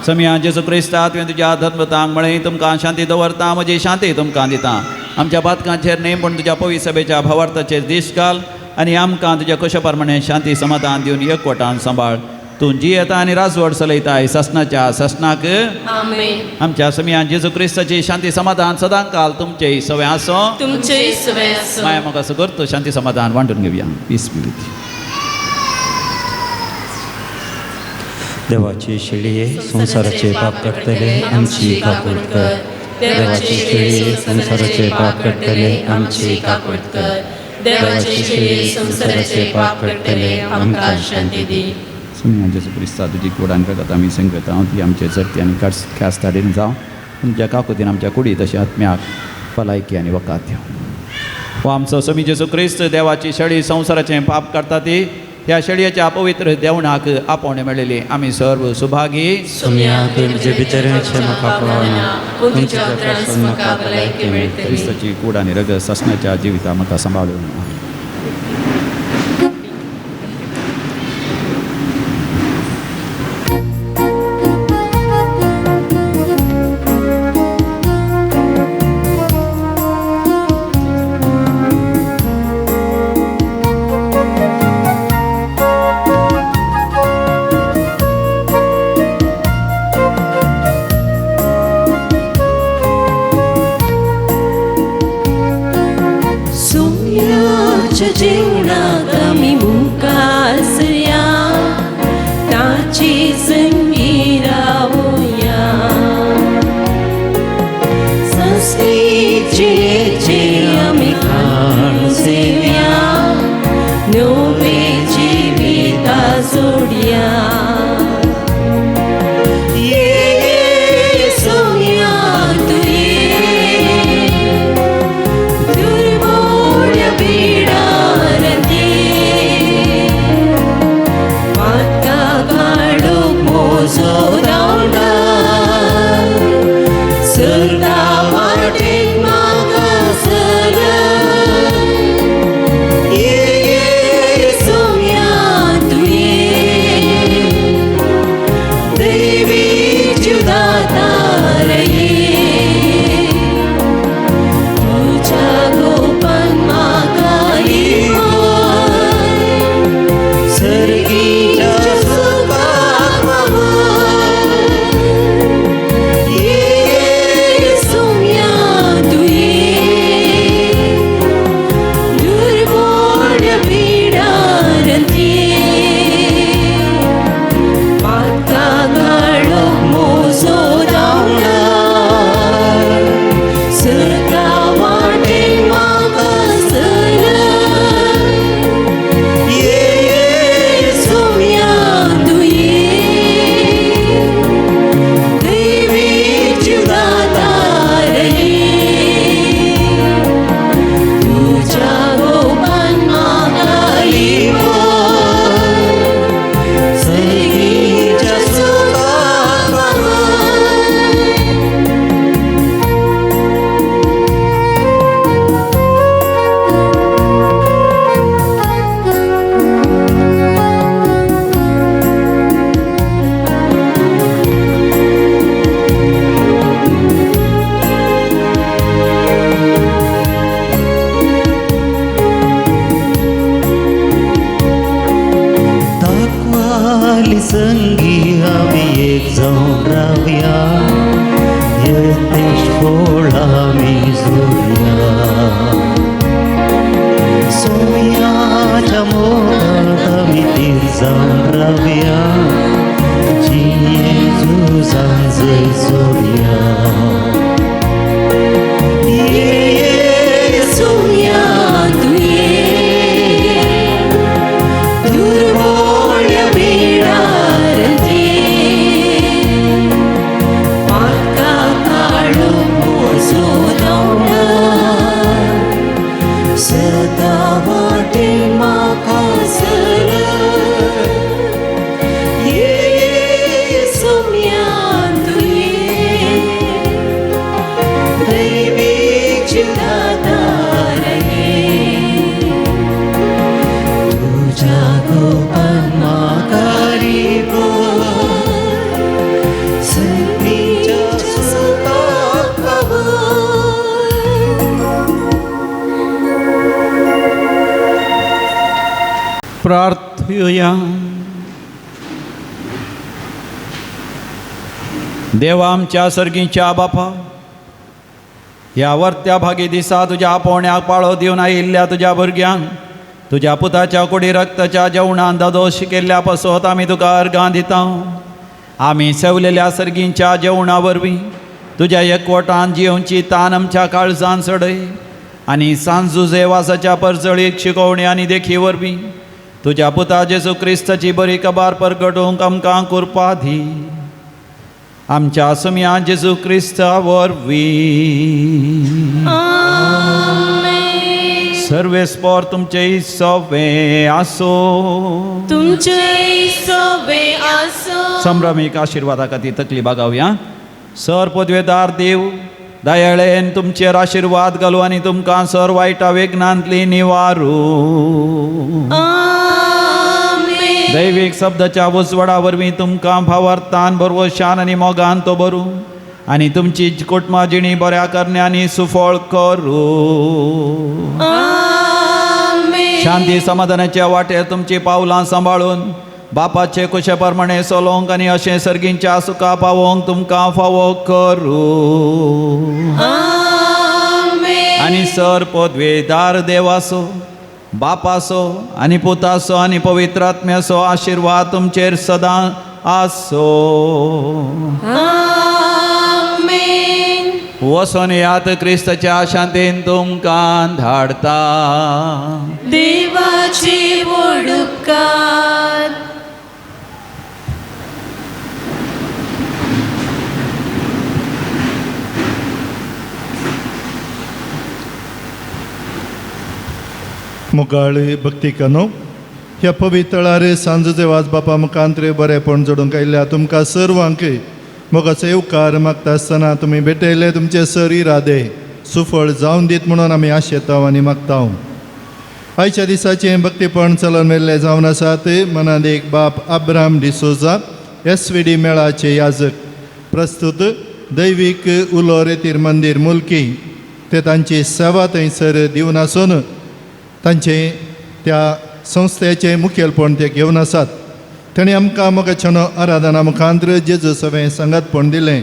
समिया जेजू क्रिस्ता तुवें तुज्या धर्मतांक म्हळें, तुमकां शांती दवरता, म्हजी शांती तुमकां दिता. आमच्या पातकांचेर न्हय पूण तुज्या पवित्र सभेच्या भावार्थाचेर दीस घाल आनी आमकां तुज्या कशा प्रमाणे शांती समाधान दिवन एकवटान सांबाळ. तूं जियेता आनी राजवट चलयताय ससनाच्या ससनाक. आमच्या समियान जेजू क्रिस्ताची शांती समाधान सदांकाल तुमचेय सवें आसो, तुमचेय सवें आसो. माया म्हाका असो करतो शांती समाधान वांटून घेवया. Peace be with you. देवाची शेळये संवसाराचे पाप काडटले आमची काकूट कर. देवाची शेळये संवसाराचे पाप काडटले आमची काकूट कर. देवाची शेळये संवसाराचे पाप काडटले आमकां शांती दी. समिया जेजू क्रिस्ता तुजी कूड आनी रगत आमी संगता ती आमचे जगती आनी ख्यास्ताडीन जावं. तुमच्या काकुतीन आमच्या कुडी तशें आत्म्याक भलायकी आनी वकात दिवं. हो आमचो समी जेजू क्रिस्त देवाची शेळी संवसाराचें पाप काडटा ती ह्या शेळयेच्या पवित्र देवणाक आपोवणें मेळिल्ली आमी सर्व सुभागी. क्रिस्ताची कूड आनी रगत सासणाच्या जिविता म्हाका सांबाळून. दुर्बोळ पीडारते। प्रार्थुया. देवा आमच्या सर्गीच्या बापा, ह्या वर्त्या भागी दिसा तुज्या आपोवण्याक पाळो दिवन आयिल्ल्या तुज्या भुरग्यांक तुज्या पुताच्या कुडी रक्ताच्या जेवणान दादोश केल्ल्या पासत आमी तुका अर्गां दिता. आमी सेवलेल्या सर्गींच्या जेवणा वरवीं तुज्या एकवटान जियोवची तान आमच्या काळजान चडय आनी सांजुजे वासाच्या परजळीक शिकोवणी आनी देखी वरवीं तुज्या पुता जेजू क्रिस्ताची बरी कबार परगटूंक आमकां कुरपा दी. आमच्या सुमया जेजू क्रिस्ता वरवीं. सर्वेस्पोर तुमचे सवे आसो. तुमचे सवे आसो. संभ्रमीक आशिर्वादा खातीर तकली बागावया. सर पदवेदार देव दयाळेन तुमचेर आशिर्वाद घालू आनी तुमकां सर वायटा वेगनांतली निवारू. दैवीक शब्दाच्या उजवाडा वरवीं तुमकां भावार्थान भरवशान आनी मोगान तो बरू आनी तुमची कुटुंबा जिणी बऱ्या करण्यांनी सुफळ करूं. शांती समाधानाच्या वाटेर तुमची पावलां सांबाळून बापाचे कुशे प्रमाणे चलोवंक आनी अशें सर्गींच्या सुखा पावोवंक तुमकां फावो करूं. आनी सर पदवेदार देवाचो बापाचो आनी पुताचो आनी पवित्र आत्म्याचो आशिर्वाद तुमचेर सदां आसो. वचोन यात क्रिस्ताच्या शांतीन तुमकां धाडता. देवाची व्हड उपकार. मुगाळ भक्तिकानो, ह्या पवित्रळार सांजुजे वाज बापा मुखांत्रे बरेपण जोडूंक आयिल्ल्या तुमकां सर्वांक मोगाचो येवकार मागता आसतना तुमी भेटयले तुमचे सर इरादे सुफळ जावन दीत म्हणून आमी आशेता आनी मागता. आयच्या दिसाचें भक्तीपण चलन मेल्लें जावन आसात मनांत एक बाप अब्राम डिसोजा SVD मेळाचे याजक. प्रस्तुत दैवीक उलो रेतीर मंदीर मुलकी ते तांची सेवा थंयसर दिवन आसून तांचे त्या संस्थेचें मुखेलपण ते घेवन आसात. तांणी आमकां मोगाच्यानो आराधना मुखांत्र जेजू सवें सांगातपण दिलें.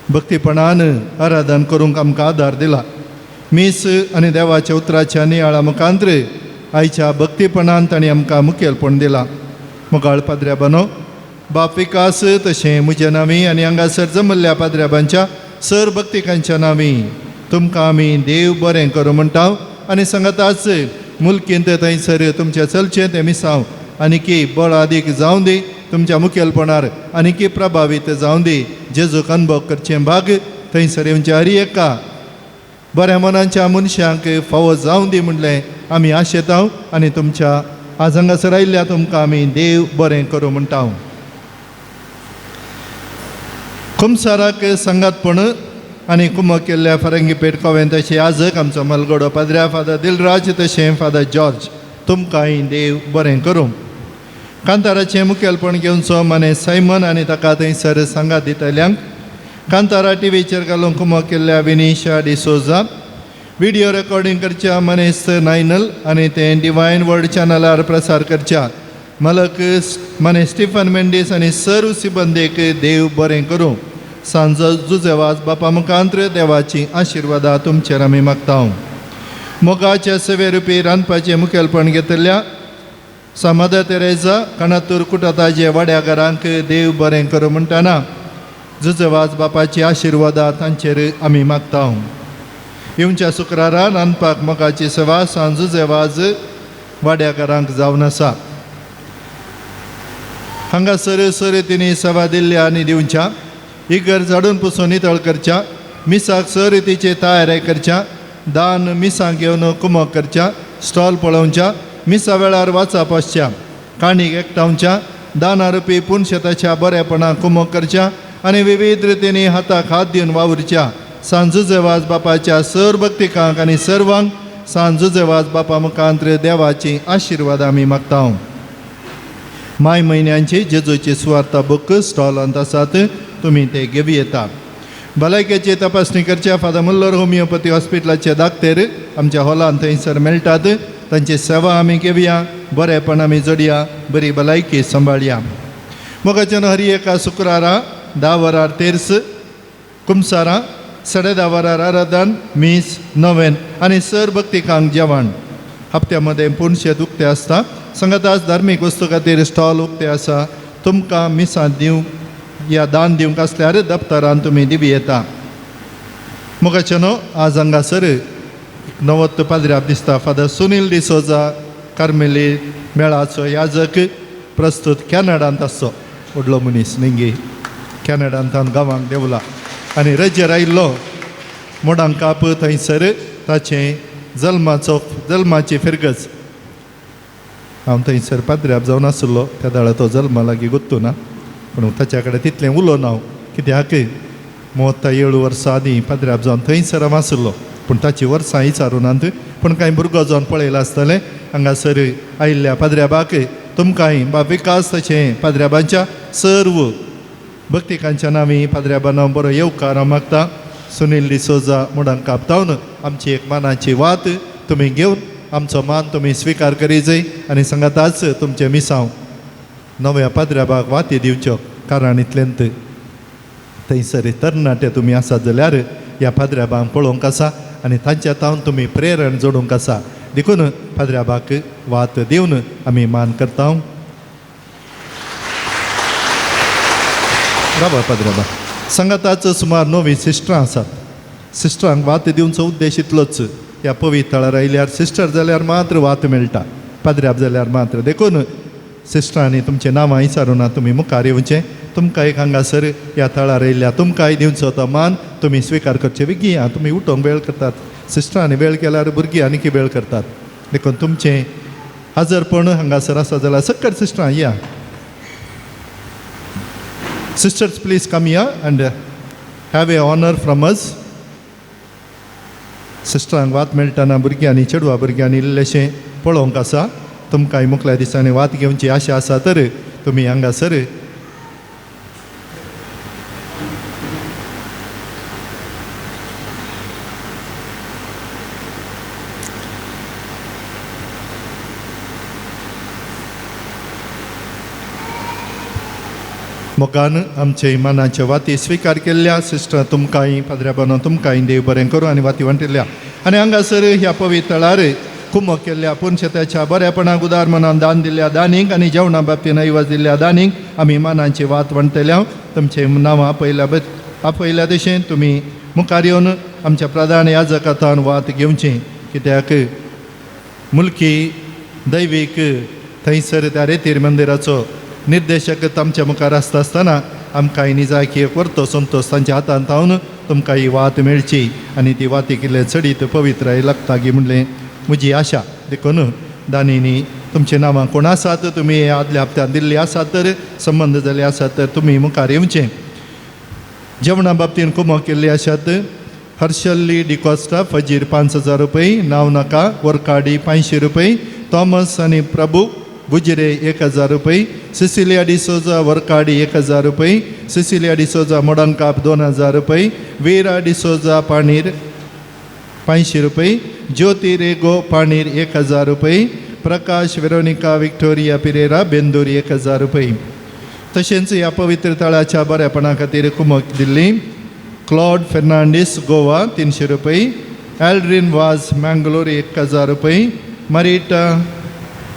भक्तीपणान आराधन करूंक आमकां आदार दिला. मीस आनी देवाच्या उतराच्या नियाळा मुखांत्र आयच्या भक्तीपणान तांणी आमकां मुखेलपण दिलां. मोगाळ पाद्र्याबानो, बाप विकास तशें म्हज्या नांवी आनी हांगासर जमल्ल्या पाद्र्याबांच्या सर भक्तिकांच्या नांवी तुमकां आमी देव बरें करूं म्हणटा आनी सांगाताच मुलकींत थंयसर तुमचें चलचें तें मिसांव आनीकी बळ आदीक जावं दी तुमच्या मुखेलपणार आनीकी प्रभावीत जावं दी. जेजूक अनुभव करचें भाग थंयसर येवचे हर एका बऱ्या मनांच्या मनशांक फावो जावं दी म्हणलें आमी आशेता आनी तुमच्या आज हांगासर आयिल्ल्या तुमकां आमी देव बरें करूं म्हणटा. कुमसाराक सांगातपण आनी कुमक केल्ल्या फारंगी पेट कोवेंताचे आजक आमचो मलगोडो पाद्र्या फादर दिलराज तशें फादर जॉर्ज तुमकांय देव बरें करूं. कांताराचें मुखेलपण घेवचो माने सायमन आनी ताका थंयसर सांगात दितल्यांक कांतारा टिवीचेर घालूंक कुमक केल्ल्या विनिशा डिसोजा व्हिडियो रेकॉर्डिंग करच्या मनेस्त नायनल आनी तें डिवायन वर्ड चॅनलार प्रसार करच्या मलक माने स्टिफन मेंडीस आनी सर्व सिबंदेक देव बरें करूं. सांजो जुजेवाज बापा मुखांत्र देवाची आशिर्वादा तुमचेर आमी मागता. मोगाच्या सेवे रुपी रांदपाचें मुखेलपण घेतल्या सामादा तेरेजा कणातूर कुटाताजे वाड्याघरांक देव बरें करूं म्हणटना जुजेवाज बापाची आशिर्वादा तांचेर आमी मागता. येवच्या शुक्रारा रांदपाक मोगाची सेवा सांजुजेवाज वाड्याघरांक जावन आसा. हांगासर सर तिणी सेवा दिल्ल्या आनी दिवच्या इगर्ज झाडून पुसून नितळ करच्या मिसाक स रितीचे तयारी करच्या दान मिसांक घेवन कुमक करच्या स्टॉल पळोवच्या मिसा वेळार वाचप आसच्या काणीक एकठावच्या दाना रुपी पुनशेताच्या बरेपणाक कुमक करच्या आनी विविध रितींनी हाताक हात दिवन वावुरच्या. सांजुजेवाज बापाच्या सर भक्तिकांक आनी सर्वांक सांजुजेवाज बापा मुखांत्र देवाची आशिर्वाद आमी मागता. माय म्हयन्यांची जेजूची सुवार्ता बुक स्टॉलांत आसात तुमी ते घेवं येता. भलायकेची तपासणी करच्या फादर मुल्लर होमिओपॅथी हॉस्पिटलाचे दाक्तेर आमच्या हॉलांत थंयसर मेळटात. तांची सेवा आमी घेवया. बरेपण आमी जोडया, बरी भलायकी सांबाळया. मोगाच्यान हर एका शुक्रारा 10 वरार तेर्स, कुमसारां 10:30 वरार आराधन, मीस, नवेन आनी सर भक्तिकांक जेवण. हप्त्या मदें पुणशेत उक्तें आसता. सांगाताच धार्मीक वस्तू खातीर स्टॉल उक्तें आसा. तुमकां मिसां दिवंक या दान दिवंक आसल्यार दप्तरान तुमी दिवं येता. मोगाच्यानो आज हांगासर नवोत्त पाद्र्याब दिसता फादर सुनील डिसोजा, कार्मेली मेळाचो याजक, प्रस्तूत कॅनडांत आसचो व्हडलो मनीस निंगी कॅनडांत गांवांक देंवला आनी रजेर आयिल्लो मोडांक काप थंयसर ताचें जल्माची फिरगज. हांव थंयसर पाद्र्याब जावन आसलो त्या दाळा तो जल्मा लागीं गुत्तू ना, पूण ताच्या कडेन तितलें उलोवना हांव कित्याक मोत्ता 7 वर्सां आदीं पाद्र्याब जावन थंयसर हांव आसलो, पूण ताची वर्सां विचारूं नात. पूण कांय भुरगो जावन पळयलां आसतलें. हांगासर आयिल्ल्या पाद्र्याबाक तुमकांय बा विकास तशें पाद्र्याबांच्या सर्व भक्तिकांच्या नांवी पाद्र्याबान बरो येवकार हांव मागता. सुनील डिसोजा मुडांक कापतावन आमची एक मानाची वात तुमी घेवन आमचो मान तुमी स्विकार करी जाय आनी सांगाताच तुमचें मिसांव नव्या पाद्र्याबाक वाती दिवच्यो, कारण इतलेंत थंयसर तरणाटे तुमी आसात जाल्यार ह्या पाद्र्याबांक पळोवंक आसा आनी तांच्या तावन तुमी प्रेरण जोडूंक आसा. देखून पाद्र्याबाक वात दिवन आमी मान करता. रावा पाद्र्याबा. सांगाताच सुमार 9 सिस्टरां आसात. सिस्टरांक वात दिवचो उद्देश इतलोच, ह्या पवित्र थळार आयल्यार सिस्टर जाल्यार मात्र वात मेळटा, पाद्र्याब जाल्यार मात्र. देखून सिस्टरांनी तुमचें नांवां विचारूं ना, तुमी मुखार येवचें. तुमकां एक हांगासर ह्या थळार आयिल्ल्या तुमकांय दिवचो तो मान तुमी स्विकार करचे. बेगीन या, तुमी उठोवंक वेळ करतात. सिस्टरांनी वेळ केल्यार भुरगीं आनीक वेळ करतात. देखून तुमचें हाजरपण हांगासर आसा जाल्यार सक्कर सिस्टरां या. Sisters please come here and have a honour from us. सिस्टरांक वात मेळटना भुरग्यांनी चेडवा भुरग्यांनी इल्लेशें पळोवंक आसा. तुमकांय मुखल्या दिसांनी वात घेवची आशा आसा तर तुमी हांगासर मोगान आमचे मनाचे वाती स्विकार केल्ल्या सिस्टर तुमकांय पाद्र्याबानो तुमकांय देव बरें करूं आनी वाती वांटिल्ल्या आनी हांगासर ह्या पवित्र थळार कुमक केल्ल्या पुनशेताच्या बऱ्यापणाक उदार मनान दान दिल्ल्या दानीक आनी जेवणा बाबतीन ऐवज दिल्ल्या दानीक आमी मानाची वात वांटतल्या. तुमचे नांवां आपयल्या तशें तुमी मुखार येवन आमच्या प्रधान याजकांतान वात घेवची, कित्याक मुलकी दैवीक थंयसर त्या रेतीर मंदिराचो निर्देशक आमच्या मुखार आसता आसतना आमकां निजाकी एक वर्तो संतोष तांच्या हातांत तावन तुमकां ही वात मेळची आनी ती वाती कितले चडीत पवित्राय लागता गी म्हणलें म्हजी आशा. देखून दानीनी तुमची नांवां कोण आसात तुमी आदल्या हप्त्यांत दिल्ली आसात तर संबंद जाल्ले आसात तर तुमी मुखार येवचें. जेवणा बाबतीन कुमक केल्ली आसात हर्शल्ली डिकॉस्टा फजीर 5000 रुपये, नांव नाका वरकाडी 500 रुपये, थॉमस आनी प्रभू गुजरे 1000 रुपये, सिसिलिया डिसोजा वरकाडी 1000 रुपये, सिसिलिया डिसोजा मोडणकाप 2000 रुपये, वीरा डिसोजा पाणीर 500 रुपये, ज्योती रेगो पाणीर 1000 रुपये, प्रकाश वेरोनिका विक्टोरिया पिरेरा बेंदूर 1000 रुपये. तशेंच ह्या पवित्र तळाच्या बऱ्यापणा खातीर कुमक दिल्ली क्लॉड फेर्नांडीस गोवा 300 रुपये, एल्ड्रीन वाज मँगलोर 1000 रुपये, मरिटा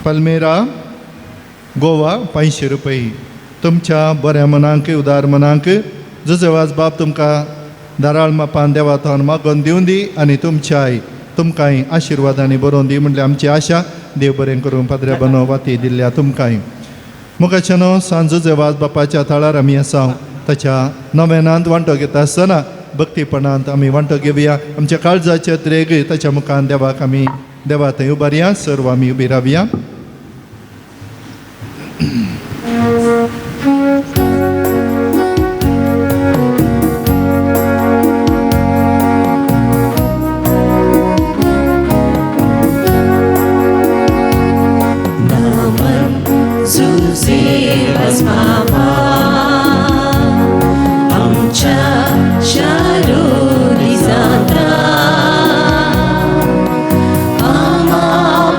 पल्मेरा गोवा 500 रुपये. तुमच्या बऱ्या मनांक उदार मनांक जुजेवाज बाब तुमकां धाराळ मापान देवाथावन मागोवन दिवन दी आनी तुमच्याय तुमकांय आशिर्वादांनी बरोवन दी म्हणल्यार आमची आशा. देव बरें करूं पाद्र्या बनो वाती दिल्ल्या तुमकांय. मुखाच्यानो सांज जुजेवाज बापाच्या थळार आमी आसा ताच्या नवेनांत वांटो घेता आसतना भक्तीपणांत आमी वांटो घेवया. आमच्या काळजाचे त्रेग ताच्या मुखान देवाक आमी देवा थंय उबारया. सर्व आमी उबी रावया.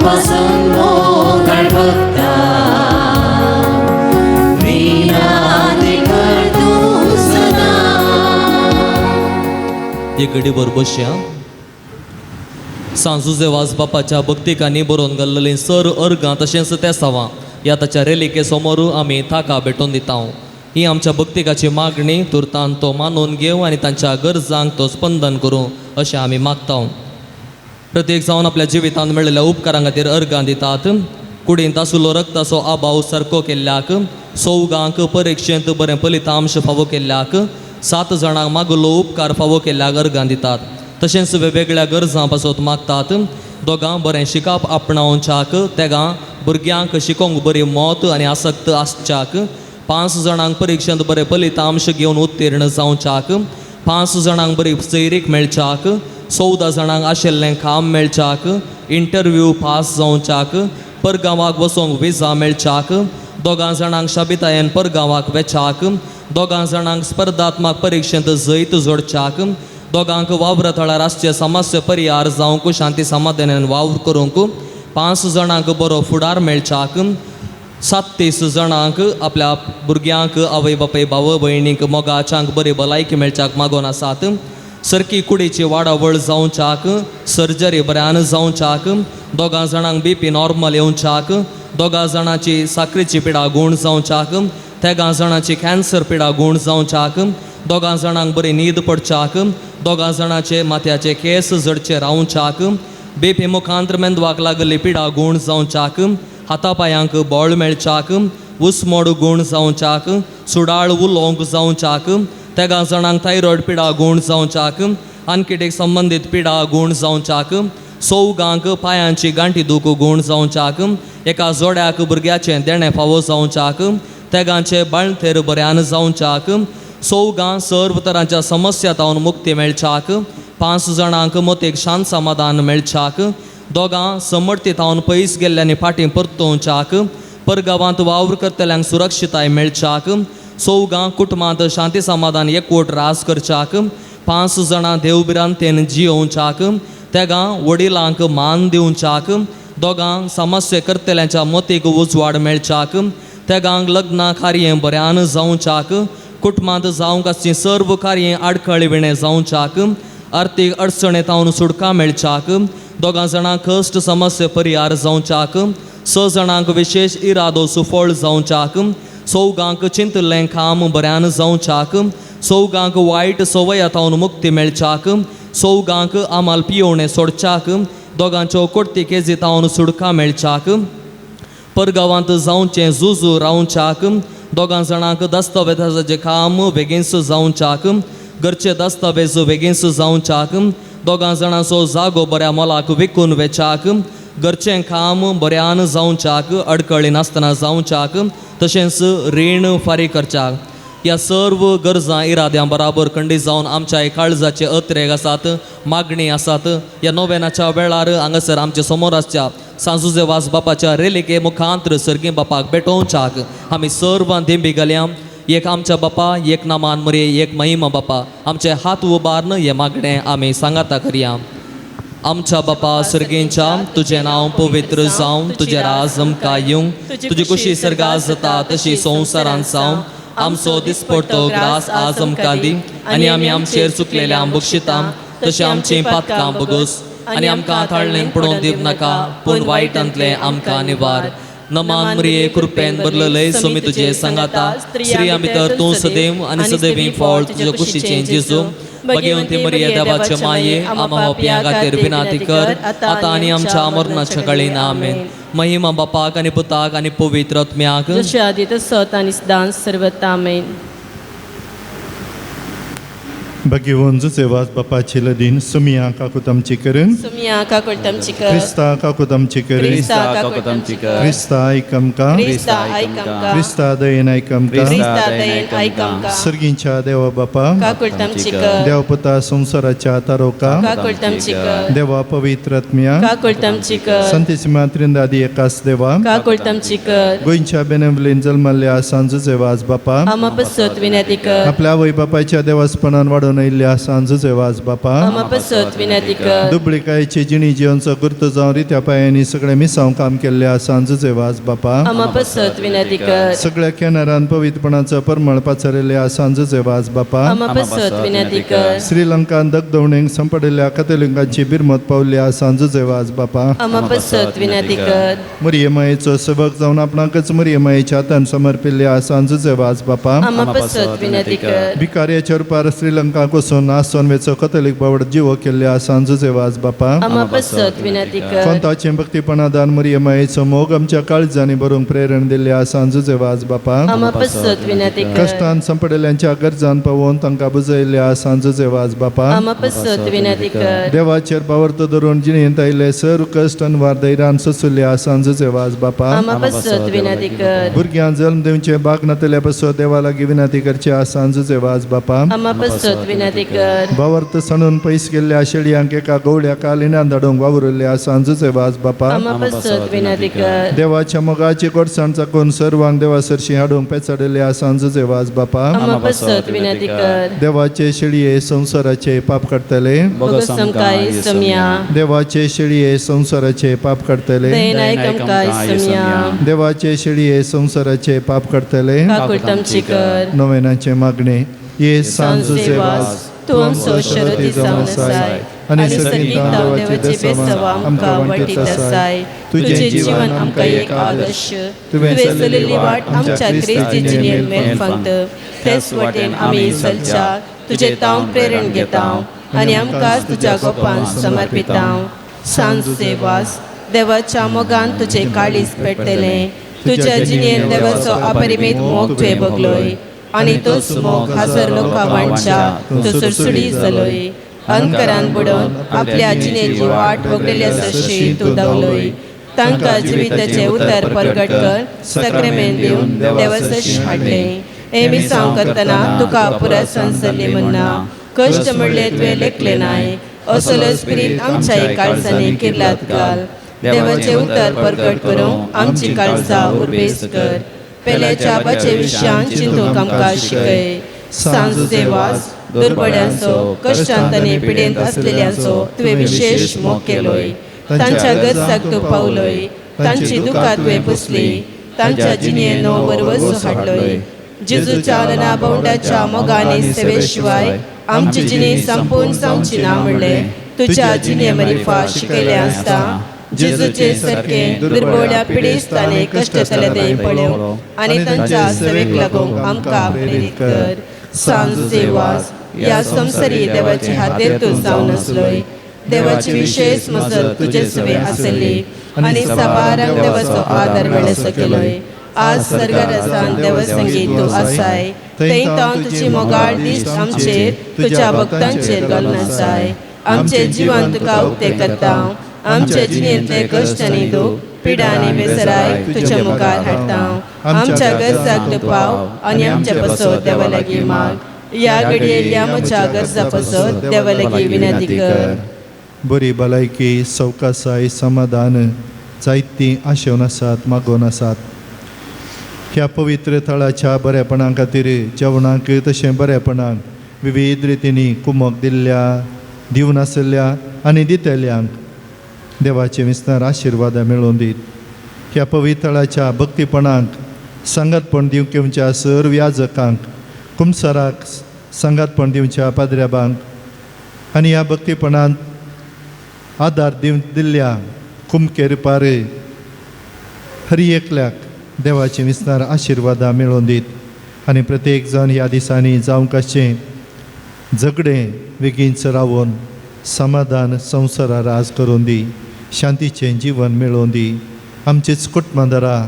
Pasang mo घडीभर बसया. सांत जुझे वाज बापाच्या भक्तिकांनी बरोवन घाल्लेलीं सर अर्गां तशेंच तेसांवां ह्या ताच्या रेलिके समोर आमी ताका भेटोवन दिता. ही आमच्या भक्तिकाची मागणी तुर्तान तो मानून घेवं आनी तांच्या गरजांक तो स्पंदन करूं अशें आमी मागता. प्रत्येक जावन आपल्या जिवितांत मेळिल्ल्या उपकारां खातीर अर्गां दितात. कुडींत आशिल्लो रक्ताचो आबाव सारको केल्ल्याक, सौगांक परिक्षेंत बरें फलितांश फावो केल्ल्याक, 7 जाणांक मागलो उपकार फावो केल्ल्याक अर्गां दितात. तशेंच वेगवेगळ्या गरजां पासत मागतात. दोगां बरें शिकप आपणावच्याक, तेगां भुरग्यांक शिकोवंक बरी मत आनी आसक्त आसच्याक, 5 जाणांक परिक्षेंत बरें फलितांश घेवन उत्तीर्ण जावच्याक, 5 जाणांक बरी सैरीक मेळच्याक, 14 जाणांक आशिल्लें काम मेळच्याक, इंटरव्यू पास जावच्याक, परगांवाक वचोंक विजा मेळच्याक, 2 जाणांक शाबितायेन परगांवाक वेच्याक, 2 जाणांक स्पर्धात्मक परिक्षेंत जैत जोडच्याक, दोगांक वावर थळार आसचे समस्या परिहार जावंक शांती समाधानान वावर करूंक, 5 जाणांक बरो फुडार मेळच्याक, 37 जाणांक आपल्या भुरग्यांक आवय बापाय भाव भयणींक मोगाच्यांक बरी भलायकी मेळच्याक मागोन आसात. सरकी कुडीची वाडावळ जावच्याक, सर्जरी बऱ्यान जावच्याक, 2 जाणांक बीपी नॉर्मल येवच्याक, 2 जाणांची साकरीची पिडा गूण जावच्याक, 3 जाणांची कॅन्सर पिडा गूण जावच्याक, 2 जाणांक बरी न्हीद पडच्याक, 2 जाणांचे माथ्याचे केंस जडचे रावच्याक, बीपी मुखांत मेंदवाक लागिल्ली पिडा गूण जावच्याक, हाता पांयांक बळ मेळच्याक, उस्मोड गूण जावच्याक, सुडाळ उलोवंक जावच्याक, 3 जाणांक थायरॉयड पिडा गूण जावच्याक, आनकिटेक संबंदीत पिडा गूण जावच्याक, 4 पांयांची गांठी दूख गूण जावच्याक, एका जोड्याक भुरग्याचें देणें फावो जावच्याक, 3 बाळंतेर बऱ्यान जावच्याक, 4 सर्व तरांच्या समस्या तावन मुक्ती मेळच्याक, 5 जाणांक मतीक शांत समाधान मेळच्याक, 2 समर्थी तावन पयस गेल्ल्यांनी फाटीं परतोवच्याक, परगांवांत वावर करतल्यांक सुरक्षिताय मेळच्याक, 4 कुटुंबांत शांती समाधान एकवट रास करच्याक, 5 जाणां देवभिरांतेन जियोवच्याक, 3 वडिलांक मान दिवच्याक, 2 समस्या करतल्यांच्या मतीक उजवाड मेळच्याक, 3 लग्ना कार्य बऱ्यान जावच्याक, कुटुंबांत जावंक आसची सर्व कार्य आडखळी विणें जावच्याक, आर्थीक अडचणे तावन सुटका मेळच्याक, 2 जाणांक कश्ट समस्या परिहार जावच्याक, 6 जाणांक विशेश इरादो सुफळ जावच्याक, 4 चिंतलें काम बऱ्यान जावच्याक, 4 वायट संवया तावन मुक्ती मेळच्याक, 4 आमाल पियोवणें सोडच्याक, 2 कोर्ती केजी तावन सुटका मेळच्याक, परगांवांत जावचें जुजू रावच्याक, 2 जाणांक दस्तावेजाचें काम बेगीनच जावच्याक, घरचे दस्तावेज बेगीनच जावच्याक, 2 जाणांचो जागो बऱ्या मोलाक विकून वेच्याक, घरचें काम बऱ्यान जावच्याक, अडकळी नासतना जावच्याक, तशेंच रीण फारीक करच्याक. ह्या सर्व गरजां इराद्यां बराबर खंडीत जावन आमच्या काळजाचे अत्रेग आसात, मागणी आसात. ह्या नोवेनाच्या वेळार हांगासर आमच्या समोर आसच्या सांत जुझे वाज बापाच्या रेलिके मुखांत सर्गी बापाक भेटोवच्याक आमी सर्वां देंबी घालया. एक आमच्या बापा, एक नामान मरे, एक महिमा बापा, आमचे हात उबारून हे मागणें आमी सांगाता करया. आमच्या बापा सर्गेंच्या, तुजें नांव पवित्र जावं, तुजें राज आमकां येवं, तुजी कुशी सर्गां जाता तशी संवसारांत जावं. आमचो दिसपडतो ग्रास आज आमकां दी, आनी आमी आमचेर चुकलेल्या बक्षिता तशें आमचीं पातकां बगोस, आनी आमकां थाळणेन पडोवन दिवं नाका, पूण वायटांतलें आमकां निवार. नमान मरिये, कृपेन भरलेले, स्वामी तुजे सांगाता, स्त्रियां भितर तूं सदैव आनी सदैवी फळ तुज्या कुशीचें जेजू. भगवंती मरिये, देवाचे माये, आमा पापयां खातीर विनंती कर, आतां आनी आमच्या मरणाच्या कळीन. आमेन. महिमा बापाक आनी पुताक आनी पवित्र आत्म्याक, जशें आदी तसोच आनी सदांच सर्वत्र. आमेन. भगवंत जुझे वाज बापाची लदीन सुमिया काकूत आमची करून, सुमिया काकूत आमची कर, क्रिस्ता काकूत आमची कर, क्रिस्ता काकूत आमची कर, क्रिस्ता आयक आमकां, क्रिस्ता आयक आमकां, क्रिस्ता दयेन आयक आमकां, क्रिस्ता दयेन आयक आमकां, सर्गींच्या देवा बापा, काकूत आमची कर, देव पुता संवसाराच्या तारोका, काकूत आमची कर, देवा पवित्र आत्म्या, काकूत आमची कर, संतीसिमा त्रिंदादी एकास देवा, काकूत आमची कर, गोंयच्या बेनेवलीन जल्मल्ल्या सांत जुझे वाज बापा, आमा पासत विनंती कर, आपल्या आवय बापायच्या देवासपणान वाडोवन घडोवन आयिल्ल्या सांत जुझे वाज बापा, आमा पासत विनंती कर. दुबळिकायेची जिणी जिवनचो गुर्त जावन रित्या पांयांनी सगळें मिसांव काम केल्ल्या सांत जुझे वाज बापा, आमा पासत विनंती कर. सगळ्या केनारान पवित्रपणाचो परमळ पाचारिल्ल्या सांत जुझे वाज बापा, आमा पासत विनंती कर. श्रीलंकान दगदवणेक संपडिल्ल्या कथोलिकांची बिरमत पावल्ल्या सांत जुझे वाज बापा, आमा पासत विनंती कर. मरियमायेचो सेवक जावन आपणाकच मरियमायेच्या हातान समर्पिल्ल्या सांत जुझे वाज बापा, आमा पासत विनंती कर. भिकार्याच्या रुपार श्रीलंका वचून आसोन वेचो कथोलीक बावड जिवो केल्ल्या सांत जुझे वाज बापा, आमा पासत विनंती कर. कोंताचें भक्तीपणादान मरियमायेचो मोग आमच्या काळजांनी भरूंक प्रेरण दिल्ल्या सांत जुझे वाज बापा, आमा पासत विनंती कर. कश्टान संपडिल्ल्यांच्या गरजान पावोवन तांकां बुजयल्ल्या सांत जुझे वाज बापा, आमा पासत विनंती कर. देवाचेर बावर्त धरून जिणेंत आयिल्ले सर्व कश्ट अनवार धैर्यान सोंशिल्ल्या सांत जुझे वाज बापा, आमा पासत विनंती कर. भुरग्यां जल्म दिवचे भाग नातल्या पासत देवा लागीं विनंती करची सांत जुझे वाज बापा, आमा पासत विनंती कर. बावर्त सणून पयस गेल्ल्या शेळयांक एका गवळ्या कालिनान धाडूंक वावुरिल्ल्या सांत जुझे वाज बापा, आमा पासत विनंती कर. देवाच्या मोगाची गोडसाण चाकून सर्वांक देवा सरशी हाडूंक पेचाडिल्ल्या सांत जुझे वाज बापा, आमा पासत विनंती कर. देवाचे शेळये संवसाराचे पाप काडटले, बोगस आमकां समया. देवाचे शेळये संवसाराचे पाप काडटले, दयेन आमकां समया. देवाचे शेळये संवसाराचे पाप काडटले. काकूट आमची कर. नोवेनाचें मागणें. ये सांत जुझे वाज, तूं आमचो शरती जावन आसाय आनी सगळीं देवाचे बेसवा आमकां वाटीत आसाय. तुजें जीवन आमकां एक आदर्श, तुवें चलयल्ली वाट आमच्या क्रिस्ती जिणेन मेल फांगत. तेच वाटेन आमी चलच्या तुजें तांव प्रेरण घेता आनी आमकां तुज्या गोपान समर्पिता. सांत जुझे वाज, देवाच्या मोगान तुजें काळीज पेटतलें. तुज्या जिणेन देवाचो अपरिमीत मोग तुवें भोगलोय आनी तोच मोग हाजर लोकां वांटच्या तूं सुडसुडी जालोय. अंधकारान बुडोवन आपल्या जिणेची वाट वगळिल्ल्या सरशी तूं धांवलोय. तांकां जिविताचें उतर परगट कर सक्रेमेन दिवन देवा सरशी हाडलें. हें मिसांव करतना तुका पुराय संसल्ली म्हणना कश्ट म्हणलें तुवें लेखलें नाय. असलो स्पिरीत आमच्या काळजांनी किर्लात घाल. देवाचें उतर परगट करूंक आमची काळजां उर्बेस कर. पेल्याच्या आबाचे विशयान चिंतूंक आमकां शिकय. सांत जुझे वाज, दुर्बळ्यांचो कश्टांत आनी पिडेंत आसलेल्यांचो तुवें विशेश मोग केलोय. तांच्या गरजाक तूं पावलोय. तांची दुकां तुवें पुसली. तांच्या जिणेन नवो भरवंसो हाडलोय. जेजूच्या लना बवंडाच्या मोगानी सेवे शिवाय आमची जिणी संपूर्ण जावची ना म्हणलें तुज्या जिणे मरिफा शिकयलें आसता. जेजूचे सारकें दुर्बोळ्या पिडेस्तांनी कश्टतले ते पळोवंक आनी तांच्या सेवेक लागूंक आमकां प्रेरीत कर. सांत जुझे वाज, ह्या संवसारी देवाचे हातेर तूं जावन आसलोय. देवाची विशेश मजत तुजे सवे आसली आनी साबारांक देवाचो आदार मेळसो केलोय. आज सर्गार देवसंगीत तूं आसाय. थंय तावन तुजी मोगाळ दीस आमचेर तुज्या भक्तांचेर घालून आसाय. आमचें जिवन तुका उक्तें करता. आमच्या जिणेंतले कश्ट आनी दूख पिडा आनी बेसराय तुज्या मुखार हाडटा. आमच्या गरजाक तूं पाव आनी आमच्या पासत देवा लागीं माग. ह्या घडये म्हज्या गरजा पासत देवा लागीं विनंती कर. बरी भलायकी, सवकासाय, समाधान जायतीं आशेवन आसात, मागोवन आसात. ह्या पवित्र थळाच्या बरेपणा खातीर जेवणाक तशें बरेपणाक विविध रितींनी कुमक दिल्ल्या, दिवन आशिल्ल्या आनी दितल्यांक देवाचे विस्तार आशिर्वादां मेळोवन दीत. ह्या पवित्रळाच्या भक्तीपणाक सांगातपण दिवंक येवच्या सर्व याजकांक, कुमसराक सांगातपण दिवच्या पाद्र्याबांक आनी ह्या भक्तीपणांत आदार दिवन दिल्ल्या कुमकेर पारे हर एकल्याक देवाचे विस्तार आशिर्वादां मेळोवन दीत. आनी प्रत्येक जाण ह्या दिसांनी जावंक आसचें झगडें बेगीनच रावोन समाधान संवसारा राज करून दी, शांतीचें जीवन मेळोवन दी. आमचीच कुटुंबां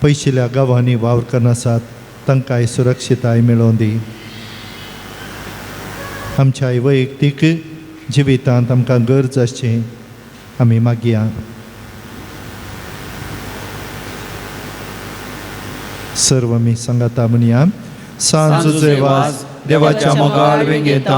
पयशिल्ल्या गांवांनी वावर करनासात तांकांय सुरक्षिताय मेळोवन दी. आमच्या वैयक्तीक जिवितांत आमकां गरज आसची आमी मागया. सर्व आमी सांगाता म्हणया. सांत जुझे वाज, देवाच्या मोगाळ वेंगेंत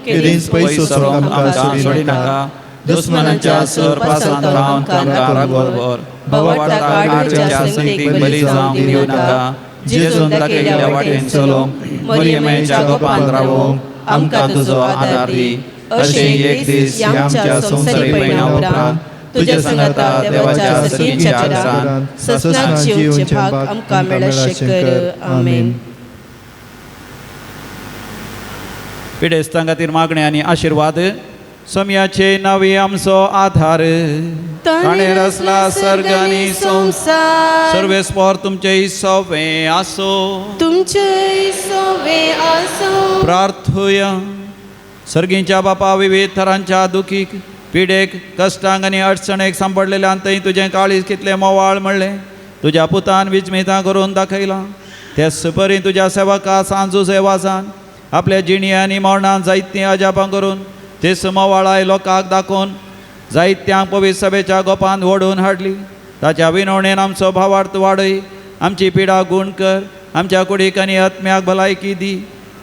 केदींच पयस वचूंक आमकां सोडिनाका. दुस्मनांच्या सरपासांत रावन तांकां रागोवर भावार्थाक आडच्या संगतीक बली जावंक दिवं नाका. जेजून दाखयल्ल्या वाटेन चलोवंक, मरियमाच्या गोपांत रावोंक आमकां तुजो आदार दी. अशें एक दीस ह्या आमच्या संवसारी पयणा उपरांत तुज्या सांगाता देवाच्या सर्गीच्या घरांत ससनाक जिवचे भाग आमकां मेळशें कर. आमेन. पिडेस्तां खातीर मागणें आनी आशिर्वाद. सोमयाचे नावे आमचो आधार, ताणें रचला सर्ग आनी संवसार. सर्वेस्पर तुमचे सोवे आसो, तुमचे सोवे आसो. प्रार्थुया. सर्गींच्या बापा, विविध थरांच्या दुखीक, पिडेक, कश्टांक आनी अडचणेक सांपडलेल्यान थंय तुजें काळीज कितलें मोवाळ म्हणलें तुज्या पुतान विजमितां करून दाखयलां. तेच परी तुज्या सेवका सांजू वाजान आपल्या जिणी आनी मरणान जायतीं अजापां करून तेच मोवाळाय लोकांक दाखोवन जायत्यांक पवित्र सभेच्या गोपान ओडून हाडली. ताच्या विनवणेन आमचो भावार्थ वाडय, आमची पिडा गूण कर, आमच्या कुडीक आनी आत्म्याक भलायकी दी.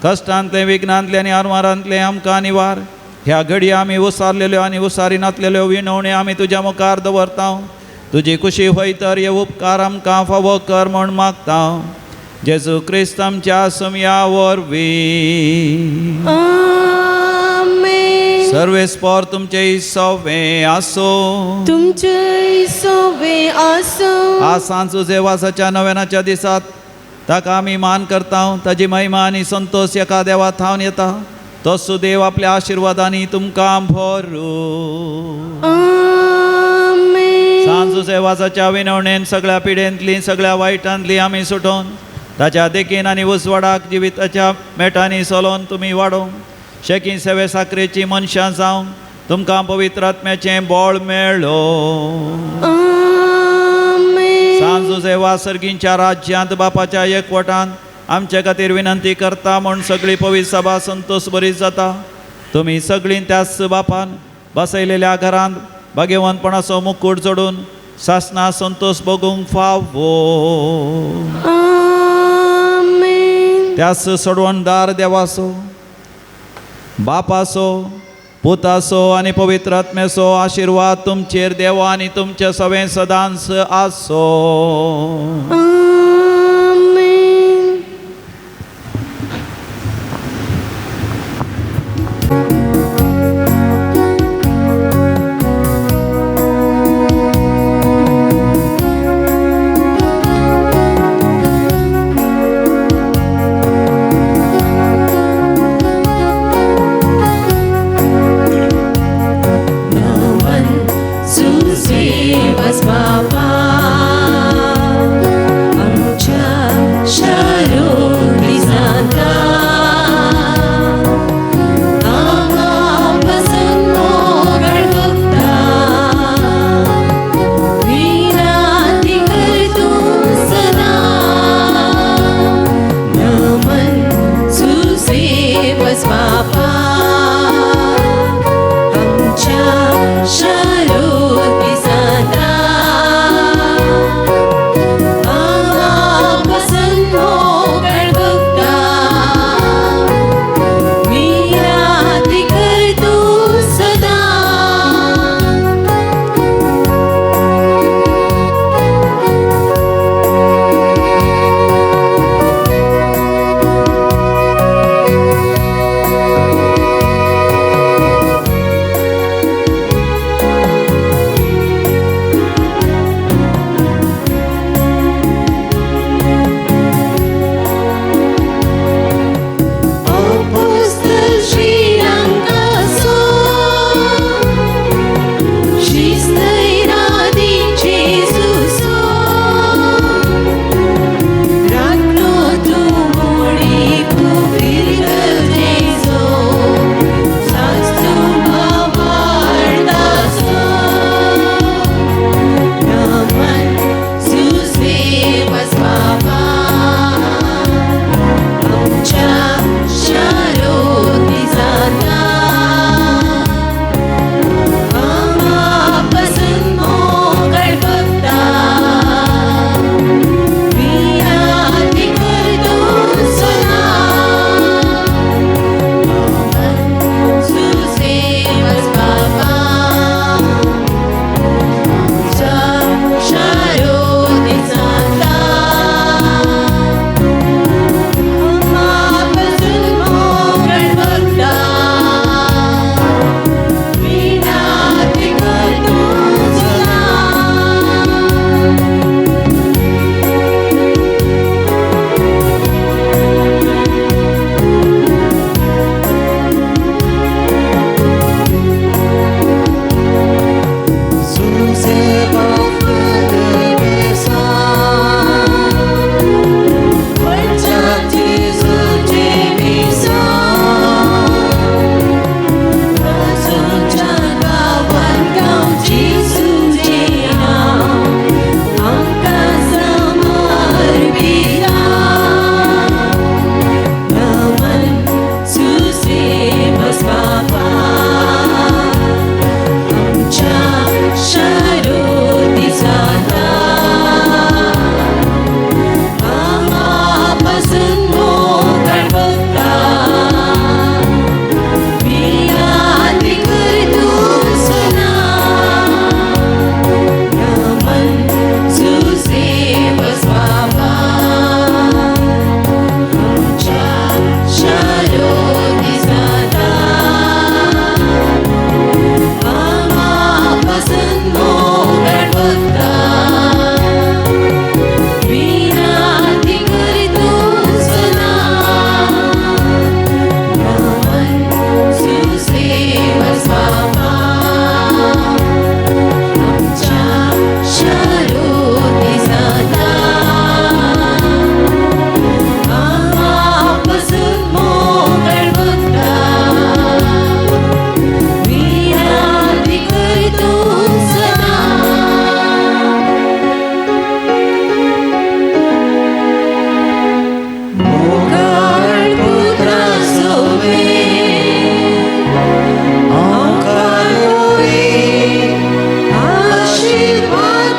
कश्टांतलें, विघ्नांतलें आनी आरमारांतलें आमकां निवार. ह्या घडये आमी उसारलेल्यो आनी उसारी नातलेल्यो विनवण्यो आमी तुज्या मुखार दवरता. तुजी कुशी होय तर हे उपकार आमकां फावो कर म्हूण मागता. जेजू क्रिस्त आमच्या सुमया वरवीं. आमेन. सर्वेस्पर तुमचे सोवे आसो, तुमचे सोवे आसो. आज सांजू वासाच्या नव्यानाच्या दिसात ताका आमी मान करता. ताजी महिमा आनी संतोष एका देवा थावन येता. तो सुदेव आपल्या आशिर्वादांनी तुमकां भरू. आमेन. सांजू वासाच्या विनवणेन सगळ्या पिडेंतली, सगळ्या वायटांतली आमी सुटोवन ताच्या देखीन आनी उजवाडाक जिविताच्या मेटांनी चलोवन तुमी वाडोवंक शेकी सेवे साकरेची मनशां जावंक तुमकां पवित्र आत्म्याचें बळ मेळ्ळो. आमेन. सांजू वासर्गींच्या राज्यांत बापाच्या एकवटान आमचे खातीर विनंती करता म्हूण सगळी पवित्र सभा संतोष बरी जाता. तुमी सगळीं त्याच बापान बसयलेल्या घरांत भाग्यवंतपणाचो मुकूट जोडून सासना संतोष भोगूंक फावो. आमेन. त्याच सोडवणदार देवाचो, बापाचो, पुताचो आनी पवित्र आत्म्याचो आशिर्वाद तुमचेर देवा आनी तुमचे सवें सदांच आसो. आमेन. Zuze was Baba.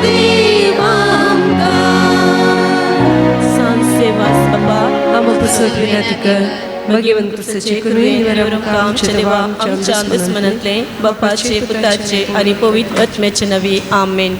देवा आमकां. सांजे वास बाबा आमकां पुसत विनंती कर. भगवंत क्रिस्ताचे कृपेन आमच्या देवा आमच्या दुस्मनांतले बापाचे पुताचे आनी पवित्र आत्म्याचे नवी. आमेन.